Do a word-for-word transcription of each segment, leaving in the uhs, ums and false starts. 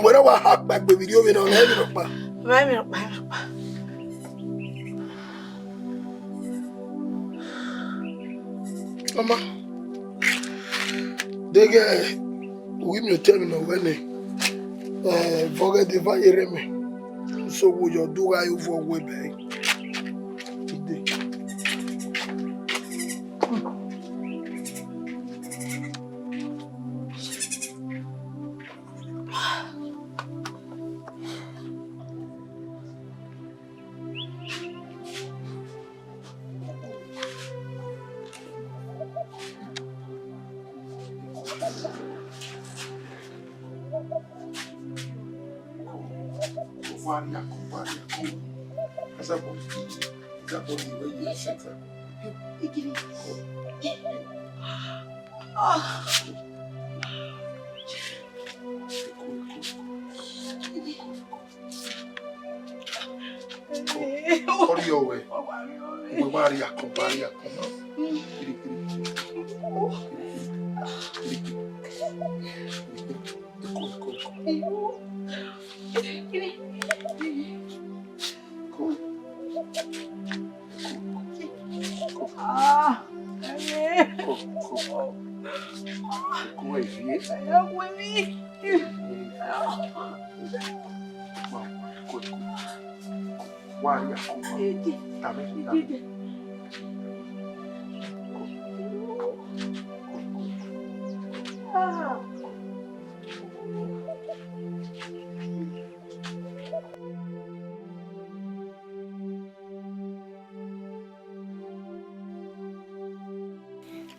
Wẹ na wa ha kpa egbe vbe irhiọmwẹ na, ọ na emwi nọkpa. Ọ ma emwi nọkpa, emwi nọkpa. Ọ ma, deghẹ u ghi miẹn otọ emwi ne ọ wẹ nẹ, eh, vbe ọghẹdẹ eva ye rre mẹ, so wo yọ do gha ye uvọ wẹ bẹe. Ide. Ọrriọ wẹ, wẹ wa rhie akọn, wa rhie akọn na. Kiri, kiri, kiri. Kiri, kiri. Eko, eko, eko. Eko. Eko. Eko. Eko, eko. Eko, eko. Wa rhie akọn. Tame, tame.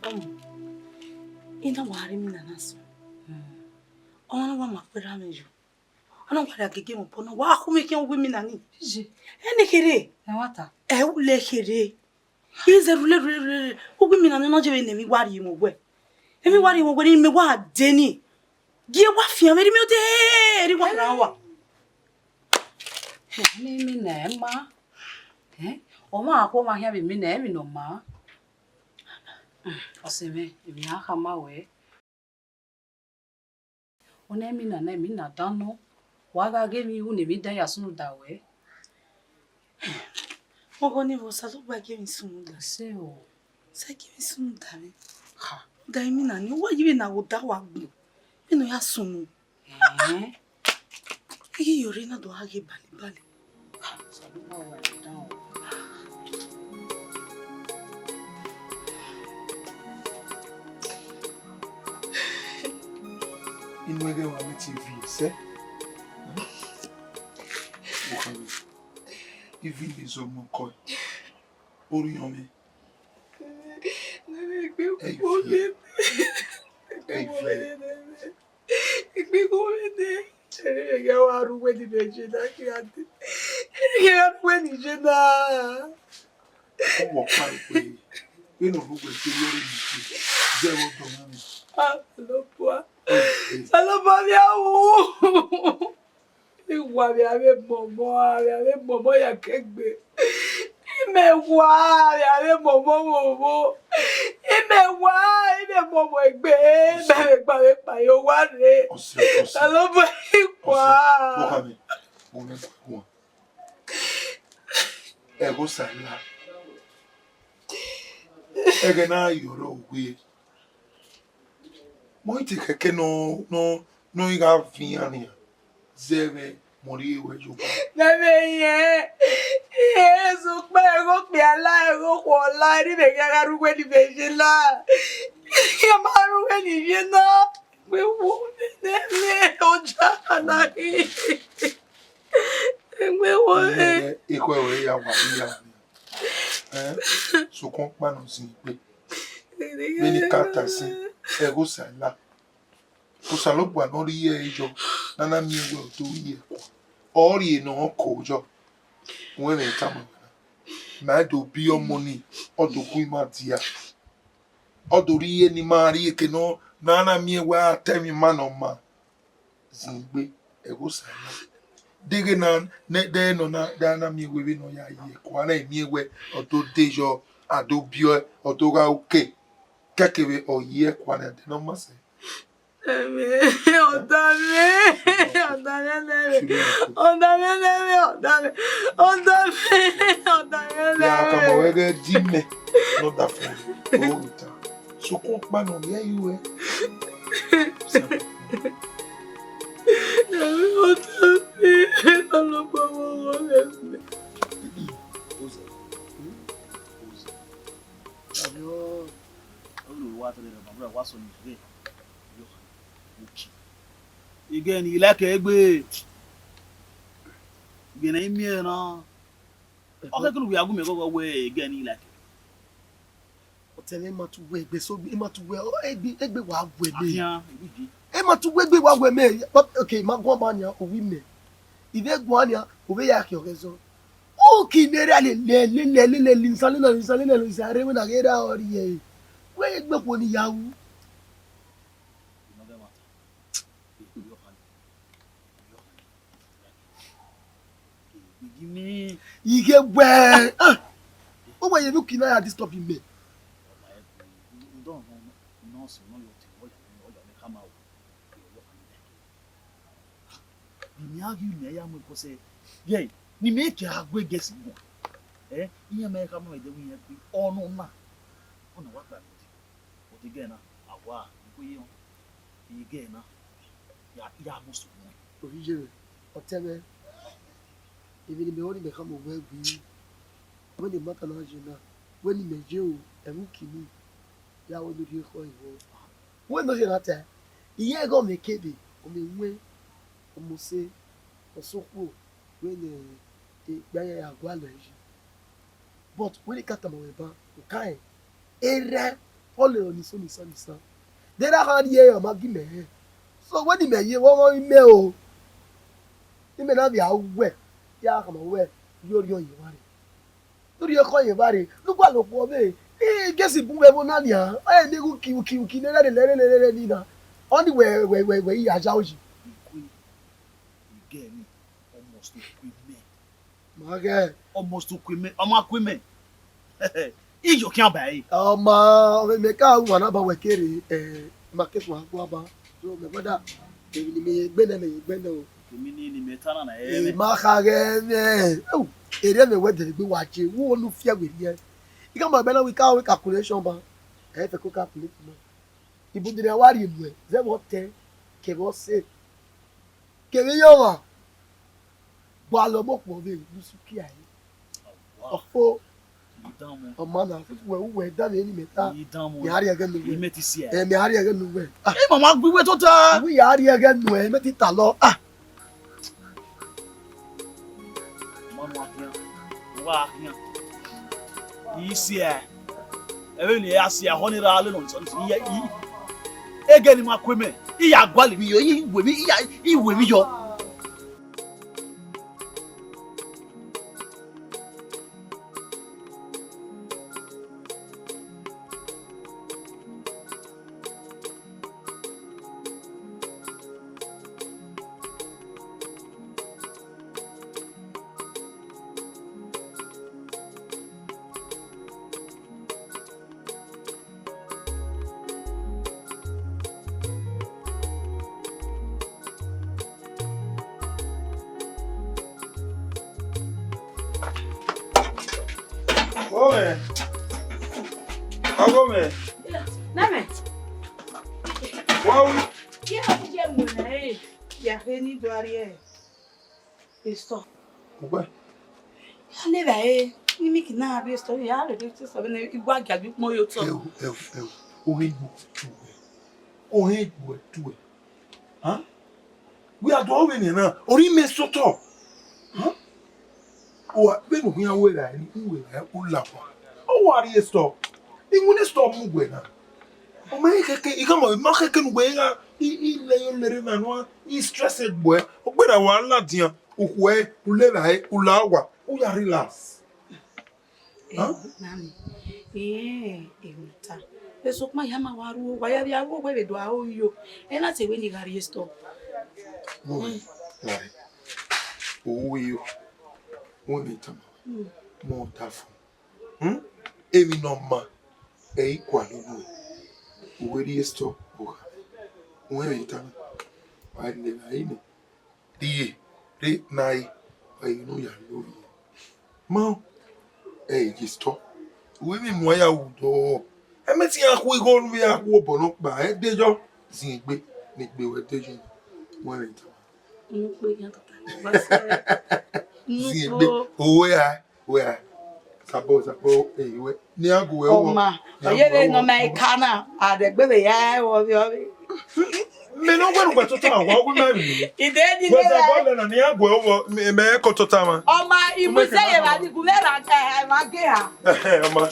Ọmọ, I na wa rre imina na sunu. Ọmwa ne wa ma kpe erha mwẹ yo. Ọ na wa rhie agege mwẹ obọ na, wa khu mwẹ khian uwu imina ni. Iye. Ẹnẹ kherhe. Ẹmwata. Ẹ u lẹ kherhe. I zẹ rhulẹ, rhulẹ, rhulẹ, rhulẹ. Uwu imina ni ọ na je vbe ne emwi wa rhie mwẹ wẹ. Emwi wa rhie mwẹ wẹ, ne imẹ wa dee ni. Gie wa fian mwẹ, erha mwẹ ọ dee, erha wa rran wa. Ne imina ma. Eh? Ọ ma khuọmwa khian vbe imina, emwi ne ọ ma. Ọse mwẹ, emwi a khama wẹ. Ọ na imina na, imina dan nọ, wa gha ghe emwi ru ne emwi dan ya sunu da wẹ. Ọghọ ni vbe Osanobua gie emwi sunu da. Ẹse o. Sẹ gie emwi sunu da mwẹ. Ha. Da imina ni, uwa yi vbe na gho da wa gbọn. Vbene ọ ya sunu. Ẹn. I ghi ye rre na do gha ghe balibali. Osanobua wa dan o. Inu ẹghẹ wa mwẹ T V sẹ. Ivi ne zọmọ kọ. Orhiọn mwẹ. Egbe wo vbe ne. Egbe wo vbe ne. Ẹ gha wa rre uwẹ ni vbe je na, kira dee. Ẹ gha rre uwẹ ni je na. Ọ wọ kpa egbe. Vbene ọ rre uwẹ je, ọ rre ni je. Zẹ vbe ọdọ mwẹ. Osanobua. Osanobua vbe a wu. I wa vbe avbe mọmọ, a vbe avbe mọmọ ya ke egbe. Imẹ wa vbe avbe mọmọ vbe ovo. Imẹ wa, imẹ mọmọ egbe, imẹ vbe gba vbe kpa ye owa rre. Osanobua, I wa. Ẹghẹ Osa la. Ẹghẹ ne a yọrọ uwẹ. Mọ i te kẹkẹ nọ, nọ, nọ i gha vian nian. Zẹ vbe mọ rhie ruẹ ye owa. Vbe vbe yẹn, sokpan ẹghẹ okpia la, ẹghẹ okhuo la, erha mwẹ khian gha rre uwẹ ni vbe ye la. Iran ma rre uwẹ ni ye na. Egbe wo vbe ne ẹmwẹ oja na ghi. Egbe wo. Iran vbe ekhọe ruẹ ya wa iya. Ẹn, sokpan ọkpa nọ zin egbe. Vbene I ka ta sin, ẹghẹ Osa la. Osanobua ne ọ rhie ẹre yọ, ne a na miẹn wẹ ọ do rhie ẹkua. Ọ rhie ne ọ ko yọ. Wẹ vbe tama wẹ na. Ma do biẹ ọmọ ni, ọ do gu ima dia. Ọ do rhie ne ima rhie eke nọ, ne a na miẹn wẹ a ta emwi ima ne ọ ma. Zin egbe, ẹghẹ Osa la. Deghẹ na, ne, de nọ na, de a na miẹn wẹ vbene ọ ya ye ẹkua na, miẹn wẹ ọ do de yọ, a do biẹ, ọ do gha uke. Kẹkẹ vbe ọ ye ẹkua na, de ne ọ ma sẹ. Ẹmwẹ, ọdọ mwẹ, ọdọ mwẹ nẹ mwẹ, ọdọ mwẹ nẹ mwẹ, ọdọ mwẹ, ọdọ mwẹ, ọdọ mwẹ nẹ mwẹ. Ya ka ma wẹ ghe di mẹ, nọ da fo, o ta. Sokun ọkpa nọ, mẹ ya yu ẹ. Ẹmwẹ, ọdọ mwẹ, ọlọgbọ mwẹ, ọmọ mwẹ. Oza. Oza. Ayo, ọ wa tẹlẹ rẹ, ma bra wa sọ ni rẹ. Yo, okay. Igẹ ne I like egbe. Igẹ ne I miẹn na. Ọ kẹkẹ ne uwẹ a gu mẹ ghọghọ wẹ igẹ ne I like. Ọtẹn mwẹ, ma tu wẹ egbe so, ma tu wẹ egbe, egbe wa wẹ mẹ. Ahian, ebi ji. E ma tu wẹ egbe wa wẹ mẹ. Okay, ma guan ba nian, owi mẹ. I vbe guan nian, ovbe ya khian ọghẹ zọ. Uki ne erha lele, lele, lele, lele, isan lele, isan lele, isan rre, wẹ na ghe erha ọ rrie. Wẹ egbe khuo ne I ya ru. Ighe wẹ, ah, uwẹ ye vbe uki na ya disturb mẹ. Ne imẹ a ghi miẹn ya mu ẹko sẹ, ye, ne imẹ ke a gu egesi guan, ẹ, iran ma khama mwẹ ẹdẹ wẹ iran gbe ọnọ na, ọna wa gba mẹ. But igẹ na, a wa, I kue ye họn, igẹ na, ya, ya mu sunu. Ovbi iye mwẹ, ọtẹn mwẹ, emwi ne imẹ ho ne imẹ khama owẹ gui, wẹ ne imọta na ye na, wẹ ne imẹ ye o, ẹmwẹ uki nii, ya wẹ ne u rhie ekhọe vbọ. Wẹ ne ọ ye na ta, iye ẹghẹ ọmwa kebe, ọmwa ewẹn, ọmwa ose, ọsokhuo, wẹ ne egbe ya gualọ yi. But wẹ ne I ka tama ruẹ ban, u ka rẹn, erha ọ lele ọni so nisan nisan. De erha kha rrie, ọ ma gi mẹ hẹ. So wẹ ne imẹ ye vbe ọghọ imẹ o. Imẹ na vbe a wẹ, ya khama wẹ, yo rhiọn ye evba rre. Ne u rhie ekhọe ye evba rre, ne u gualọ okhuo vbe, I gesi bun vbe ẹvbo na nian, ọ rẹn ne uki, uki, uki ne erha lele, lele, lele ni na. Ọni wẹ, wẹ, wẹ, wẹ, I ya ya oyi. Igẹ ni, almost uku imẹ. Ma ghẹ. Almost uku imẹ, ọ ma ku imẹ. Iyo khian ba ẹre. Ọ ma, ọ vbe mẹ ka ru wa na ba wẹ kere, eh, ma ke fua gua ba. So, my brother, emwi ne imẹ ye egbe nẹ, mẹ ye egbe nẹ o. Emwi ni, ne imẹ ta na na, eh, ẹ, ma kha ghẹ mwẹ. Oh, erriọ mwẹ wẹ dẹlegbe wa je, wo ne u fiẹ werriẹ. I ka ma bẹlẹ wẹ I ka ru calculation ba. Ẹ fẹ ko calculate ma. Ibun de ne a wa rhie nuẹ, zẹ vbe ọtẹn, kevbe ọse, kevbe iye ọmwa. Gualọ ọmọ okhuo vbe ne u su kia ẹre. Ọfo. Ọ ma na, wẹ, uwẹ da vbe ne imẹ ta. Mẹ a rhie ẹghẹ ne uwẹ. Imẹ ti si ẹ. Ẹ, mẹ a rhie ẹghẹ ne uwẹ. Ah. Ẹ, mama gbe iwe tota. Uwẹ ya rhie ẹghẹ nuẹ, imẹ ti talọ. Ah. Ma nu ahian. Wa ahian. I si ẹ. Ẹ vbe ne a si ẹ, họ ne ra lele nonsense. Iye, i. Ẹghẹ ne ima ku mẹ, I ya gualọ emwi yọ, I wẹ emwi, I ya, I wẹ emwi yọ. Ọghọmẹ. Ọghọmẹ. Nẹmẹ. Wa wi. Ye a ti ye mu na e. Ya he ni do ariẹ. Esther. Mo gbẹ. Ya levba ẹre, ne Miki na rrie Esther, ya rrie Esther vbene I wa gia gbe ukpọn ye otọ. Ẹo, ẹo, ẹo. Ohe gbe tuẹ. Ohe gbe tuẹ. Hàn? Wẹ a do vbene na, ọ rhie imẹ sẹ otọ. Hàn? Ọ vbene u khian wẹ ra, u wẹ ra, u la owa. Ọ wa rrie Esther. I winna Esther mu wẹ na. Ọ ma khẹke, I khama, ma khẹke ne uwẹ gha, I, I lẹ yo lere na nua, I stress gbe uẹ. Ọ gberra wa ladian. Ukhuẹ, u levba ẹre, u la owa, u ya relax. Hàn? Nani, eh, emwi ta. Sokpan ya ma wa ru owa, ya vbe ru owa vbe do aro yo. Ẹ na te wẹ ne I gha rrie Esther. Mo wẹ, lare. Owa yo. Wẹ ne I tama. Mm. Mo ta fo. Hmm? Emwi ne ọ ma, ẹ i gualọ nuẹ, u wẹ rrie Esther, u gha. Uwẹ vbe tama, wa lele a ine. Rhie, rre ne a re, wa ye ne u ya lo vbe. Ma, ẹ i ye stop. Uwẹ vbe mu a ya ru dọ. Ẹ mẹ te iran khu igho ne u vbe ya khu obọ nọkpa, ẹ de yọ. Zin egbe, ne egbe wẹ de yọ. Uwẹ vbe tama. Unu kpe yan tota, wa sẹ. Zin egbe, owe a, owe a. Sabọ, sabọ, eh, wẹ. Ni a gu wẹ wọ. Ọma, ọ ye vbe nọ ma ika na, a dẹ gbe vbe ya ẹvbo vbe ọvbe. Mẹ ne ọ wẹ ne ugbẹn tota wa, ọ gu mẹ vbe. Ide ni wẹ ne sabọ lẹ na, ni a gu wẹ wọ, mẹ, mẹ ko tota ma. Ọma, imu se ye va ni gu vbe ra, eh, ma ge ha. Ọma.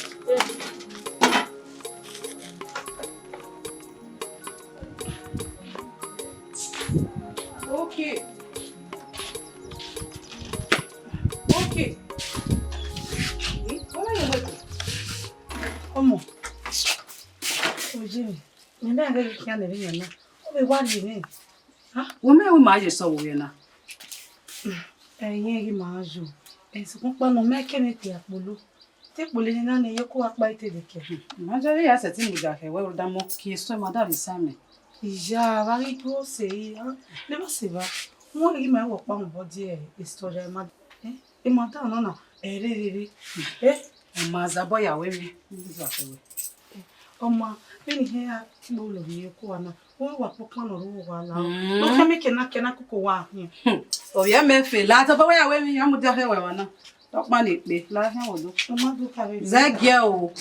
Okay. Okay. Eh, why are you waiting? Ọmọ, oje mi, mẹ na ghe khian ne vbe yan na. Ọ vbe wa rhie nẹ. Ah, wẹ mẹ wẹ ma ye sọ vbe na. Ẹyin ghi ma yo. Ẹ sokpan kpa nọ mẹ ke mẹ te akpolo. Te kpolo ne na ne ye ko akpa ite de ke. Ma jẹ ya sẹ ti mu da khẹ wẹ da mọ ki eso ma da vbe sa mẹ. Iya, va ghi duro sẹ, ah, ne ma sẹ va. Wẹ ghi ma wọ kpa mu body e story ma. Eh? Ima ta nọ na, ẹ rherere. Eh? Ọma, zabọ ya wẹ mẹ. Ọma, vbene ihe a ti kpolo vbe eko a na, wẹ wa kpokpan nọ rre uwa la. Mm. Ne ọ khian mẹ kena kena koko wa hin. Hmm. Ovbi mwẹ fe, la tobọ wẹ ya wẹ mẹ, ya mudia hẹ wẹ wa na. Ọkpa ni kpe, la hẹ wẹ do. Ọma do ka vbe. Zẹ giẹ o.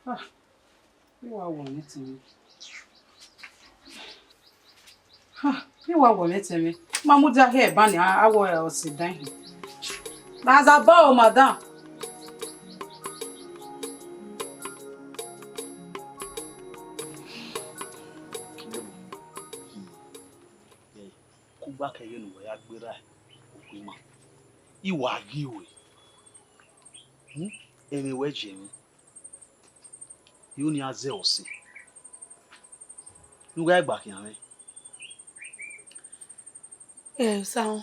Ah. I wa wọ mwẹ tẹn mwẹ. Ha, I wa wọ mwẹ tẹn mwẹ. Ma mudia hẹ eba ni, a wọ ọse dan hin. Na zabọ o, madam. Kugba kẹghe ne uwẹ ya gberra okhuo ima. I wa ghi ru ẹre. Hmm? Ẹmwẹ wẹ je mwẹ. I ru ne iran zẹ ọse ne u gha gba khian mwẹ. Ẹ, Osanmwẹ,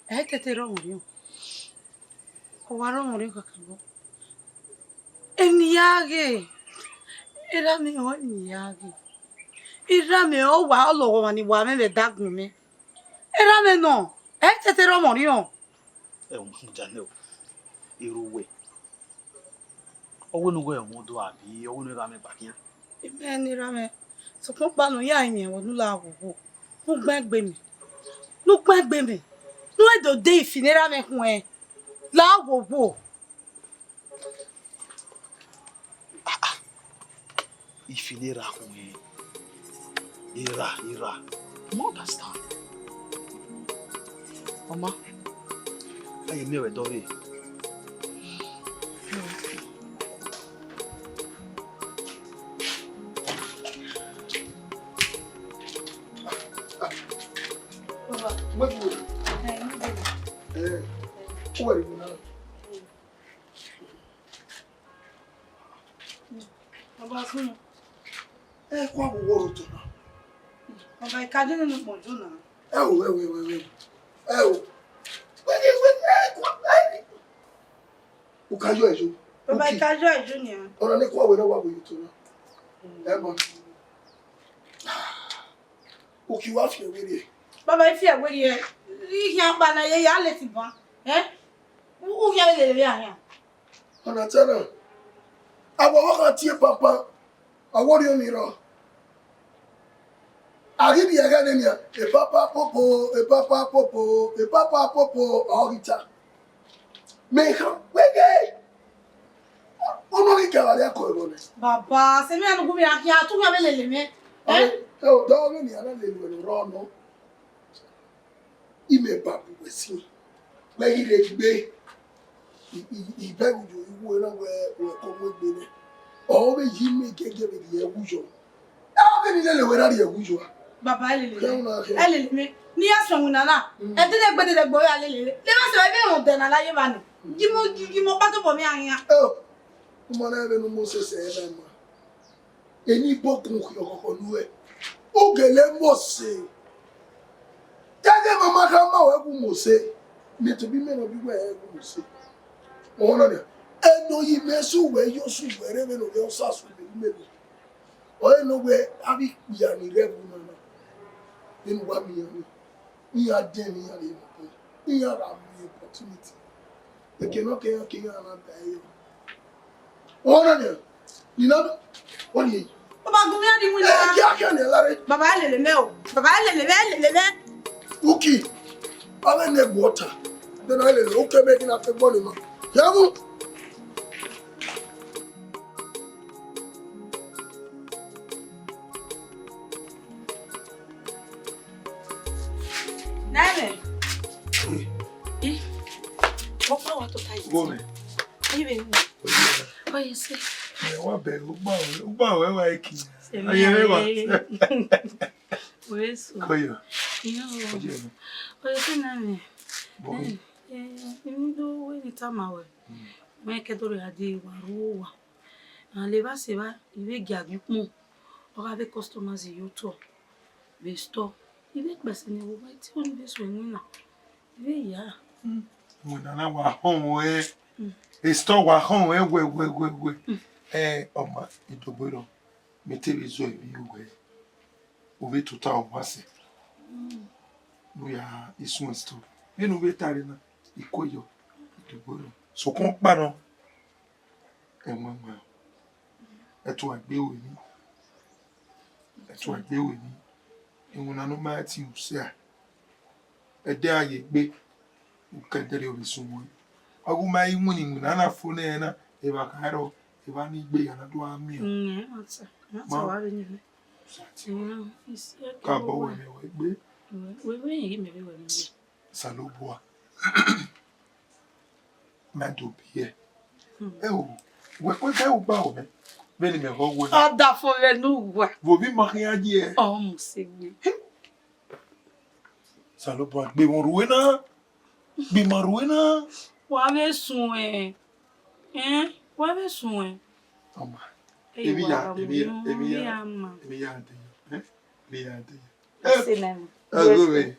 ẹ i tete rhọmwẹ orhiọn. Ọ wa rhọmwẹ orhiọn kakabọ. Emwi ne I ya ghe, erha mwẹ ọnrẹn emwi ne I ya ghe. Erha mwẹ ọ wa, ọ lọghọ ọmwa ni wa mwẹ vbe ẹdagbọn mwẹ. Erha mwẹ nọ, ẹ i tete rhọmwẹ orhiọn. Ẹ u mu da nẹ o, erha uwẹ. Ọ wẹ ne uwẹ ọmọ do abi ọ wẹ ne erha mwẹ gba khian? Imẹ ne erha mwẹ, sokpan ọkpa ne u ya rinmwian vbe ne u la ghwoghwo, ne u gbẹn gbe mẹ, ne u gbẹn gbe mẹ, ne u do de ifi ne erha mwẹ khuẹn la ghwoghwo. Ah, ah. Ifi ne erha khuẹn. Erha, erha. I ma understand. Ọma, a ye miẹn vbe ẹdẹ ọvbehe. Baba. Wait, wait. Eh, wait. Eh, who are you now? Baba, sunu. Eh, kwa wo wo to na. Baba, I ka je nene ukpọn jo na. Ẹ o, ẹ o, ẹ o, ẹ o, ẹ o. Wait, wait, wait, ẹ, kwa, ẹ. U ka yọ ẹyo. Baba, I ka yọ ẹyo nia. Ọna ne kwa wẹ na wa wo yo to na. Ẹ ma. U ki wa fi ẹwe rrie. Baba, I fi ẹwe rrie. I khian kpa na ye ya leti ban. Eh? U, u khian lele vbe a khian. Ọna tẹ na. Awọ vbe ọ kha tie papa. Awọ rrie emwi rrọọ. A ghi rhie ẹghẹ nene nian, epapa popo, epapa popo, epapa popo, ọ ghi ta. Mẹ kha wẹẹ, ọnọ ghi ka vbe a kọ ẹvbo nẹ. Baba, sẹ mẹ anu gu mẹ a khian, a tu khian vbe lele mwẹ. Ẹ? Ẹ, ẹ, ọ dọ vbene a na lele wẹ ne ọ rrọọ nọ. Imẹ ba bu wẹ sin, wẹ ghi rre gbe. I, I, I bẹghe uyo, I wuẹ na wẹ, wẹ ko mu egbe nẹ. Ọ vbe yi mẹ gẹgẹ vbe rhie ẹwu yọ. Ẹ vbe ni lele wẹ na rhie ẹwu yọ a? Baba, ẹ lele mẹ. Ẹ lele mẹ. Ne I ya suẹn winna na. Mm. Ẹ dede gbe dede gbe ọ ya lele. Ne ma sẹ ẹmwẹ rhunmwuda na la ye evba ni. Gi mẹ, gi, gi mẹ ọkpa tobọ mwẹ a khian. Ẹ o, u ma na vbene u mu sese ẹre na ma. Eni bọkun khian ọkhọkhọ nuẹ. U gele mose. Te ẹghẹ mama kha ma wẹ gu mose. Mẹ tobọ imẹ ne ọ bi wẹ gu mose. Ọmọ na nia. Eno yi mẹ su wẹ yo su wẹ rre vbene ovbi ẹre sa su mẹ. Ọ re ne wẹ avbe ikpia ni rre ẹvbo na na, vbene uwa miẹn ọnii, iran dẹn ne iran rhie vbe obọ, iran gha miẹn opportunity. Eke nọ ke iran ke iran na da ẹre. Ọna nian, ni na, ọ ni. Baba, gun mẹ a di winna. Ẹ, kiakia nian, lare. Baba, lele mẹ o. Baba, lele mẹ, lele mẹ. Uki, avbe ne egbe ọta, de na lele, ukẹ mẹ ghi na te gbọ ne ma. Ya mu. Nene. Ih, ọkpa wa tota yi. Wo mẹ. Ayi vbe mi. Oye se. Ẹ wa bẹ, ugba o, ugba o, ẹ wa eki. Aye, ẹ wa. Oye so. Koyo. Iyo. Oye se na mi. Bo. Eh, eh, imi do wẹ ne I tama wẹ. Mm. Wẹ ke do rre a di wa ru owa. Rhan levba sevba, I vbe gia gie ukpọn, ọ gha vbe customers ye otọ vbe store. I vbe kpẹse ne vbe owa, I tie ọnii vbe suẹn iwinna, I vbe ya. Mm. Iwinna na wa họn ruẹ, mm, e store wa họn ruẹ wẹ, wẹ, wẹ, wẹ. Mm. Ẹ, ọma, Idogberọ, mẹ te vbe zọ emwi ruẹ, u vbe tota ọmwa sẹ. Mm. Ne u ya i suẹn store. Vbene u vbe tare na, I kue yọ, Idogberọ. Sokpan ọkpa nọ, ẹmwẹ ẹmwẹ, ẹtuagbe ru emwi, ẹtuagbe ru emwi, iwinna ne u ma tie usẹ a, ẹdẹ a ye egbe, u ke ẹdẹrriọ vbe sunu ẹre. Ọ ghe u ma i winna iwinna na fo nẹ na, evba kha rrọọ, evba ni gbe ya na do a miẹn. Mm, ẹ, ọ ta, ọ ta. Ma wa vbe ni vbe. Sa tie. Mm, isi ẹkẹ ka bọ wẹ mẹ wẹ egbe. Wẹ, wẹ, wẹ, mẹ vbe wẹ mẹ wẹ. Osanobua, ma do biẹ. Hmm. Ẹ o, wẹ kue gbe ugba o mẹ, vbene mẹ họ wẹ na. Ọdafẹn mwẹ ne uwa. Vbe ovbi ima khian ye? Ọ mu se wẹ. Osanobua, gbe emwa rhue na, gbe ima rhue na. Wa vbe suẹn, ẹn, wa vbe suẹn. Ọma, emwi ya, emwi ya, emwi ya, emwi ya de, ẹn, emwi ya de. Wẹ se na ma. Ẹ,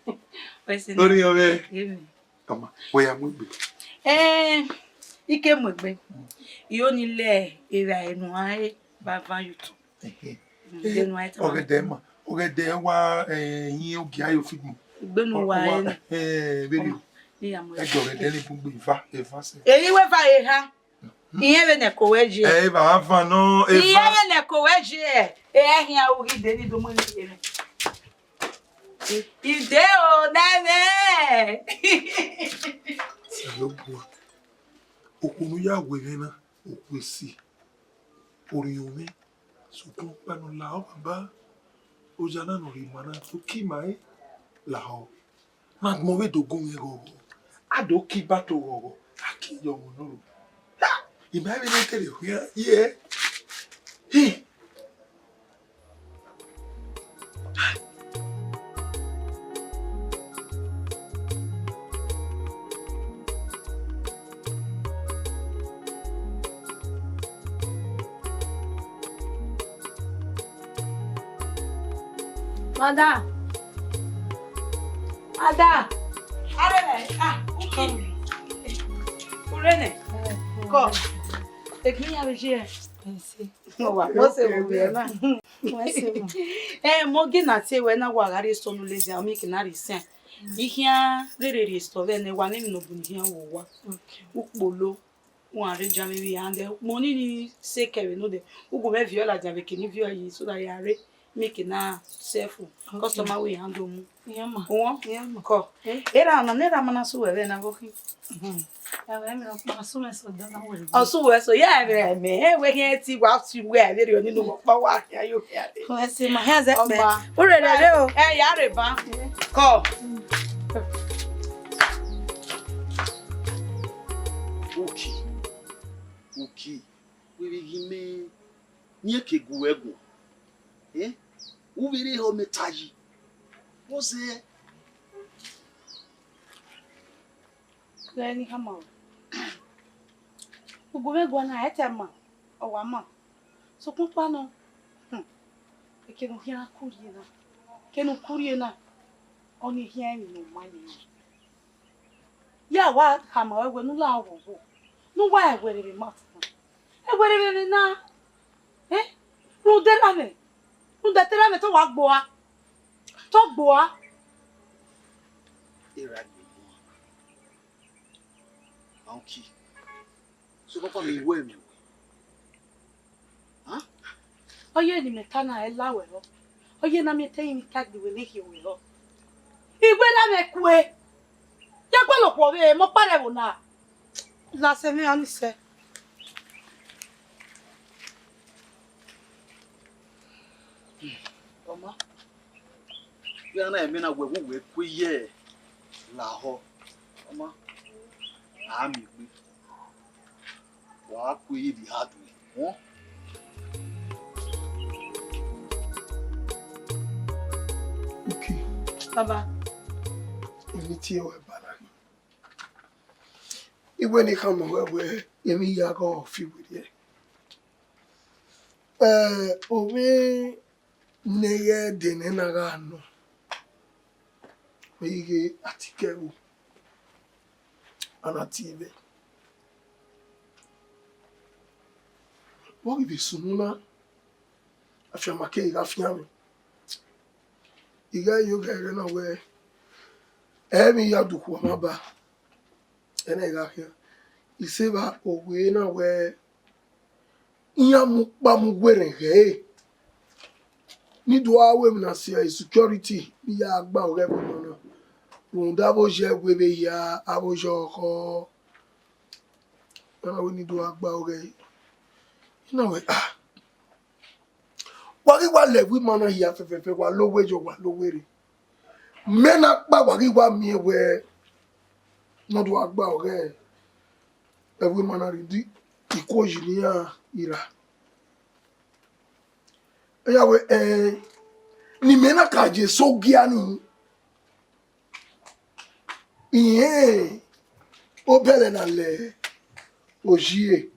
wẹ se na. Orhiọn mwẹ. Amen. Ọma, wẹ ya mu egbe. Eh, I ke mu egbe. I ho ni lẹ evbare ne uan re vbe avan YouTube. Ẹhẹn. Mm, eh, de ne uan ta. Ọgẹdẹ ma, ọgẹdẹ wa, eh, yin ogia yo figbo. Egbe ne uwa re na. Eh, vbene. Ọma, ne I ya mu egbe. Ẹgbẹ ọgẹdẹ ni bun gbe eva, eva sẹ. Eyi wẹ eva eha. Iran vbene ẹko wẹ ye. Ẹ, eva avan nọ, eva. Iran vbene ẹko wẹ ye. E khian u ghi de ni do mu ni ye. Ide o, nẹ mwẹ. Osanobua. Okhuo ne u ya wẹ mwẹ na, okhuo esi. Orhiọn mwẹ, sokpan ọkpa ne ọ lahọ baba, oya na ne ọ rhie ima na, do ke ima re lahọ. Ma gbọn vbe do gun mwẹ ghọghọ, a do ke ibato ghọghọ, a ke yọ ọmọ nọ ro. Ha! Ima vbe ne kere khian ye. Hi! Madam. Madam. Are, ah, Uki. Urene. Kọ. Take me here. Yes. Wa, mo se wo vbe na. Wẹ se ma. Eh, mo ghi na tie wẹ na wa gha rhie sunu lezi, a mi ke na rhie sẹn. I khian rherhe rhie sọ vbe ne wa ne emwi ne ọ bu ni khian wo wa. Okay. Ukpolo, wa rre jam vbe ya ndẹ. Mo ni ni se kẹvbe nodẹ. Ugu mwẹ viọ ladian vbe ke ni viọ yi, so that ya rre, mi ke na sẹ fo. Okay. Customer we ya do mu. Iran ma. Wọn? Iran ma. Kọ. Eh? Erha ọna, ne erha ma na su wẹ vbe na vbe khin. Mhm. Ẹ wẹ mi, ọ su mwẹ sẹ odọ na wẹ. Ọ su wẹ sẹ, ya vbe mẹ, ẹ wẹ khian ti wa su wẹ vbe rhie ninu ọkpa wa khian yo khian. Wẹ se ma, hẹ zẹ pẹ. Ọma. U rherhe rre o. Ẹ ya rre ban. Kọ. Uki. Uki. Wẹ vbe ghi mẹ, ne I ke gu wẹ guan. Eh? U vbe rre ehọ mẹ ta yi. What's that? Ghẹ ne I khama o. Ugu mwẹ guan na, ẹ te ma, ọ wa ma. Sokpan ọkpa nọ, hmm, eke ne u khian ku rrie na, eke ne u ku rrie na, ọnii khian emwi ne ọ ma ye. Ya wa khama ruẹ wẹ ne u la ghọghọ, ne u wa ẹwẹrẹ vbe ma ta na. Ẹwẹrẹ vbe na, eh? Rhunmwuda erha mwẹ, rhunmwuda te erha mwẹ te ọ wa gbe ua, te ọ gbe ua. Erha ye mu monkey. So papa mi wẹ mi wẹ. Huh? Ọ ye ne imẹ ta na, ẹ la wẹ rọ. Ọ ye ne a miẹn te ẹrinmwi ka gbe wẹ ne khian wẹ rọ. Iwẹ na mwẹ kue. Ya gbalọ khuọ vbe mọ kpa rẹ ẹvbo na. La sẹ mwẹ, a ni sẹ. Ọ ma, wẹ a na ẹmwẹ na wẹ vbe uwẹ kue ye lahọ. Ọ ma, a miẹn egbe. Wa ku eye vbe hard way. Huh? Okay. Baba. Emwi tie wẹ ba na ni. Iwẹ ne I khama ruẹ wẹ emwi hia gha fi werriẹ. Eh, ovbi ne ghẹ de nẹ na gha nọ. Vbe ighe a ti kẹ ẹvbo, a na tie mwẹ. Vbe ọ ghi vbe sunu na, afianma keghi gha fian mwẹ. I ghẹ yo ghẹ rre na wẹ, ẹ i vbe ya dukhu ọmwa ba, ẹna I gha khian. I sẹ evba owe na wẹ, iran mu ukpa mu werriẹ ghẹ ẹre. Ne I do a ru emwi na sẹ security ne I ya gba ọghẹ vbe ọmọ na. Rhunmwuda avbe oya ẹwe vbe hia, avbe oya ọkhọ, iran na wẹ ne I do a gba ọghẹ. I na wẹ, ah, wa ghi wa lẹ ẹvbo ima na hia fẹfẹfẹ, wa lo owe yo, wa lo owe rre. Mẹ na kpa wa ghi wa miẹn wẹ ne ọ do a gba ọghẹ ẹvbo ima na rhie ikuo yi ne iran ra. Ọ ya wẹ, ẹn, ne imẹ na ka ye eso gia ni, irẹn obẹlẹ na lẹ ozie.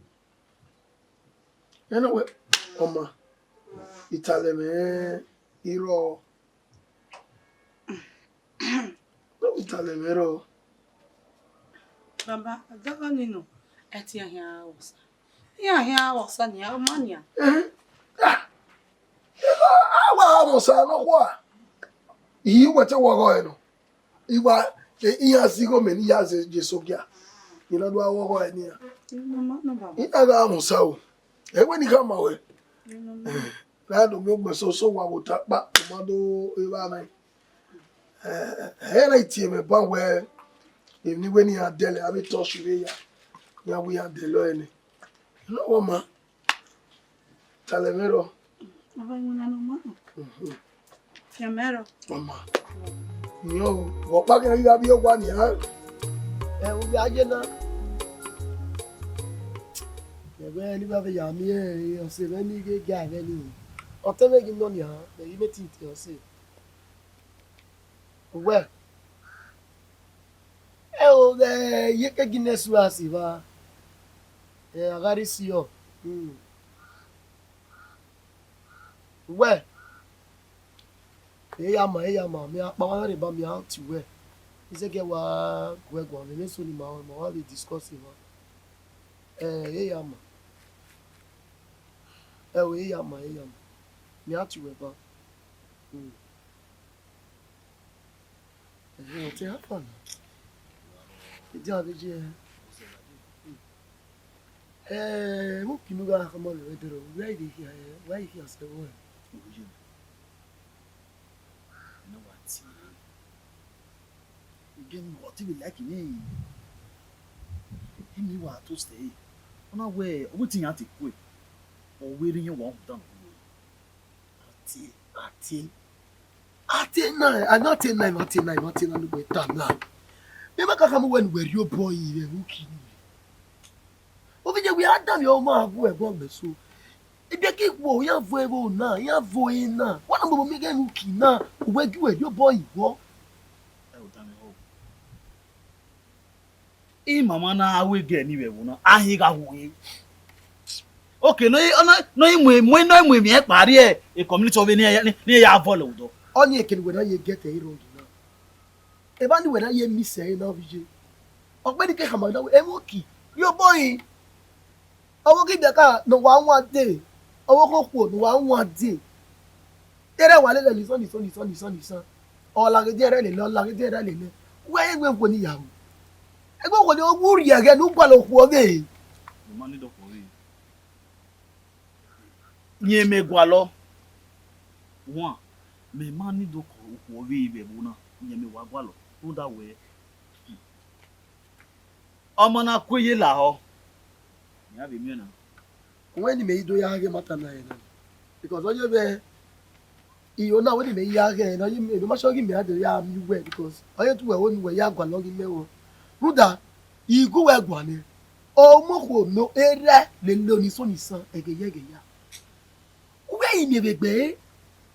Ẹna wẹ, ọma, italẹ mwẹ i rrọọ. Italẹ mwẹ i rrọọ. Baba, a dọghe ọnii nọ, ẹtin a khian gha vbe Ọsa. Iran khian gha vbe Ọsa nian, ọ ma nian. Ẹhẹn. Ah, a wa gha vbe Ọsa nọkhua. I wẹ te wẹ ọghọe nọ. I wa, iran zẹ igho mẹ ne I ya zẹ ye eso gia. I na do a wẹ ọghọe nian. Mama, no, baba. I na gha vbe Ọsa o. Ẹ wẹ ne I khama ruẹ. Mama. Eh, ra do miẹn ugbẹn soso wa vbe ota kpa, u ma do evba mwẹ. Eh, ẹ na tie mwẹ ban wẹ, emwi ne I wẹ ne iran dẹlẹ, avbe touch vbe ya, iran wẹ iran dẹlẹ ọre nẹ. Nọghọ ma, talẹ mwẹ rrọọ. Ọba iwinna ne ọ ma. Mhm. Fian mẹ rrọọ. Ọma. Yan o, vbe ọkpa khian ghi gha vbiẹ owa nian. Ẹ, u ya ye na. Ẹghẹ ne I vbe ya miẹn ọse mwẹ ni ghe ga ẹghẹ ni. Ọtẹn mwẹ ghi nọ nian, mẹ ghi mẹ te te ọse. Uwẹ, ẹ o ghẹ iyeke Guinness ra si evba, ẹ, a gha rhie si yọ. Hmm. Uwẹ, e ya ma, e ya ma, mẹ a kpa wa rre ba mẹ a tie uwẹ. I zẹgiẹ wa gu ẹre guan, mẹ ne eso ni ma, ma wa vbe discuss emwa. Ẹ, e ya ma. Ẹ o, e ya ma, e ya ma. Mẹ a tie uwẹ ba. Hmm. Ẹhẹn, ọtẹn, how far na? Edia vbe je. Eh, vbe okinu gha khama lẹ ẹdẹrẹ, wẹ i vbe khian, wẹ i khian sẹ vbọ? Oye, ne wa tie. Ige ni wa ti vbe like ni. Imi wa to stay. Ọ na wẹ, ọ wẹ te iran te kue. Ọ wẹ erriọ wa dan. Atie, atie. Atie na, a na tie na, ma tie na, ma tie na, ne uwẹ ta na. Mẹ ma ka khama uwẹ ne uwẹ rhie obọ yi vbe ẹvbo uki ni. Ovbi ye wẹ a danmwẹ ọmọ a gu ẹguọn gbẹ so. Ibiẹka ikhuo, iran vo ẹvbo na, iran vo ẹre na. Wa na momo miẹn ẹghẹ ne uki na, uwẹ gie uwẹ rhie obọ yi vbọ. Ẹ o danmwẹ ho. Imama na ru ẹgẹ ni vbe ẹvbo na, a hin gha hu ẹre. Okay, nọ i, nọ i mu, mu, nọ i mu emwi ẹkpa rrie e community ọvbe ne, ne, ne ya vọlọ odọ. Ọnii ekene wẹ na ye get ẹre wrong na. Evba ni wẹ na ye miss ẹre na vbe iye. Ọkpẹn ni ke khama na wẹ, ẹmwẹ oki, rhie obọ yi. Ọvbokhan ibiẹka ne ọ wa wan dee. Ọvbokhan okhuo ne uwa wan die, erha wa lele ne isan, ne isan, ne isan, ne isan, ne isan. Ọ laghe ediọn ẹre lele, ọ laghe ediọn ẹre lele. Wẹ egbe okhuo ni ya ru. Egbe okhuo ni ọ wu rhie ẹghẹ ne u gualọ okhuo ọvbehe. Mẹ ma need okhuo ọvbehe. Rẹn mẹ gualọ. Wan, mẹ ma need okhuo, okhuo ọvbehe vbe ẹvbo na. Rẹn mẹ wa gualọ. Rhunmwuda wẹẹ, ọmọ na ku eye lahọ. Iran vbe miẹn na. Wẹ ne imẹ i do ya ghe matter na ẹre na, because ọ ye vbe iyo na, wẹ ne imẹ i ya ghe ẹre na, ọ ye, mẹ ma sure ghi mẹ a do ya miẹn uwẹ, because ọ ye te uwẹ ho ne uwẹ ya gualọ ghi mẹ vbọ. Rhunmwuda, I gu uwẹ gualọ, ọ mu okhuo ne erha lele ne isan, ne isan, ẹghẹ ya, ẹghẹ ya. Uwẹ i miẹn vbe egbe ẹre,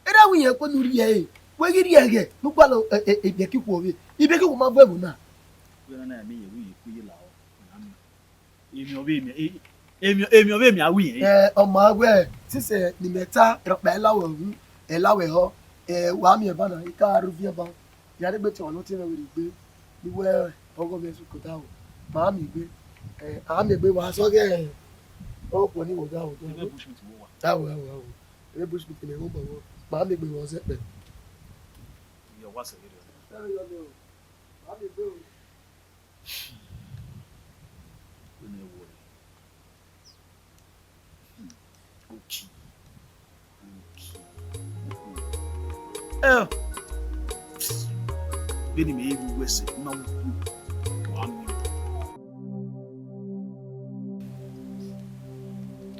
erha wẹ irẹn kpe ne u rhie ẹre, wẹ ghi rhie ẹghẹ ne u gualọ, ẹ, ẹ, ibiẹki okhuo ọvbehe, ibiẹki okhuo ma vọ ẹvbo na. Wẹ na na miẹn iyẹn, wẹ iyẹn ku eye lahọ, wẹ na miẹn. Emwi ọvbehe mẹ, e-, emwi, emwi ọvbehe mẹ a ru irẹn. Ẹ, ọ ma wẹ, since, ẹ, ne imẹ ta, rhọkpa ẹla wẹ ru, ẹla wẹ họ, ẹ, wa miẹn eba na, I ka rre uviẹn ba, ya rre egbe te ọmwa ne ọ tie mwẹ werriegbe, ne uwẹ ọghọ mwẹ zẹ kota o, ma miẹn egbe, ẹ, a miẹn egbe wa zọ ghe, ọ kpọ ni wo da o. Ebe bushmeat wo wa? Awo, awo, awo. Ebe bushmeat ne ẹmwẹ obọ vbọ, ma miẹn egbe wa zẹ kpẹ. Iyọ wa sẹ ghe rẹ. Ẹ, iyọ nẹ o. Ma miẹn egbe o. Wẹ ne wọrẹ. Oki. Oki. Ẹ. Vbene imẹ i ru uwẹ sẹ, na wu. Wa miẹn.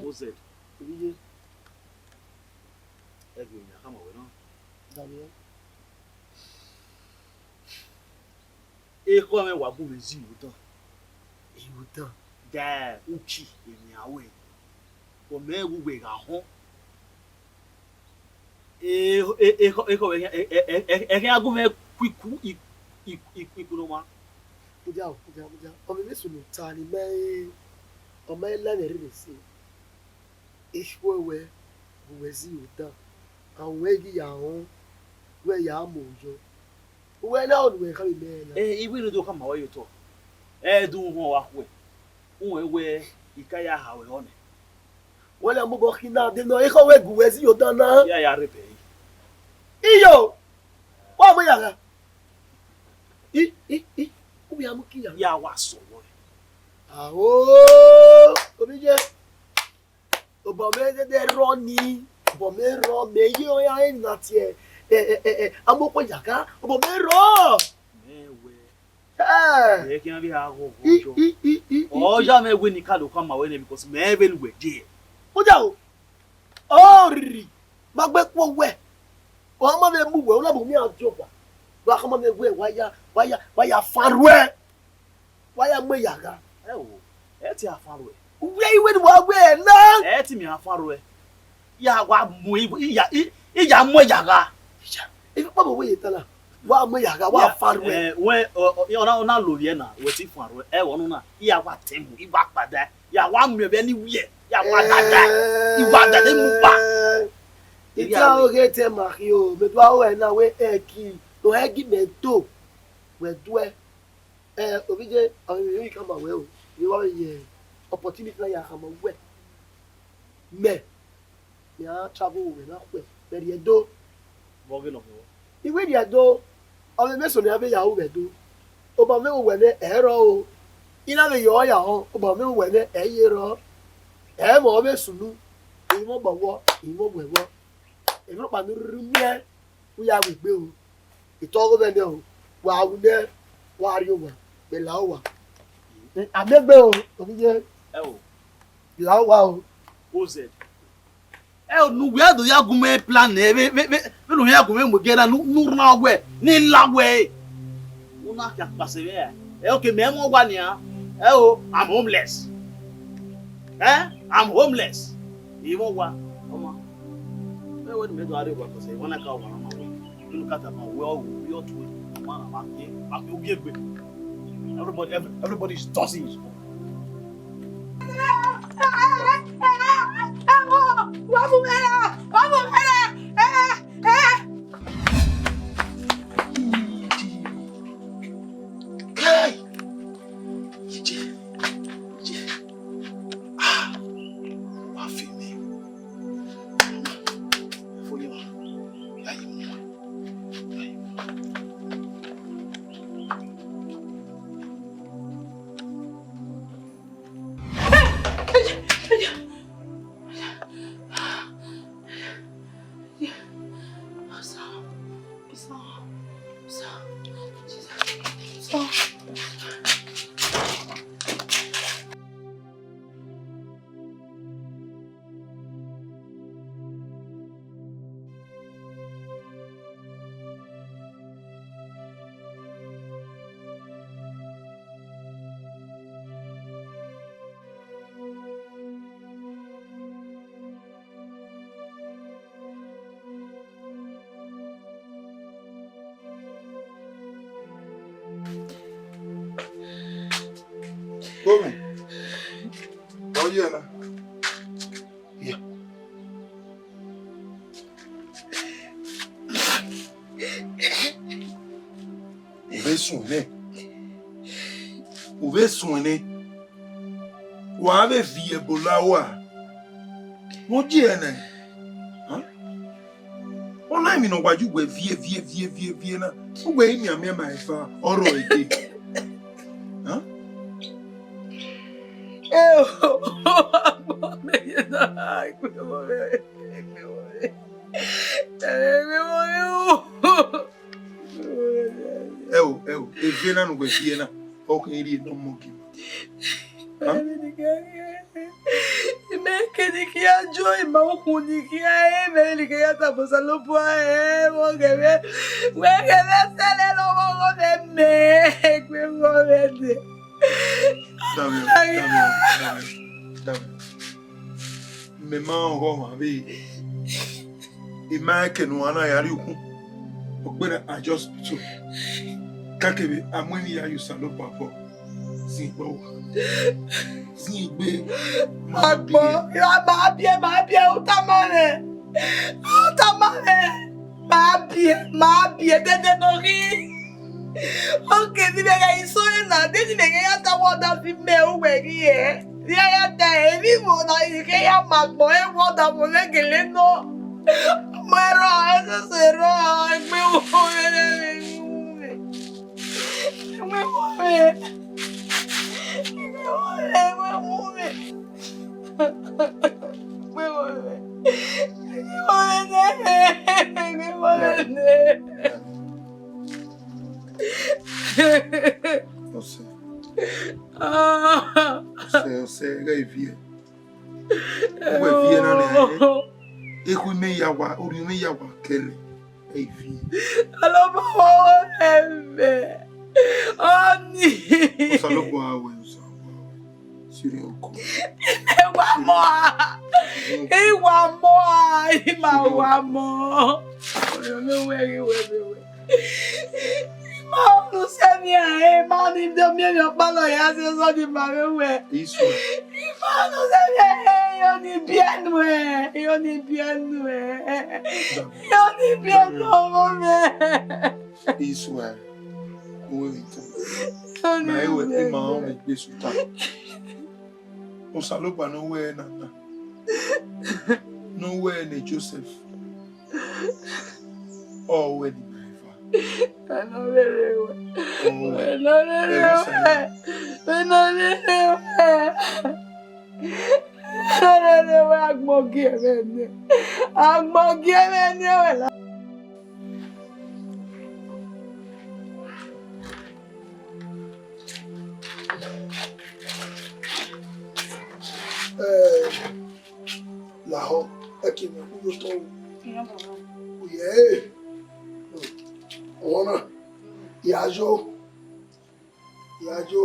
Ozẹd. Iye. Ẹvbo yan khama wẹ na. Daniel. Ekhọe mwẹ wa gu mwẹ zẹ irutan. Irutan? Da uki emwi a wẹ. Ọ mẹ gu wẹ gha họn. E, e, ekhọe, ekhọe mwẹ, ẹ, ẹ, ẹ, ẹ, ẹ khian gu mwẹ ku iku, i, i, i, iku ne ọ ma. Mudia o, mudia, mudia. Ọ mwẹ vbe sunu ta ne imẹ, ọ ma la mwẹ rherhe ẹse. Ekhọe wẹ gu wẹ zẹ irutan, a wẹ ghi ya họn, wẹ ya mu yọ. Uwẹ na ọre uwẹ khama imẹ na. Eh, I wẹ ne u do khama ruẹ ye otọ. Ẹ do uhunmwu ọghe akhuẹ. Uhunmwu wẹ I ka ya ha ruẹ họ nẹ. Wẹ na mobọ khin na, de nọ ekhọe wẹ gu wẹ zẹ irutan na. Ya ya rre bẹre. Iyo, wa mu ya gha. I, i, i, u ya mu ki ya. Ya wa sẹ ọvbọ rẹ. Aho, obi ye. Obọ mwẹ dẹdẹ rrọọ ni, obọ mwẹ rrọọ, mẹ ye ọ ya rẹn na tie, ẹ, ẹ, ẹ, ẹ, amokhuo yaka, obọ mwẹ rrọọ. Mẹ wẹ, ẹ, mẹ khian vbe a ghọghọ yọ. I, i, i, i, i. Ọ ya mwẹ wẹ ne I ka do khama ruẹ nẹ, because mẹ vbe lu wẹ die. Mudia o, ọ rhirhi, ma gbe khuo wẹ, ọ ma vbe mu wẹ, u na bu miẹn a diọ wa, wa khama mwẹ wẹ, wa ya, wa ya, wa ya fan ruẹ. Wa ya mu ẹre ya gha. Ẹ o, ẹ te a fan ruẹ. Uwẹ iwe ne wa wẹ na. Ẹ te mẹ a fan ruẹ. Ya wa mu i, i ya, i, i ya mu ẹre ya gha. Iya, efi kpọmọ wẹ ye ta na. Wa mu ẹre ya gha, wa fan ruẹ. Ẹ, wẹ, ọ, ọ, ọ na, ọ na lo vbiẹ na, wẹ te fan ruẹ. Ẹ, wọ nọ na, i ya wa tẹn mu, i wa kpada, ya wa mu ẹvbo ni wiẹ, ya wa dada, i wa dada mu pa. Ita o ghe te ma khi o, mẹ do a o ẹ na wẹ ẹ ki, no ẹ gi mẹ do, wẹ do ẹ. Eh, ovbi ye, ọ vbe emwi khama wẹ o, vbe wa vbe ye opportunity na ya khama wẹ. Mẹ, mẹ a travel vbe na khuẹ, mẹ rhie Ẹdo. Vbe ọ ghe nọ khin? I wẹ rhie Ẹdo, ọ vbe emẹsọ ne iran vbe ya ru vbe Ẹdo. Obọ mwẹ vbe wẹ nẹ, ẹ i rrọọ o. I na vbe ye ọre ya họ, obọ mwẹ vbe wẹ nẹ, ẹ i ye rrọọ. Ẹ i mwẹ ọ vbe sunu, I mwẹ obọ vbọ, I mwẹ obọ vbọ. Emwi rhọkpa ne u rhirhi miẹn, u ya ru egbe o. Itọghọ mwẹ nẹ o, wa ru nẹ, wa rrie owa, mẹ la owa. A miẹn egbe o, ovbi ye. Ẹ o. La owa o. Ozẹd. Ẹ o, ne uwẹ do ya gu mwẹ plan nẹ, vbe, vbe, vbe, vbene u ya gu mwẹ mu ẹre na, ne u, ne u rhan wẹ, ne I la wẹ. U na khian kpasẹ vbe ra? Ẹ, okay, mẹ mwẹ owa nian. Ẹ o, I'm homeless. Eh, I'm homeless. I mwẹ owa, ọma. Ẹ wẹ ne mẹ do a rrie owa, because I wanna ka owa ma wẹ. Unu ka tama wẹ ọ ru, wẹ ọ tue. Ọma na ma kpie, ma kpie ugie egbe. Everybody, every, everybody is tossing his phone. Kai! Ije, ije. Ah! Wa fi mi. Omi, ọ ye na. Ya. U vbe suẹn nẹ. U vbe suẹn nẹ. Wa vbe viẹ Ebola ua. Vbe u die nẹ? Hẹn? Ọ na emwi ne ọ wa ye uwẹ viẹ, viẹ, viẹ, viẹ, viẹ na. Uwẹ i mianmian ma eva, ọ rrọọ ede. Hẹn? Eo, agbọn mẹ ye na, agbọn mẹ, agbọn mẹ, agbọn mẹ o. Eo, eo, eve na ne uwẹ viẹ na, ọ khin rhie ne ọ mọ gie. Hẹn? Imẹ kene khian jo ima ukhunmwu ni khian, imẹ ni khian ya tama Osanobua, ẹ, vbe ọ ghẹ mwẹ, wẹ ghẹ mwẹ sẹlẹ ne ọ vbe ọghọ mwẹ mẹ, egbe vbe ọ mwẹ dẹ. Damian, Damian, Damian, Damian. Mẹ ma ọghọ ọmwa vbe, I ma rẹn eke ne uwa na ya rrie ukhu. Ọ gberra, I just so. Kakevbe, a mu emwi ya ye Osanobua obọ. Zin egbe uwa. Zin egbe. Ma biẹ. Agbọn, ma biẹ, ma biẹ, u tama mwẹ. U tama mwẹ. Ma biẹ, ma biẹ, dẹdẹ ne ọ ghi. Oke, ne imẹ ghẹ i sẹ ọre na, de ne imẹ ghẹ ya ta wẹ ọ da fi mẹ uwẹ ghi hẹ. Vbe a ya ta emwi vbo na, I khe ya ma agbọn ẹre wẹ ọ da vbe ọ gele nọ. Ọmọ ẹrọ, ẹsẹse ẹrọ, egbe vbe ọ mwẹ ne ẹmwẹ mu mwẹ. Egbe vbe ọ mwẹ, egbe mu mwẹ. Egbe vbe ọ mwẹ. Egbe vbe ọ mwẹ ne. Egbe vbe ọ mwẹ ne. Ọsẹ. Ọsẹ, ọsẹ, ghẹ viẹ. Uwẹ viẹ na nẹ, ekhu mẹ ya wa, orhiọn mẹ ya wa kẹlẹ, ghẹ viẹ. Ọlọmọ wo ẹmwẹ, ọni. Osanobua wẹ, Osanobua wẹ. Siri oko. Ẹ wa mọ a. Ẹ wa mọ a. Ẹ ma wa mọ. Orhiọn mẹ wẹ ghi wẹ mẹ wẹ. I ma unu sẹ emwi a, I ma ni do miẹn emwi ọkpa nọ ya zẹ zọ ni ma vbe wẹ. Isu. I ma unu sẹ emwi a, I yo ni biẹ nuẹ, I yo ni biẹ nuẹ. I yo ni biẹ nuẹ ọmọ mwẹ. Isu ẹ, uwẹ vbe to. Na ẹwẹ, I ma rẹn mwẹ egbe sẹ uta. Osanobua ne ọ wẹ na na. Ne ọ wẹ ne Joseph. Ọ wẹ ne ima eva. Wẹ ne ọ rere wẹ. Ọ wẹ. Wẹ ne ọ rere wẹ. Wẹ ne ọ rere wẹ. Ọ rere wẹ, agbọn gie mwẹ nẹ. Agbọn gie mwẹ nẹ wẹ la. Eh, lahọ, ẹki mwẹ khuyi otọ ru. Iya, baba. Uye, eh. Ọmọ na, ya yo, ya yo.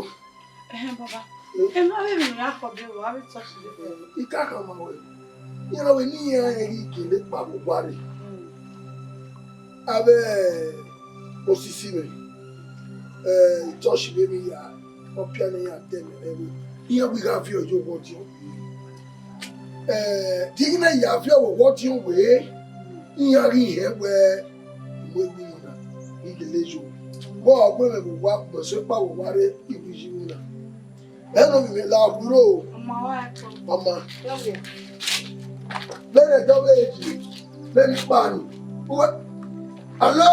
Ẹhẹn, baba. Eh? Ẹ ma vbe emwi ne a khọ be vbe, a vbe church be vbe. Eh, I ka khama wẹ, iran wẹ ne iran rẹn ghi gele kpa vbe owa rre. Hmm. Avbe osisi mwẹ, eh, church vbe emwi ya, ọ pianẹ iran dẹ mẹ rẹ vbe, iran wẹ I gha viọ ye owa ọdiọn. Eh, te I ghi na ya viọ vbe owa ọdiọn wẹ, iran ghi hẹ wẹ, I mu egbe iwinna, I gele yo. Vbe ọ gu mwẹ vbe owa, mẹ sẹ kpa vbe owa rre, I ghi yi iwinna. Ẹ nọ vbe la khuiro. Ọma wa ẹkọ. Ọma. Yọ vbe. Vbene dọ vbe yi, vbene kpa ni. Uwẹ. Alo,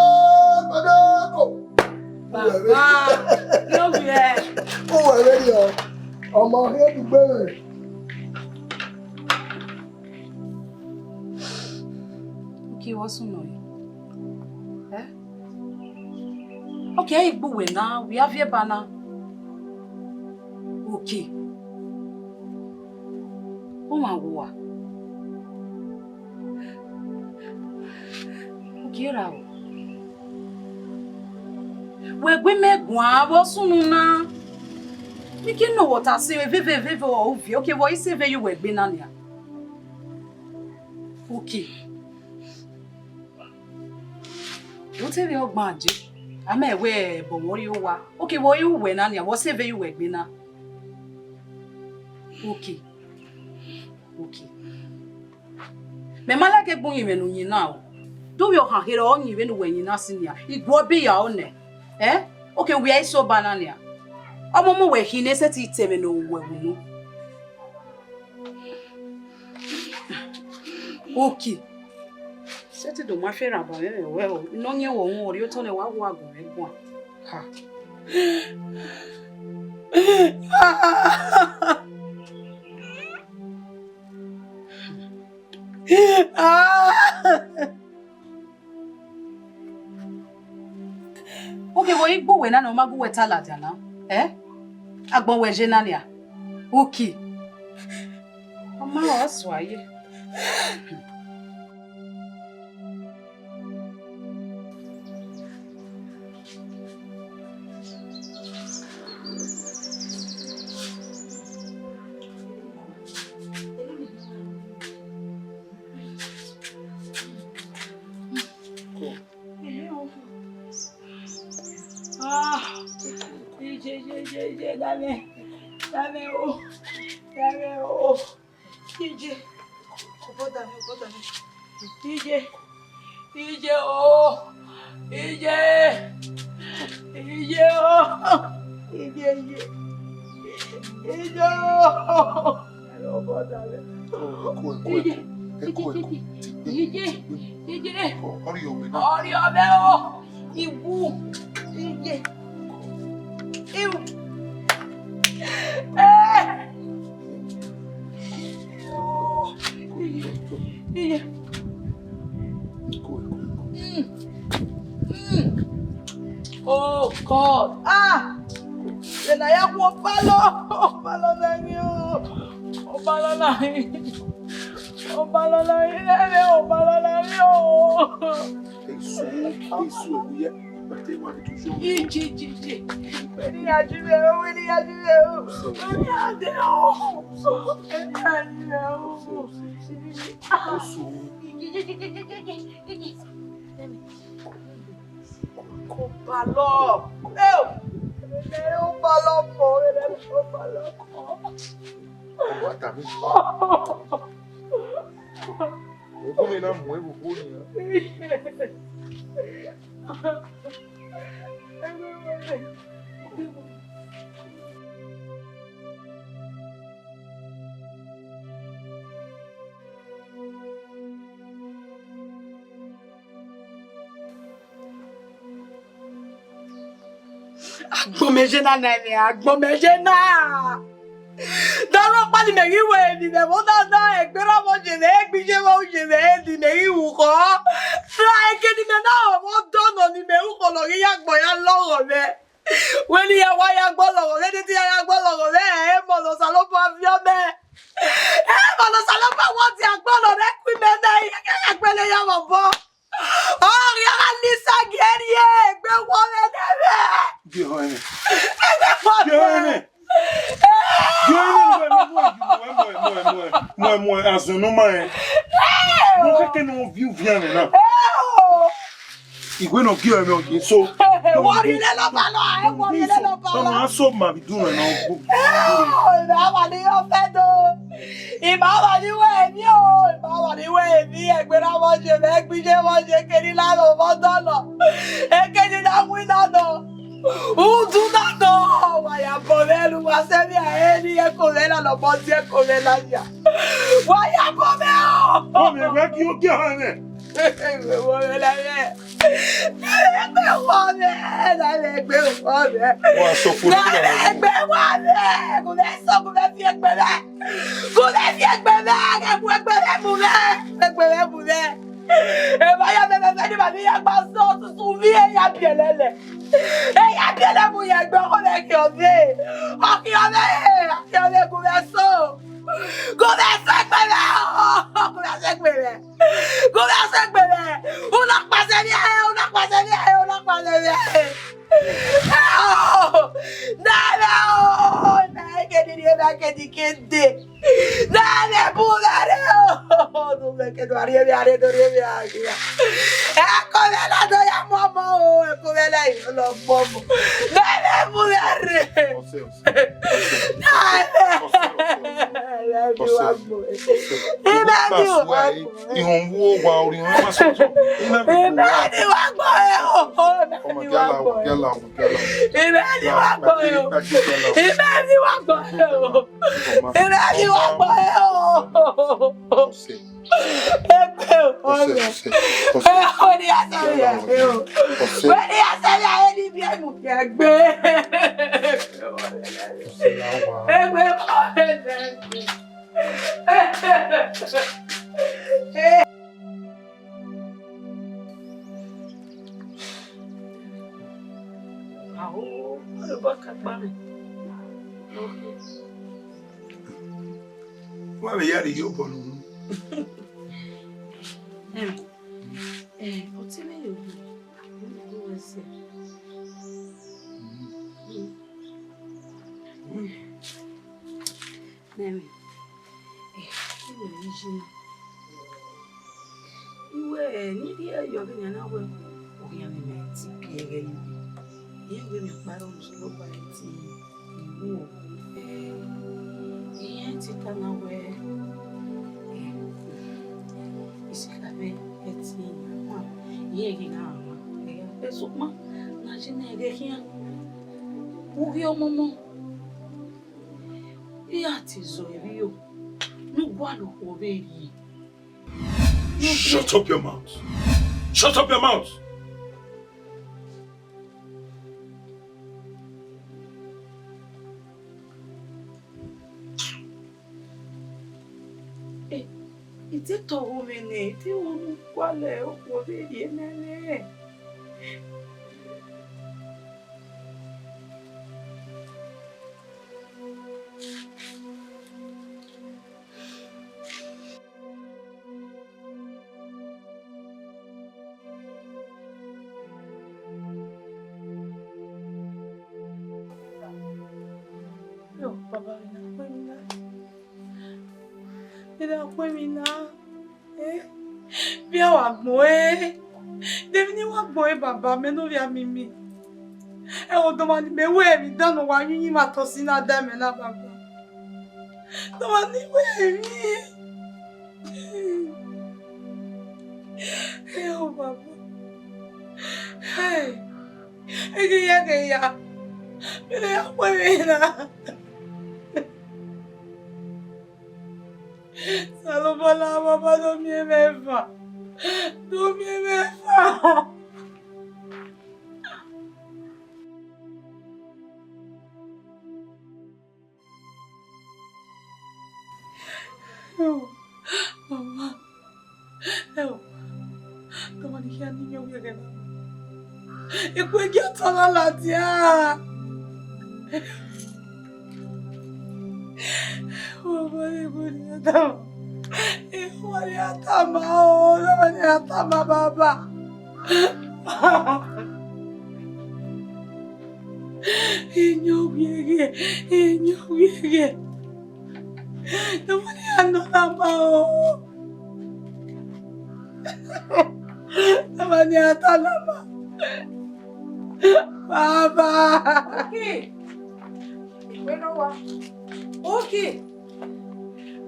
Badeko. Baba, yọ vbe. Uwẹ vbe yọ. Ọma he dugbe mwẹ. Uki wọ sunu. Eh? Ok, ẹ i gbe uwẹ na, wẹ a viẹ ba na. Ok. Ọ ma wua. Ok, ra o. Wẹ gu mẹ guan vbe ọ sunu na. Mi ke nọ wẹ ọta se veve veve ọ viẹ. Ok, vbe ọ i se vbe ye uwẹ egbe na nia. Ok. Vbe u te vbe ọgban je, a ma wẹ ẹbọ wẹ ọ rrie owa. Ok, vbe ọ i ru uwẹ na nia, vbe ọ se vbe ye uwẹ egbe na? Okay. Okay. Mẹ ma like egbe uyinmwẹ ne u yin na o. De ovbi ọkhan kherhe ọ yin vbene uwẹ yin na sin nia, I guọbi ya ọ nẹ. Eh? Okay, wẹ iso ba na nia. Ọmọ mu wẹ khin ne sẹtin te ẹmwẹ ne ọ ru wẹ unu. Okay. Sẹtin do ma fe ra ba mwẹ mwẹ wẹ o. Nọ yin wọ wọn, ọ rhie otọ nẹ wa gu agun mwẹ guan. Ha. Uki vbe igbe uwẹ na ne ọ ma gu wẹ ta ladian na, eh? Agbọn wẹ ye na nia. Uki. Ọ ma rọ sua ye. Ah, ije, ije, ije, ije, dame, dame, oh, dame, oh. Ije. Oboda mi, oboda mi. Ije. Ije o. Ije. Ije o. Ije, ije. Ije o. Oboda mi. Ije. Ije. Ije. Ije. Ọ rhie ọmẹ na. Ọ rhie ọmẹ o. Iwu. Iye. Iwu. Eh. Iye. Iye. Mm. Mm. Oh God. Ah. Then I have one palo. Palo na ni o. Palo na ni. Palo na ni. Palo na ni o. Jesu, Jesu, ẹvbo hia, ma te wa ni tu sọ. Ije, ije, ije. Wẹ ne I ya ju mwẹ o, wẹ ne I ya ju mwẹ o. Wẹ ne I ya de o. Wẹ ne I ya ju mwẹ o. Jesu. Ko balọ. Eo. Ene u balọ fo, ene u balọ fo. Ọmọ ata mi. Mo kọ́ mi na mu ẹvbo bo ni. Agbọn mẹ ye na, na ẹmwẹ agbọn mẹ ye na. Dọlọ ọkpa ni mẹ ghi wẹ emwi mwẹ vbe ọna na, egbe ra vbe oye mwẹ, egbe iye vbe oye mwẹ, ni mẹ ghi ru khọ. Ra eke ni mẹ na rọ vbe ọdọ nọ ni mẹ ru khọ nọ ghi ya agbọn ya lọghọ mwẹ. Wẹ ne I ya wa ya agbọn lọghọ mwẹ, ne I ya ya agbọn lọghọ mwẹ, emọ ne Osanobua viọ mẹ. Emọ ne Osanobua wọ dia agbọn nọ rre ku imẹ na, I ya gbele ya vbe obọ. Ọ ghi gha lisa gie rrie, egbe wọ mwẹ ne mwẹ. Gie họn ẹmwẹ. Egbe wọ mwẹ. Gie họn ẹmwẹ. Gie họn ẹmwẹ, mu, mu, mu, mu, mu, mu, mu, azun ne u ma rẹn. Mu keke ne u viọ uvian mwẹ na. Iwe ne ọ gie mwẹ ọ ye so. Wọ rhie lele ọba lọ, ẹ wọ rhie lele ọba lọ. Ọmọ a so ma vbe idun rẹ na. Ẹ o, ẹ ma wa ni yọ fẹ do. I ma wa ni wẹ emwi o, I ma wa ni wẹ emwi, egbe ra vbe oye mwẹ, egbe iye vbe oye, eke ni na rọ vbe ọdọ nọ, eke ni na winna nọ, udu na nọ, wa ya bọ mwẹ, ne uwa sẹ emwi a, eni eko mwẹ na nọ, ọmọ tie eko mwẹ na ya. Wa ya bọ mwẹ o. Ọmọ ẹgbẹ ghi ogie họn mwẹ. Egbe wọ mwẹ na mwẹ. Egbe wọ mwẹ, na mwẹ egbe wọ mwẹ. Wa sọ fún mi. Na mwẹ egbe wọ mwẹ. Gu mwẹ sọ, gu mwẹ fi egbe mwẹ. Gu mwẹ fi egbe mwẹ, gu egbe mwẹ mu mwẹ. Egbe mwẹ mu mwẹ. Eva ya mwẹ mwẹ ni ma ni ya gba sọ, susu vbi e ya biẹlẹ lẹ. E ya biẹlẹ mu ya egbe, ọkọ mwẹ khian ọvbe. Ọ khian ọvbe, ọ khian ọvbe, gu mwẹ sọ. Gu mwẹ sẹ egbe mwẹ, gu mwẹ sẹ egbe mwẹ. Gu mwẹ sẹ egbe mwẹ. U na kpasẹ vbe ẹre, u na kpasẹ vbe ẹre, u na kpasẹ vbe ẹre. Na mwẹ o, na mwẹ o, na kedi rhie, na kedi kede. Na mwẹ bu mwẹ rre o. Do mwẹ ke do rhie vbe are, do rhie vbe are. Eko mwẹ na do ya mu ọmọ o, eko mwẹ na do ya mu ọmọ. Na mwẹ bu mwẹ rre. Na mwẹ. Imẹ ni wa gbọ. Imẹ ni wa gbọ. Ihọn wo wa ori họn ma sọ. Imẹ ni wa gbọ. Ọmọ, gala, gala, gala. Imẹ ni wa gbọ. Imẹ ni wa gbọ. Imẹ ni wa gbọ. Egbe o, ọmọ. Wẹ ni a sẹ ya, wẹ ni a sẹ ya, eni bi emu kẹ gbe. Egbe o, ọmọ. Aho, ọba ka kpa mwẹ. Wa vbe ya rhie obọ ne unu. Em, eh, ọtẹn mwẹ yo, unu wẹ sẹ. Nẹmwẹ, eh, I wẹ ne I ji na. I wẹ, eh, ne I rhie yọ vbene a na wẹ, okhian ne imẹ ti gie ẹghẹ ye. Irẹn wẹ mẹ kpa rọ ne Osanobua rẹn tie iruo. Eh, irẹn te tama wẹ, eh, isikhavbe ẹtin ma, irẹn ghi gha ma. Eh, sokpan, ne a ye ne ẹghẹ khian, u ghi ọmọmọ. Iran te zọ emwi yo, ne u gualọ okhuo vbe rhie. Shut up your mouth. Shut up your mouth. Eh, I te tọghọ mwẹ nẹ, I te ru ne u gualọ okhuo vbe rhie nẹ. Yo, baba, vbe na khuẹ emwi na? Vbe na khuẹ emwi na? Eh? Vbe a wa gbọn ẹre? De emwi ne I wa gbọn ẹre, baba, mẹ ne ovbi a miẹn mẹ. Ẹ, odọmwa ne imẹ wẹ emwi dan ne ọ wa yin uyinmwẹ otọ sin na da mẹ na, baba. Odọmwa ne I wẹ emwi. Ẹ, o baba. Hey. Ẹ ghi ya, ghi ya. Vbe ne a khuẹ emwi na? Osanobua, baba, do miẹn mwẹ eva. Do miẹn mwẹ eva. Ẹ o, mama, ẹ o, tọmọ ni khian ne iyẹn wiẹghẹ na. Ikhuo gie otọ na ladian. Ọmọ ni, ọmọ ni a tama. Ọmọ ni a tama o, ọmọ ni a tama, baba. Iyẹn wiẹghẹ, iyẹn wiẹghẹ. Ọmọ ni a nọ na ma o. Ọmọ ni a ta na ma. Baba. Oki. Ikhuo ne ọ wa. Oki.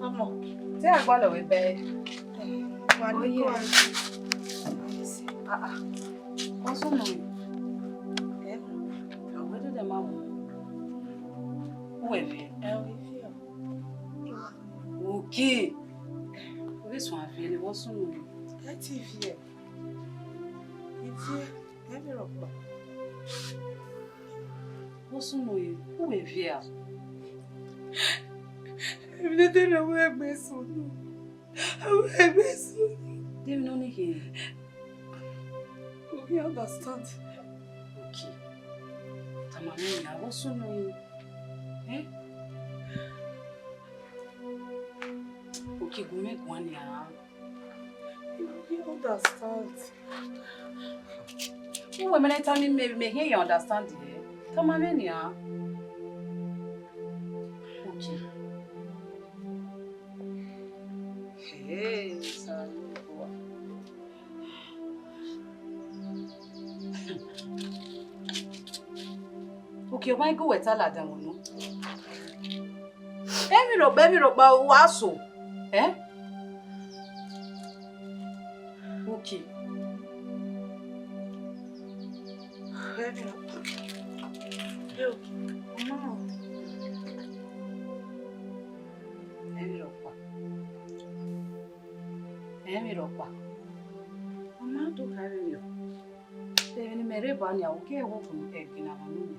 Ọmọ, te a gualọ vbe bẹe. Wa ni ko a. Ah, ah. Ọ sunu. Eh? Awẹ dede ma wo. Uwẹ viẹ. Ẹ, ọ viẹ. Oki. Ọ ghi suẹn viẹ ne ọ sunu. Ẹ te viẹ. I viẹ. Ẹ vbe rhọkpa. Ọ sunu, uwẹ viẹ a? Emwi ne ọ dẹrẹ wẹ egbe sunu. Wẹ egbe sunu. De emwi ne ọ ni khin? U ghi understand. Oki. Tama mwẹ nian, ọ sunu. Eh? Oki, gu mwẹ guan nian. You understand? Uwẹ mẹ ne tama mẹ, mẹ hiẹn ya understand ye. Tama mwẹ nian. Oki. Hey, Osanobua. Oki, ọ ma gu wẹ ta ladian unu. Emwi Ọkpa, emwi rhọkpa wa so. Eh? Uki. Emwi rhọkpa. Emwi rhọkpa. Emwi rhọkpa. Ọ ma do kha vberriọ. Emwi ne imẹ rre ba nia, uki ẹvbo gun ẹgbin na ma nu mẹ.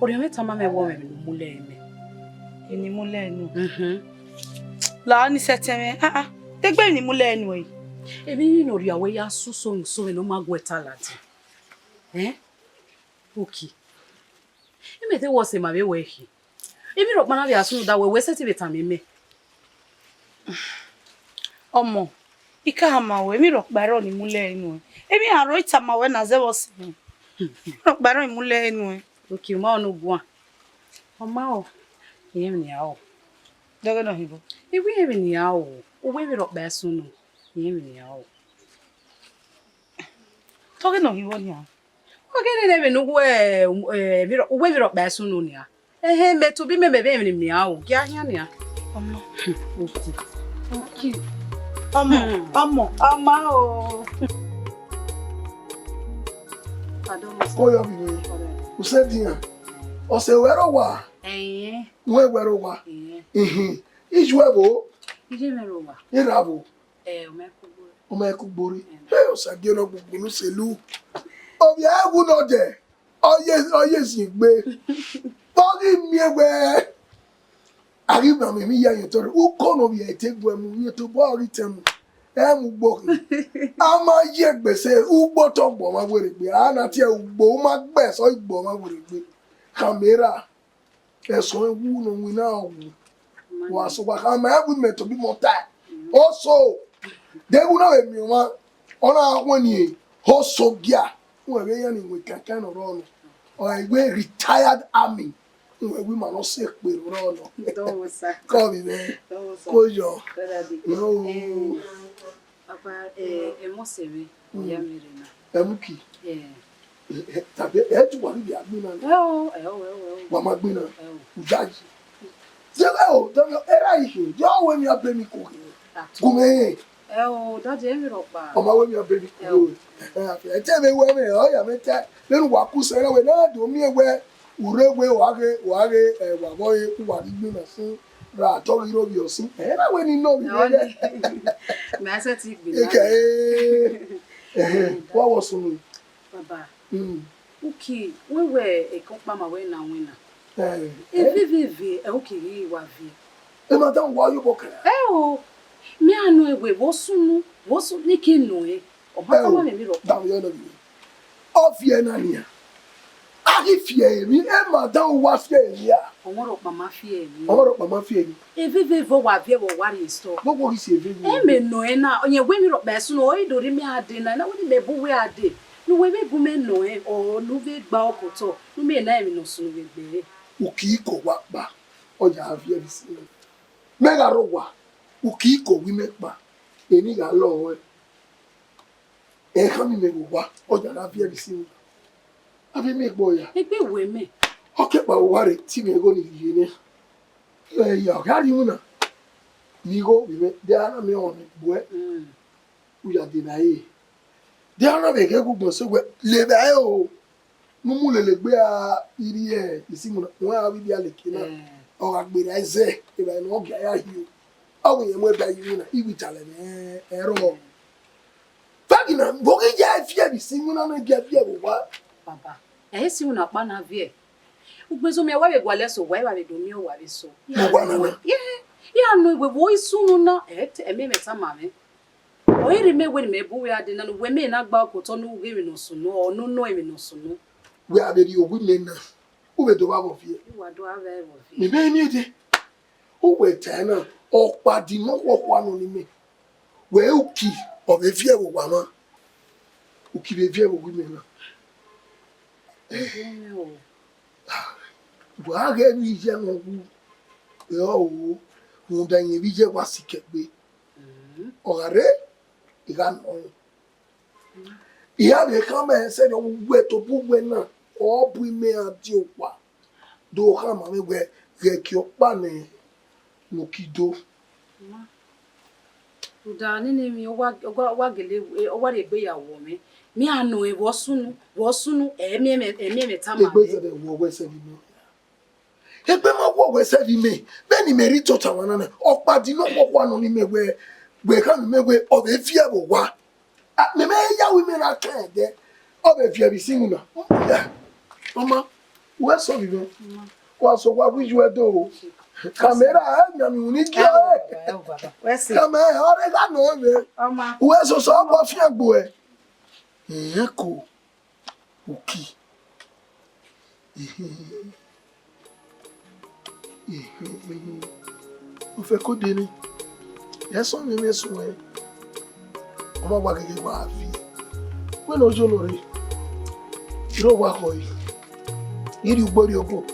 Orhiọn mwẹ tama mwẹ wẹẹ ọmwẹ emwi ne u mu lẹ ẹre mẹ. Emwi ne I mu lẹ ẹre nuẹn? Mhm. La ni sẹtin mwẹ, ah, ah. Te egbe emwi ne I mu lẹ ẹre nuẹn yi? Emwi ne orhiọn wẹ ya susu so vbene ọ ma gu ẹre ta ladian. Eh? Uki. Imẹ te wẹ ọse ma vbe wẹ khin. Emwi rhọkpa na vbe a sunu da wẹ, wẹ sẹtin vbe tama mẹ. Ọmọ, I ka ma wẹ, emwi rhọkpa ẹre ọni mu lẹ ẹre nuẹn. Emwi aro I tama wẹ na zẹ vbe ọse mwẹ. Emwi rhọkpa ẹre ọni mu lẹ ẹre nuẹn. Uki, u ma ọnọ guan. Ọ ma o, irẹn emwi ne I ra ro. Dọghe nọ hin vbo? I wẹ irẹn emwi ne I ra ro, u wẹ emwi rhọkpa i sunu, irẹn emwi ne I ra ro. Dọghe nọ hin vbo nian? Ọ ghe nene vbene uwẹ, eh, emwi rhọ-, uwẹ emwi rhọkpa i sunu nian. Ẹhẹn, mẹ tobọ imẹ, mẹ vbe emwi ne I ra ro, gie a khian nian. Ọmọ. Uki. Uki. Ọmọ, ọmọ, ọmọ o. Pardon, sir. Ko yọ vbe ire. Pardon. U sẹ dian. Ọse wẹ rre owa. Ẹyẹn. Wẹ wẹ rre owa. Ẹyẹn. Ihin. Iye ruẹ vbo? Iye mwẹ rre owa. Erha vbo? Ẹ, ọ ma ku gbo. Ọ ma ku gbo rre. Ẹyẹn. Hey, Osagie nọ gbogbo ne u sẹ lu. Ovbi ẹvbo nọ dẹ. Ọ ye, ọ ye zin egbe. Vbe ọ ghi miẹn wẹẹ, a ghi ma mwẹ emwi ya ye otọ rre, uko ne ovbi ẹre te gu ẹre mu, ye tobọ ọ ghi tẹn mu, ẹ mu ugbo khin. A ma ye egbe sẹ, ugbo te ọgbọ ọmwa werriegbe, a na tie ugbo, u ma gbe ẹsọ igbo ọmwa werriegbe. Khama erha, ẹsọ wu ne ọ winna wu. Wa so wa khama ẹvbo imẹ tobọ imẹ ọta. Oso, deghẹ u na vbe miẹn ọmwa, ọ na khuẹnniẹn, oso gia, u wẹ vbe iran ni wẹ kankan ne ọ rrọọ nọ. Ọ i wẹ retired army, u wẹ wẹ ima ne ọ sẹ ekpere rrọọ nọ. Dọmọ sa. Kọ vbe mwẹ. Dọmọ sa. Ko yọ. Brother Dike. No. Eh, Papa, eh, ẹmwẹ ọse mwẹ, mm, ọ ya mwẹ rre na. Ẹmwẹ uki. Eh. Eh, eh, tàbí ẹ tún wà níbi àgbẹ̀ náà ni. Ẹ o, ẹ o, ẹ o, ẹ o. Wà á máa gbé náà. Ẹ o. Ìyá yìí. Ṣé ẹ o, dọ́dọ̀, ẹ ráyè ṣe, yọ wẹ mi abẹ́ mi kò kì í. Àtú. Gùn mẹ́yìn. Ẹ o, dájú ẹ mi rọ̀ pa. Ọmọ wẹ mi abẹ́ mi kò kì í. Ẹ o. Ẹ, ẹ, ẹ tẹ́ mi wẹ́ mi, ọ yà mí tẹ́. Lẹ́nu wà kú sẹ́rẹ́ wẹ̀ náà dùn mí wẹ́. Ure wẹ wa ghe, wa ghe, ẹ, wa vbọ re, u wa ghi gbinna sin, ra tọ ghi ro vbiẹ sin. Ẹ na wẹ ni nọ vbe. Ọ rẹ ni. Mẹ a sẹ ti gbinna. Eke, ẹ, ẹ, wa wọ sunu. Baba. Mm. Uki, wẹ wẹ eke ọkpa ma wẹ na winna. Ẹ, ẹ. Eve veve, ẹ, uki ghi wa viẹ. Ẹ ma dan wa yo bọ kẹrẹ. Ẹ o, mẹ a nọ ẹwe, vbọ sunu, vbọ sunu, ne ke nọ ẹ. Ọ ma tama mwẹ emwi rhọkpa. Ẹ o, da mwẹ nọ vbe. Ọ viẹ na nian. A ghi fiẹ emwi, ẹ ma dan uwa fiẹ emwi a. Ọmọ rhọkpa ma fiẹ emwi. Ọmọ rhọkpa ma fiẹ emwi. Eve veve wa viẹ vbe wa rrie store. Vbọ wo ghi si eve veve? Ẹ mẹ nọ ẹ na, ọ yẹn wẹ emwi rhọkpa ẹsun, ọ i do rhie mẹ a dee na, na wẹ ne mẹ bu wẹ a dee. Ne uwẹ vbe gu mẹ nọ ẹ, ọ ne u vbe gba ọkotọ, ne u miẹn na emwi ne ọ sunu vbe egbe ẹre. Uki ko wa kpa, ọ ya viẹ vbe isi mwẹ. Mẹ gha rre owa, uki ko wi mẹ kpa, eni gha lọ ruẹ. Ẹ khama imẹ vbe owa, ọ ya na viẹ vbe isi mwẹ. Avbe miẹn egbe ọya. Egbe wẹ mẹ. Ọ ke kpa vbe owa rre, te imẹ igho ni rhie nẹ. Ẹ ya, ọ gha rrie iwinna. Ne igho vbe mwẹ, de a na miẹn ọmọ ne gbuẹ. Mm. U ya dee na ẹre. De a na vbe ghẹ gu gbọn sẹ wẹ, levba ẹre o. Ne u mu lele egbe a, i rrie isi mwẹ na, wẹ a vbe dia leke na. Eh. Ọ gha gberra ẹzẹ, evbare ne ọ gia ya hio. Ọ wẹ irẹn mu ẹdẹ ye iwinna, I ghi talẹ mwẹ, ẹrọ. Fagina, vbe ọ ghi ya viẹ vbe isi iwinna ne ọ gia viẹ vbe owa? Baba, ẹ i si iwinna ọkpa na viẹ. Ugbẹn zẹ mẹ wa vbe gualọ ẹse owa, I wa vbe do miẹn owa vbe eso. Owa nana. Ye, ya nọ iwe vbe isu unu na, ẹ te, ẹ mẹ mẹ tama mwẹ. Ọ i rhie mẹ wẹ ne mẹ bu wẹ a dee na, ne uwẹ mẹ na gba ọkotọ ne u ghe emwi ne ọ sunu, ọ ne u nọ emwi ne ọ sunu. Wẹ a vbe rhie owa mẹ na, u vbe do vba vbọ viẹ? I wa do vba vbọ viẹ. Mẹ mẹ miẹn dee. U wẹ ta na, ọkpa di ne ọ khuọkhua nọ ne imẹ. Wẹ Uki, ọ vbe viẹ vbe owa mwa. Uki vbe viẹ vbe owa imẹ na. Wa ghẹ vbe iye ne ọ wu, ẹ ọ ru, rhunmwuda irẹn vbe iye wa sikẹ egbe. Ọ gha rre, I gha nọ rẹn. I gha vbe khama ẹre sẹrriọ, uwẹ tobọ uwẹ na, ọ bu imẹ ra die owa, do khama mwẹ wẹ ghẹ gie ọkpa nẹ ne Uki do. Rhunmwuda nene emwi, ọ wa, ọ wa, ọ wa gele, ọ wa rhie egbe ya wọ mwẹ. Mẹ a nọ ẹn vbe ọ sunu, vbe ọ sunu, ẹ miẹn mwẹ, ẹ miẹn mwẹ tama egbe mwẹ. Zẹdẹ wọ wẹ sẹ vbe imẹ. Egbe ma wọ wẹ sẹ vbe imẹ, vbene imẹ rhie tota mwa na na, ọkpa di nọ kpọkpọ nọ ne imẹ wẹ, wẹ khama imẹ wẹ, ọ vbe viẹ vbe owa. A, mẹ mẹ ya wẹ imẹ na kan ẹdẹ, ọ vbe viẹ vbe isinmwi na. Ọ ma, wẹ sọ vbe imẹ. Wa sọ wa wi ju ẹdẹ o. Kamẹra, ẹ miẹn mi unu gie. Ẹ o, baba, ẹ o, baba. Wẹ sẹ. Kamẹra, ọ rre gha nọ mwẹ. Ọ ma. Wẹ sọsọ, ọ gba fian gbe ẹ. Ẹn ko. Uki. Ofẹ ko de ni. Ẹ sọ mwẹ, mwẹ suẹn. Ọ ma wa gẹgẹ wa viẹ. Wẹ ne ọ yo nọ rre. Iro wa khọ yi. Iri ugbo ri ogo.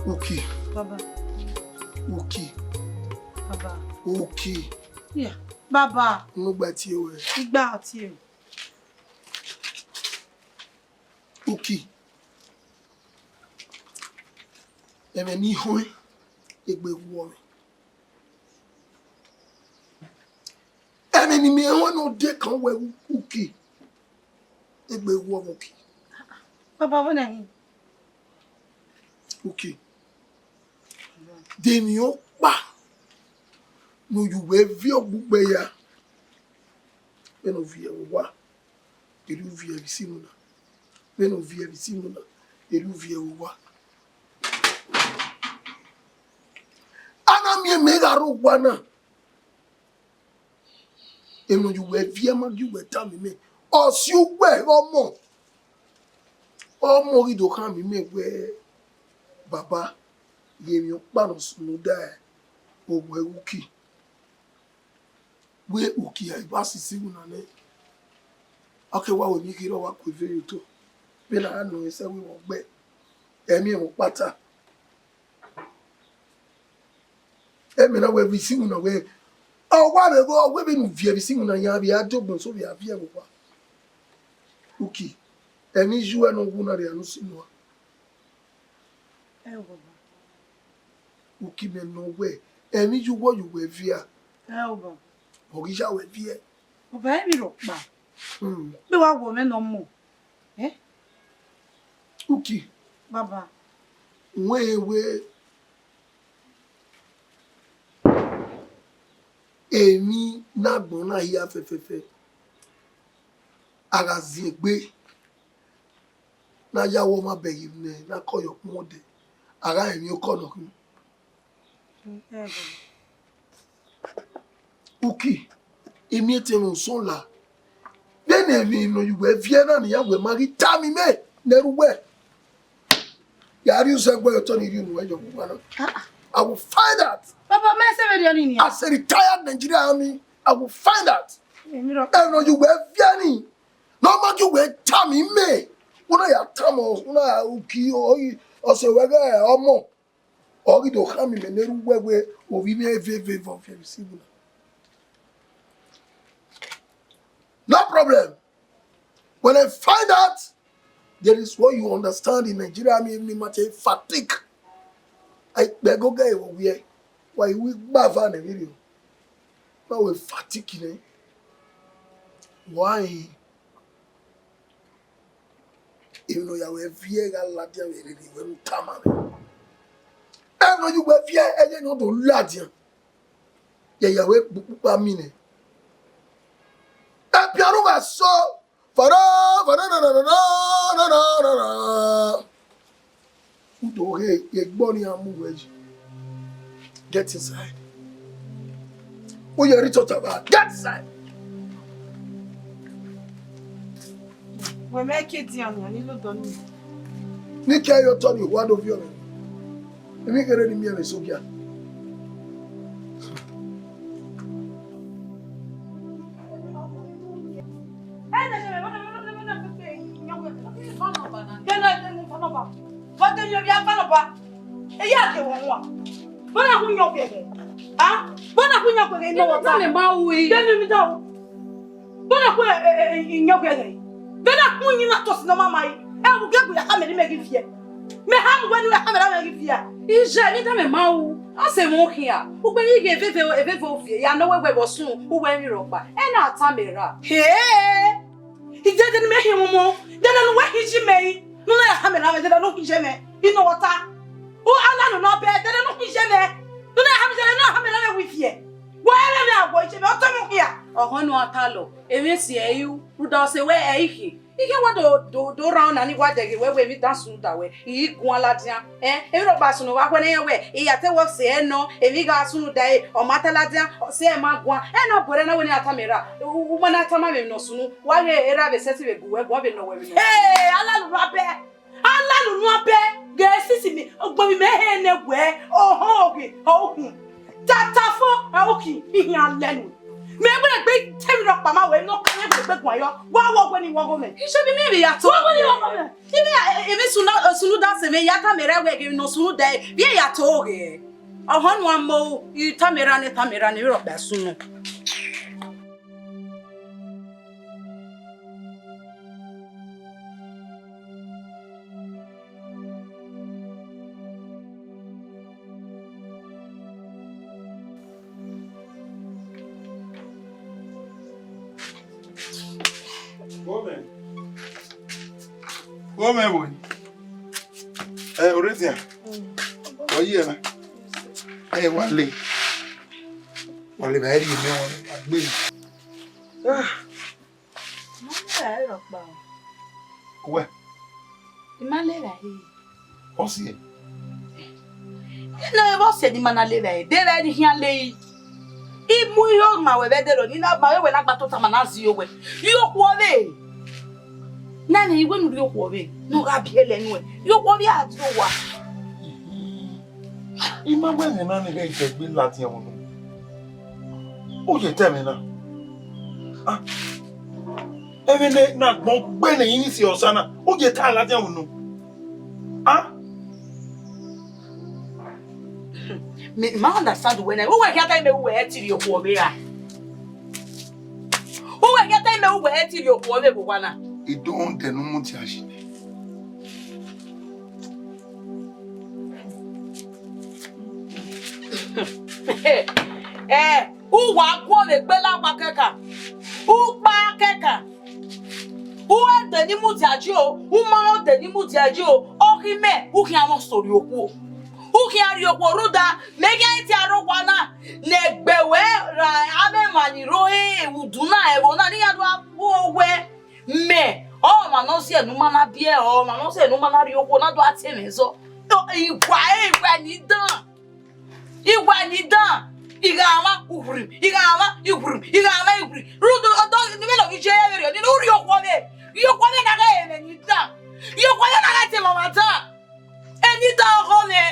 Uki. Baba. Uki. Baba. Uki. Yeah. Baba. Unu gba tie ruẹ. I gba tie. Uki. Ẹmwẹ ne I họn egbe wọ mwẹ. Ẹmwẹ ne imẹ họn ne ọ de kan wẹ Uki. Egbe wọ mwẹ Uki. Baba, vbọ na hin? Uki. De emwi ọkpa ne u ye uwẹ viẹ ọgbugbe ya, vbene u viẹ vbe owa, erriọ u viẹ vbe isinmwi na, vbene u viẹ vbe isinmwi na, erriọ u viẹ vbe owa. A na miẹn mẹ gha rre owa na. Emwi ne u ye uwẹ viẹ ma gie uwẹ tama imẹ. Ọ si uwẹ ọmọ. Ọmọ ghi do khama imẹ wẹ, baba, ye emwi ọkpa ne ọ sunu da owẹ Uki. Wẹ Uki, a i ba sisi iwinna nẹ. Ọ ke wa wẹ emwi kherhe ọ wa ku eve ye otọ. Vbene a nọ ẹsẹ wẹ vbe ọgbẹe, ẹ miẹn mwẹ ọkpa ta. Ẹmwẹ na wẹ vbe isinmwi na wẹ, ọ wa vbe gho, ọ wẹ vbene u viẹ vbe isinmwi na yan vbe a do gbọn so vbe a viẹ vbe owa. Uki, ẹmwẹ iye uwẹ ne ọ wu na rhia ne u si nua. Ẹ o, baba. Uki, mẹ nọ wẹ, ẹmwẹ iye uwẹ ọ ye uwẹ viẹ a? Ẹ o, baba. Ọ ghi ya wẹ viẹ. Baba, emwi rhọkpa. Hmm. Vbe wa wọ mwẹ ne ọ mọ. Eh? Uki. Baba. Wẹ wẹ emwi ne agbọn na hia fẹfẹfẹ, a gha ziẹn egbe ne a ya wẹ ọmwa bẹghe ne a kọ ye ọkpẹn ọdẹ, a gha rẹn emwi okọ ne ọ khin. Uki, imiẹtẹn mwẹ usọn la. Vbene emwi ne ọ ye uwẹ viẹ na nian, wẹ ma ghi tama imẹ ne ẹrhu uwẹ. Ya rhie uzẹ gbe otọ ni rhie unu ẹyọ vbe uwa na. Ah, ah. I will find out. Baba, mẹ sẹ vberriọ ni nian. As a retired Nigerian army, I will find out. Emwi rhọkpa. Emwi ne ọ ye uwẹ viẹ ni, ne ọ ma gie uwẹ tama imẹ. Una ya tama, una ya Uki, ọ, ọse wẹ ghẹ ọmọ. Ọ ghi do khama imẹ ne erha uwẹ wẹ ovbi mwẹ veve vbe ọ viẹ vbe isinmwi na. No problem. When I find out, there is what you understand in Nigeria, mi, mi ma te fatigue. Ai kpẹ gogo ẹre vbe owiẹ, wa i ru igbava nẹ vberriọ. Ma wẹ fatigue nẹ. Wa rẹn. Emwi ne ọ ya wẹ viẹ gha ladian vbe rere wẹ ne u tama mwẹ. Emwi ne ọ ya wẹ viẹ, ẹghẹ ne ọ do ladian. Ya ya wẹ kpukpukpa mi nẹ. Ebian ru gha sọ, fara, fara, na, na, na, na, na, na, na, na. U do ghe, ye egbe ọnii a mu wẹ yi. Get inside. U ye rhie tota ba, get inside. Wẹ mẹ ke dian nian ni lodọ ni. Ni ke ye otọ ni wa do viọ mwẹ. Emwi kherhe ni miẹn mwẹ so gia. Vbọna khu yan ọghe ẹghẹ? A? Vbọna khu yan ọghe ẹghẹ? Ẹ ma ru ẹre. Dẹni mi da o. Vbọna khu, e, e, e, yan ọghe ẹghẹ? Vbọna khu yan ima tosi ne ọ ma ma yi. Ẹ, u gie gu ya khama ne imẹ ghi viẹ. Mẹ ha mu wẹ ne u ya khama ne imẹ ghi viẹ. Iye, ne I tama mẹ ma ru. Ọ sẹ mwẹ khian. Ugbẹn ghi ghe eveve, eveve oviẹ, ya nọ wẹ wẹ vbe ọ sunu, u wẹ emwi rhọkpa. Ẹ na tama ra. Hee! Idẹdẹ ne imẹ hin mwẹ ọmọ, idẹdẹ ne uwẹ hin ji mẹ yi, ne u na ya khama ne imẹ, idẹdẹ ne u hin ye mwẹ, I nọ wẹ ọta. U ala ne u nọ bẹ, idẹdẹ ne u hin ye mwẹ, ne u na ya khama, idẹdẹ ne u na khama ne imẹ wẹ iviẹ. Wẹ ẹmwẹ mẹ a wọ iye mwẹ, ọ tọ mwẹ khian. Ọghọ ne u a talọ, emwi esi ẹ i ru, rhunmwuda ọse wẹ ẹ i khin. I khian wa do, do, do rran ọna ni wa dẹghe wẹ, wẹ emwi dan sunu da wẹ, I guan ladian. Ẹ, emwi rhọkpa sunu vbe akhuẹ ne iran wẹ, I ya te wẹ ọse ẹ nọ, emwi gha sunu da ẹre, ọ ma ta ladian, ọse ẹ ma guan. Ẹ na bu ẹre na wẹ ne a tama ra, u, u ma na tama mwẹ emwi ne ọ sunu, wa ghe erha vbe sẹtin vbe gu wẹ guan vbe nọ wẹ emwi nọ. Ee, ala ne u nọ bẹ, ala ne u nọ bẹ, ghe sisi mi, ugbẹn vbe mẹ hẹ nẹ wẹ, ọhọn ọghe, ọ ukhun. Tata fo, ẹ, u khin, I khian lẹ nuẹn. Mẹ wẹ egbe te emwi rhọkpa ma wẹ, ne ọ ka mwẹ egbe guan yọ, wa wọ wẹ ne I wọ ọghọ mwẹ. Iye, bi mẹ vbe ya to. Wa wẹ ne I wọ ọghọ mwẹ. Iye, e, e, emwi sunu, sunu da sẹ mwẹ, ya tama ra wẹ, emwi ne ọ sunu da, vbe ya to ghe. Ọhọn ne u a mu, I tama ra nẹ, tama ra nẹ, emwi rhọkpa sunu. Come. Come, boy. Eh, Orezia. Ọ ye na? Eh, wa le. Wa le, ba eri me wan, wa gbe. Ah. Ma le ra rhọkpa o. Wẹ. I ma le ra he. Ọ si ẹ? Ena vbe ọ si ẹ ne I ma na le ra he, de ra ne I khian le i. I mu iro ma wẹ vbe ẹdẹrọ, ne I na ma wẹ na gba tota ma na zẹ owẹ. Rhie okhuo vbe. Na ne I wẹ ne u rhie okhuo vbe, ne ọ gha biẹlẹ nuẹn. Rhie okhuo vbe a die owa. I ma wẹ ẹmwẹ na ni ghẹ itẹgbe ladian unu. U ye ta ẹmwẹ na. Ah. Ẹmwẹ ne, ne agbọn gbe ne I yin si ọsa na. U ye ta ladian unu. Ah. Me, ma understand wẹ na. Uwẹ khian ta mẹ uwẹ ẹ ti rhie okhuo vbe ra? Uwẹ khian ta mẹ uwẹ ẹ ti rhie okhuo vbe vbe owa na? I do dẹ ne u mudia yi nẹ. Eh, u wa guọghọ egbe la wa kẹkan. U kpa kẹkan. U ẹdẹ ni mudia yi o, u ma ẹdẹ ni mudia yi o, ọ ghi mẹ, u khian mwẹ oso rhie okhuo. U khian rhie okhuo rhunmwuda, mẹ khian i tie aro owa na, ne ẹgbẹ wẹ ra avbe emwa ni rre udu na, ẹvbo na, ne iran do gha gu owẹ. Mẹ, ọmwa ne ọ si ẹ ne u ma na biẹ, ọmwa ne ọ si ẹ ne u ma na rhie okhuo na do a tie mwẹ zọ. Iwa, iwa ni dan. Iwa ni dan. I gha mwa, u rhirhi. I gha mwa, i rhirhi. I gha mwa, i rhirhi. Rhunmwuda, ọdọ, ne imẹ lọ ghi je vberriọ, ne u rhie okhuo vbe. Rhie okhuo vbe na gha ẹmwẹ ni dan. Rhie okhuo vbe na gha tie mwẹ ọmwa dan. Eni dan ọghọ mwẹ.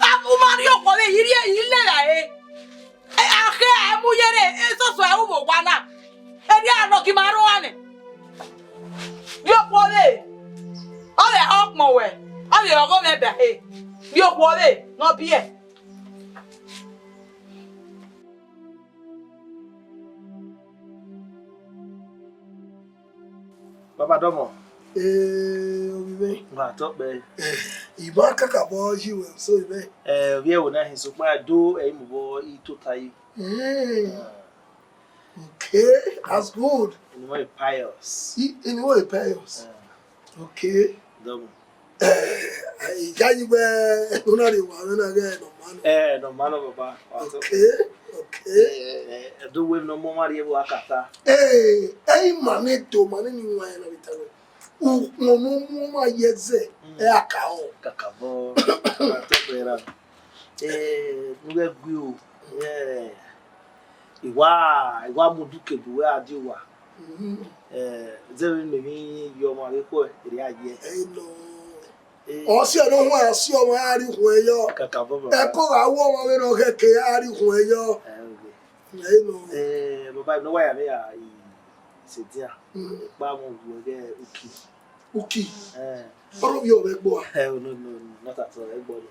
A, u ma rhie okhuo vbe, I rhie, I lele ẹre. E, a khe a mu yere, e soso ẹ u vbe owa na. Erriọ a nọ ghi ma rre owa nẹ. Rhie okhuo vbe. Ọ vbe ọkpọn wẹ. Ọ vbe ọghọ mwẹ bẹhe. Rhie okhuo vbe, ne ọ biẹ. Baba Dọmọ. Eh, ovbi mwẹ. Wa tọ kpẹ. Eh, I ma kakabọ yi wẹ so, ovbi mwẹ. Eh, ovbi ẹvbo na hin sokpan a do ẹ i mu vbọ i tota yi. Eh. Ah. Okay, that's good. Eni wẹ pious. I, eni wẹ pious. Eh. Okay. Dọmọ. Eh, I ya yi wẹ, una rhie owa mwẹ na ghẹ nọ ma nọ. Eh, nọ ma nọ, baba. Wa tọ. Okay, okay. Eh, eh, eh, do wẹ ne ọmọ ma rhie vbe akata. Eh, ẹ i ma ne do, ma ne ni wan na vbe ta wẹ. Ukpọn ne ọ mu ọmwa ye ẹzẹ, mm, ẹ a ka họ. Kakabọ, wa tọ kpẹ ra. Eh, ne u ghẹ gui o. Eh, I wa, I wa mudu ke bu wẹ a die owa. Mhm. Eh, zẹ vbene mẹ emwi ye ọmwa vbe khuẹ, erriọ a ye. Ẹ i nọ. Eh. Ọ si ẹre ne ọ huẹn, a si ọmwa a rhie ikhuẹn yọ. Kakabọ, baba. Ẹko gha wu ọmwa vbene ọ khẹke a rhie ikhuẹn yọ. Eh, okay. Ẹ i nọ. Eh, baba, ne ọ wa ya vbe ra i sẹ edian. Mhm. Kpa mu wu ẹghẹ uki. Uki. Eh. Ọ rọ vbiẹ ọmwa ẹgbọ a? Hell, no, no, no, not at all. Ẹgbọ nọ.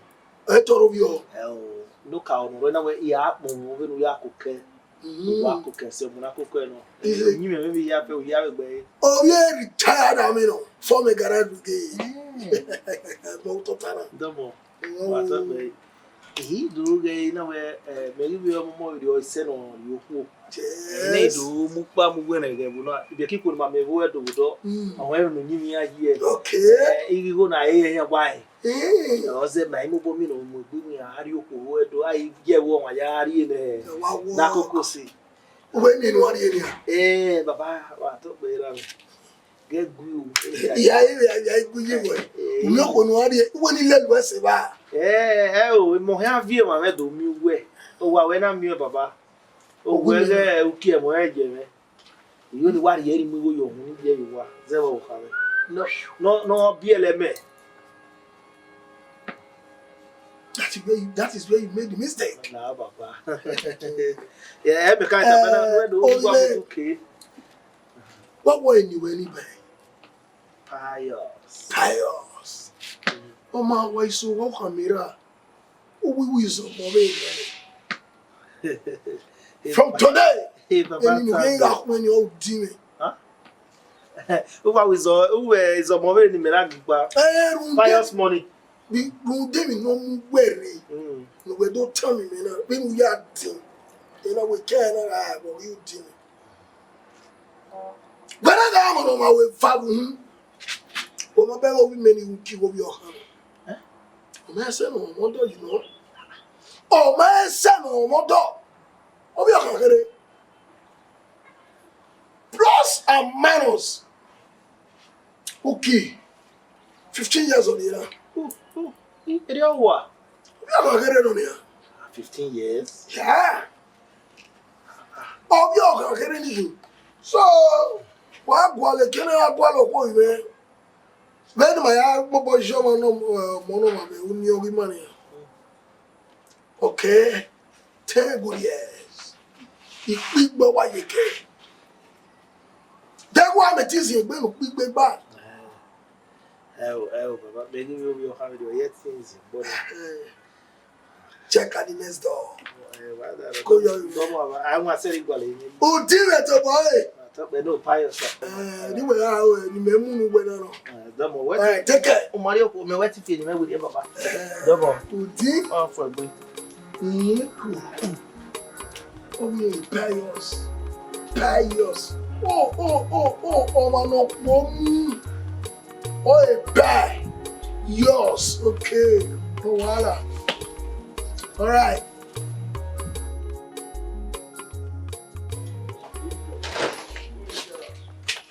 Ẹ tọrọ vbiẹ ọ. Hell, no ka ọmọ rẹ na wẹ, I a kpọnmwẹ vbene u ya koko ẹe. Mhm. Wa koko ẹe, sẹ ọmọ na koko ẹe nọ. Ehe. Uyinmwẹ mwẹ vbe ya fẹ, u ya vbe gbe ẹre. Ovbi retired army nọ, former Ghana Brigade. Eh. Ẹgbẹ otọ ta na. Dọmọ. Wa tọ kpẹ. Ehe, do ghẹ na wẹ, eh, mẹ ghi vbe ọmọmọ vbe ọ sẹ nọ rrie okhuo. Yes. Ene do mu kpa mu wẹ nẹ ghẹ vbo na. Ibiẹka ikhuo ne ma mẹ vbe ẹdẹ vbe odọ. Mm. Ọmwa ẹmwẹ ne uyinmwẹ iran yi ẹe. Okay. Eh, I ghi gho na ẹre iran wa ẹe. Eh. Ọ zẹ ma, I mu obọ miẹn ne ọ mu egbe iran, a rrie okhuo vbe ẹdẹ, a i ye ẹvbo ọmwa ya rrie nẹ. Ẹ wa wọ. Na koko sẹ. Uwẹ miẹn ne uwa rrie nia? Eh, baba, wa tọ kpẹ ra mẹ. Gẹ gu u. Iya, iya, iya, gu yi wẹ. Eh. U miẹn okhuo ne uwa rrie, uwẹ ni lele uwẹ sẹ evba. Eh, ẹ o, emọ hia viọ emwa mwẹ do miẹn uwẹ. Owa wẹ na miẹn baba. Owa ghẹ uki ẹmwẹ ẹjẹ mwẹ. Iyo ni wa rhie ẹre mu igho ye uhunmwu ni ye ye owa, zẹ vbe ọvbokhan mwẹ. Nọ, nọ, nọ biẹlẹ mẹ. That is where you, that is where you made the mistake. Na, baba. Yeah, ẹ mẹ ka ta bana, wẹ do gba mu ke. What were you when you buy? Pious. Pious. Ọ ma wa iso, wa kha mera. Uwu iwu izọmọ vbe rẹ. From today, eni ne u ghi gha khuẹn ni ọ di mwẹ. Huh? Uwa wẹ izọ, uwẹ izọmọ vbe ni mẹ na gigba. Eh, rhunmwuda, pious money. Rhunmwuda emwi ne ọ mu wẹ rre, mm, ne uwẹ do tama mẹ na, vbene u ya din, ena wẹ ke na gha vbe ọ ghi u di mwẹ. Wẹ na gha mọ ne ọmwa wẹ eva vbe uhunmwu, wẹ ma bẹghe ovbi mẹ ni ru ki vbe ovbi ọkhan. Eh? Ọ ma sẹ ne ọ mwẹ ọdọ, you know. Ọ ma sẹ ne ọ mwẹ ọdọ. Ovbi ọkhan kherhe. Plus and minus. Uki, fifteen years on here. Uh, uh, i-, erriọ owa. Ovbi ọkhan kherhe nọ nia. Fifteen years? Yeah. Ovbi ọkhan kherhe nii. So, wa gualọ, ekene a gualọ okhuo mwẹ. Vbene ma ya kpokpo zẹ ọmọ nọ, eh, ọmọ nọ ma vbe uni ọghe ima nia. Okay, ten good years. Ikpigbe wa ye ke. Deghẹ wa mẹ te zin egbe ne ukpigbe gba. Ẹ o, ẹ o, baba, mẹ ghi vbe ovbi ọkhan vbe do ye things, but check at the next door. Ẹ, wa da, go your room. Baba, I want to say igual. Udi rẹ tobọ ẹre. Tọkpẹ no pious. Eh, ni wẹ ra o, ni mẹ mu nu wẹ na nọ. Eh, dọmọ, wẹ, eh, take care. O ma rhie okhuo mẹ, wẹ te fi eni mẹ werriẹ, baba. Eh, dọmọ. Udi. Ọ fọ egbe. Mm. Oh, yeah, pious. Pious. Oh, oh, oh, oh, ọmwa ne ọ kpo mu. Oh, a pious. Okay. No wahala. All right.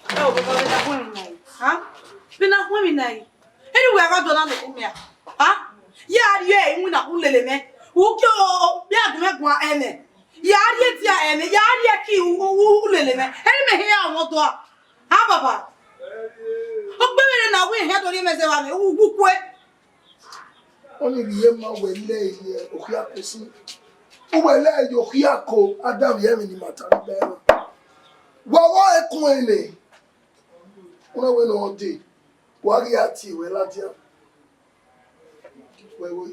Ẹ o, baba, vbe na khuẹn emwi na re? Ha? Vbe na khuẹn emwi na re? Anyway, a gha do na nọ okhuo mia. Ha? Ya rhie iwinna khu lele mwẹ. Uki o, o, o, ya gu mwẹ guan ẹmwẹ. Ya rhie dia ẹmwẹ, ya rhie ẹki u, u, u, u lele mwẹ. Eni mẹ hia ọmọ dua. Ha, baba? Ọ gbe vberriọ na wẹ ehia do rhie mwẹ zẹ vbe amwẹ, u, u kue. Ọni rhie ma wẹ lẹ ye okhiako sin. U wẹ lẹ ye okhiako, a danmwẹ ẹmwẹ ne ima ta ni bẹghe na. Wa wa ẹkun ẹnẹ. Una wẹ ne ọ dee, wa ghi a tie wẹ ladian. Wẹ we.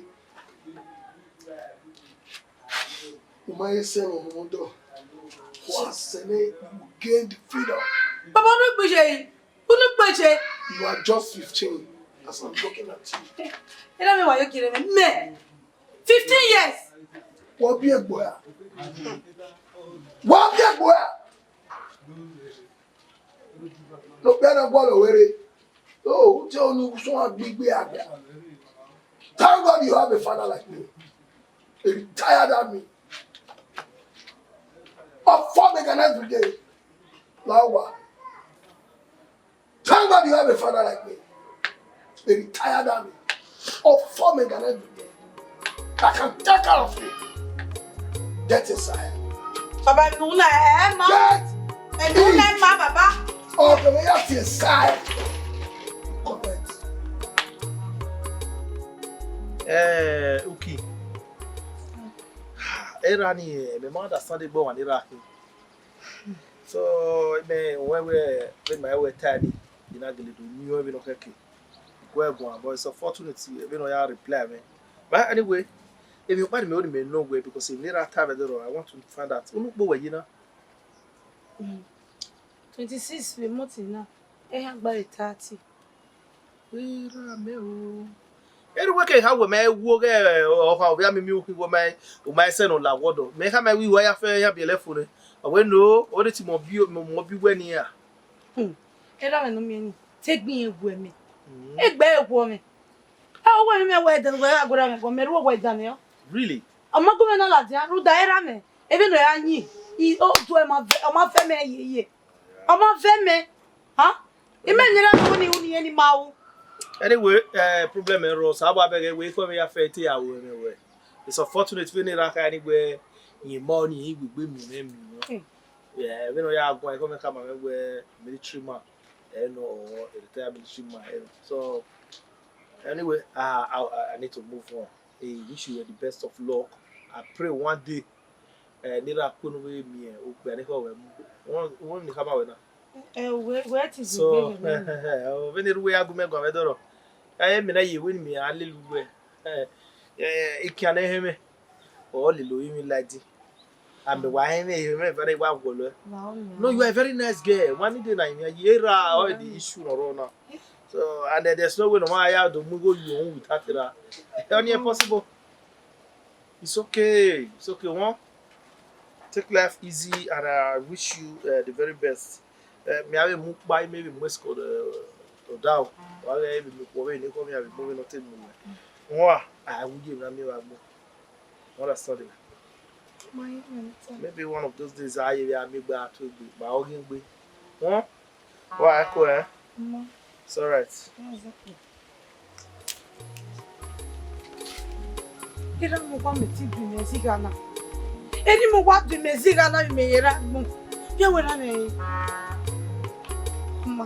U ma he sẹ ne ọ họn dọ. Wa sẹ ne you gain the freedom. Baba, unu gbe ye, unu gbe ye. You are just fifteen as I'm looking at you. Ena mẹ wa yo kire mẹ. Mẹ. Fifteen years. Wa bi egbe a. Wa bi egbe a. No, okpia na gualọ wẹ rre. Oh, u tie unu sọn agbigbe agbia. Thank God you have a father like me. A retired army. Of four mechanized brigade. Lawa. Thank God you have a father like me. A retired army. Of four mechanized brigade. I can take care of you. Get inside. Baba, unu na ẹ ma. Get in. Unu na ẹ ma, baba. Or the way you inside. Correct. Eh, Uki. Erha ni, eh, mẹ ma understand egbe ọmwa ne erha khin. So, mẹ wẹ wẹ, vbe ma wẹ ta ni, I na gele do miẹn vbene ọ khẹke. Wẹ guan, but it's unfortunate vbene ọ ya reply mwẹ. But anyway, emwi ọkpa ni mẹ, ọ ni mẹ nọ wẹ, because emwi ne erha ta vbe ẹdẹrọ, I want to find out. Unu kpo wẹ ye na? Mm. Twenty-six vbe month na, ehia gba re thirty. Erha mẹ o. Erha uwẹ ke ha wẹ ma wu ọghẹ ọha ovbi amimi ukhin wẹ ma, u ma sẹ ne ọ la wẹ ọdọ. Mẹ khama wẹ iwẹ ya fẹ ya biẹlẹ fo nẹ. Ọ wẹ no, ọ de ti mọ bi, mọ bi wẹ ni ra. Hmm. Erha mwẹ ne u miẹn ni, te egbe irẹn guẹ mẹ. Hmm. Egbe ẹre guọ mwẹ. A wẹ mẹ wẹ ẹdẹ wẹ a gberra mwẹ guọ, mẹ ru wẹ ẹdẹ nẹ. Really? Ọ ma gu mwẹ na ladian, rhunmwuda erha mwẹ, vbene ọ ya yin, i, o do, ọ ma vẹ, ọ ma vẹ mẹ yeye. Ọ ma vẹ mẹ. Ha? I mẹ nyẹrẹ unu ni, unu ni ma ru. Anyway, eh, problem ẹre, Osanobua bẹghe wẹ, ekhọe mwẹ ya fẹ te ya ru ẹmwẹ wẹ. It's unfortunate vbene erha kha ni wẹ, yin ma ọni, i wegbe miẹn mwẹ miẹn. Hmm. Yeah, vbene ọ ya guan, ekhọe mwẹ khama mwẹ wẹ military man, eh, no, or a retired military man, eh, no. So, anyway, I, I, I need to move on. I wish you the best of luck. I pray one day, eh, ne erha kue ne u vbe miẹn okpia ne ekhọe wẹ mu. Wẹ, wẹ ne khama wẹ na. Eh, wẹ, wẹ ti zẹ. So, vbene erha uwẹ ya gu mẹ guan vbe ẹdẹrọ. Eh, mẹ na ye wẹ ne mẹ a lele uwẹ. Eh, eh, ikian ne hẹ mwẹ. Ọ lele ovbi mwẹ ladi. And wa hẹ mwẹ, hẹ mwẹ very well. No, you are a very nice girl. One day na, you are here, all the issue no run now. So, and then there's no way no man ya do mu go you own without her. Only possible. It's okay. It's okay. One, take life easy, and I wish you, uh, the very best. Eh, mẹ a vbe mu kpa, mẹ vbe mu escort, eh, ọdaro. Wa ghẹ vbe mu khuo vbe ne ekhọe mwẹ a vbe mu vbe ne ọ te mu mwẹ. Wan, a wu ye na miẹn vbe agbọn. You understand? Maybe one of those days, a ye vbe a miẹn egbe a tu egbe, ma ọ ghi egbe. Wan, wa ẹko, eh? It's all right. Erha mwẹ, wa mẹ ti du imẹ zigha na. Eni mu wa du imẹ zigha na, imẹ ye erha agbọn. Vbe wẹ erha mwẹ re? Ma.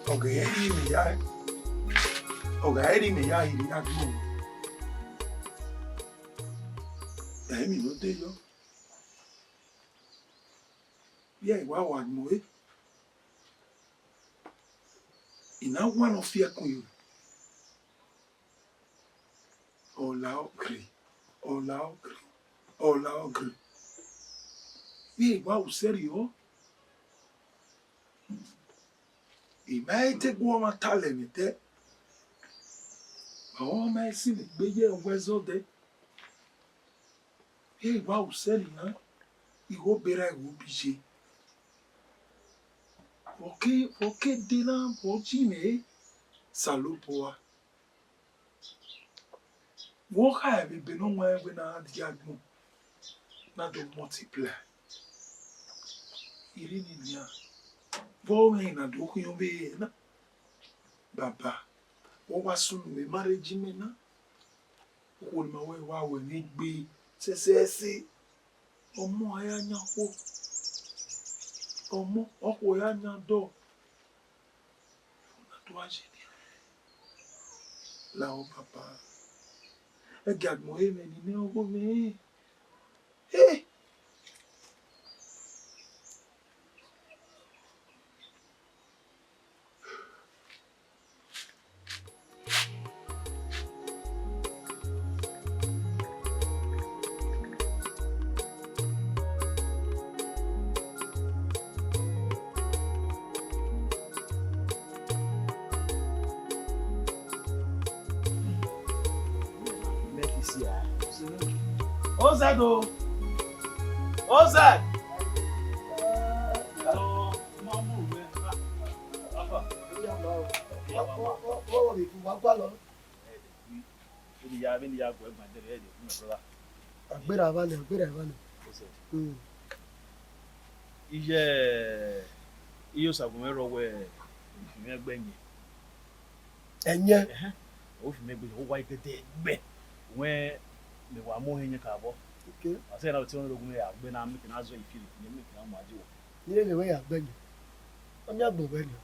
Ọ gha ẹre imẹ ya, ọ gha ẹre imẹ ya rhie agbọn. Ẹ i miẹn ne ọ de yọ. Vbe a i wa wa mu ẹre, I na wa ne ọ fi ẹkun yo. Ọ la ọgre, ọ la ọgre, ọ la ọgre. Vbe I wa ru sẹrriọ, I ma he te gu ọmwa talẹ mwẹ ẹdẹ. Ọ ma he si ne egbe ye ẹre wẹ zẹ odẹ. Vbe I wa ru sẹrriọ, I gho berra igho bi ye. Vbe ọ ke, vbe ọ ke de na, vbe ọ yi mwẹ re, Osanobua. Vbe ọ kha vbe ebe ne ọ wan wẹ ne a dia agbọn, na do multiply. I rhie ni nian, vbe ọ mwẹ na do khian vbe na? Baba, vbe ọ wa sunu vbe marriage mẹ na? Okhuo ne ima wẹ wa ru ẹmwẹ egbe sẹsẹse. Ọmọ a ya yan okhuo. Ọmọ, okhuo ya yan dọ. Na do a ye nian. Lahọ, Baba. Ẹgiagbọn ẹre mwẹ ni nẹ ọghe mwẹ. Hey! Ozad o. Ozad. Vbene I ya, vbene I ya gu ẹre guan ẹdẹrriọ, ẹ dẹ, my brother. A gberra evba nẹ, a gberra evba nẹ. Ozad. Mm. Iye, iye Osagunmwẹ rọ wẹ, ovbi mwẹ gbe ẹyẹn. Ẹyẹn? Ẹhẹn. Ovbi mwẹ gbe, ọ wa gẹdẹ gbe. Wẹ, mẹ wa mu ohiẹn ẹyẹn ka vbọ. Okay. A sẹ na vbe te ọnrẹn gu mwẹ ya gbe na, mẹ ke na zọ ifi, mẹ ke na mu aje wọ. Ire ne wẹ ya gbe ẹyẹn. Ọ miẹn agbọn wẹ nọ.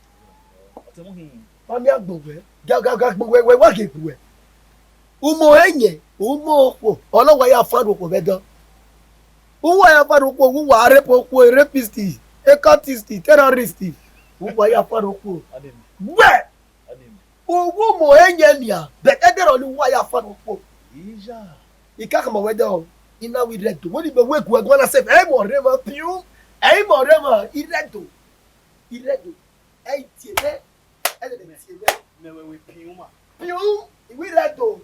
Ọtẹn mu hin. Ọ miẹn agbọn wẹ. Ga, ga, ga, agbọn wẹ, wẹ, wa ghe gbe wẹ. Umo ẹyẹn, umo okhuo, ọ na wa ya fan okhuo vbe ẹdẹ. Uwa ya fan okhuo, uwa rape okhuo, rapist, cultist, terrorist. Uwa ya fan okhuo. Wẹ! Uwu umo ẹyẹn nian, but ẹdẹrọ ni uwa ya fan okhuo. Ika khama wẹ dẹ ọ, I na wẹ irẹdo. Wẹ ni mẹ wẹ gu ẹguae na sef, ẹ i mẹ ọrre emwa piun, ẹ i mẹ ọrre emwa irẹdo. Irẹdo, ẹ i tie mwẹ, ẹ i tie mwẹ. Mẹ wẹ wẹ piun ma. Piun, I wẹ irẹdo.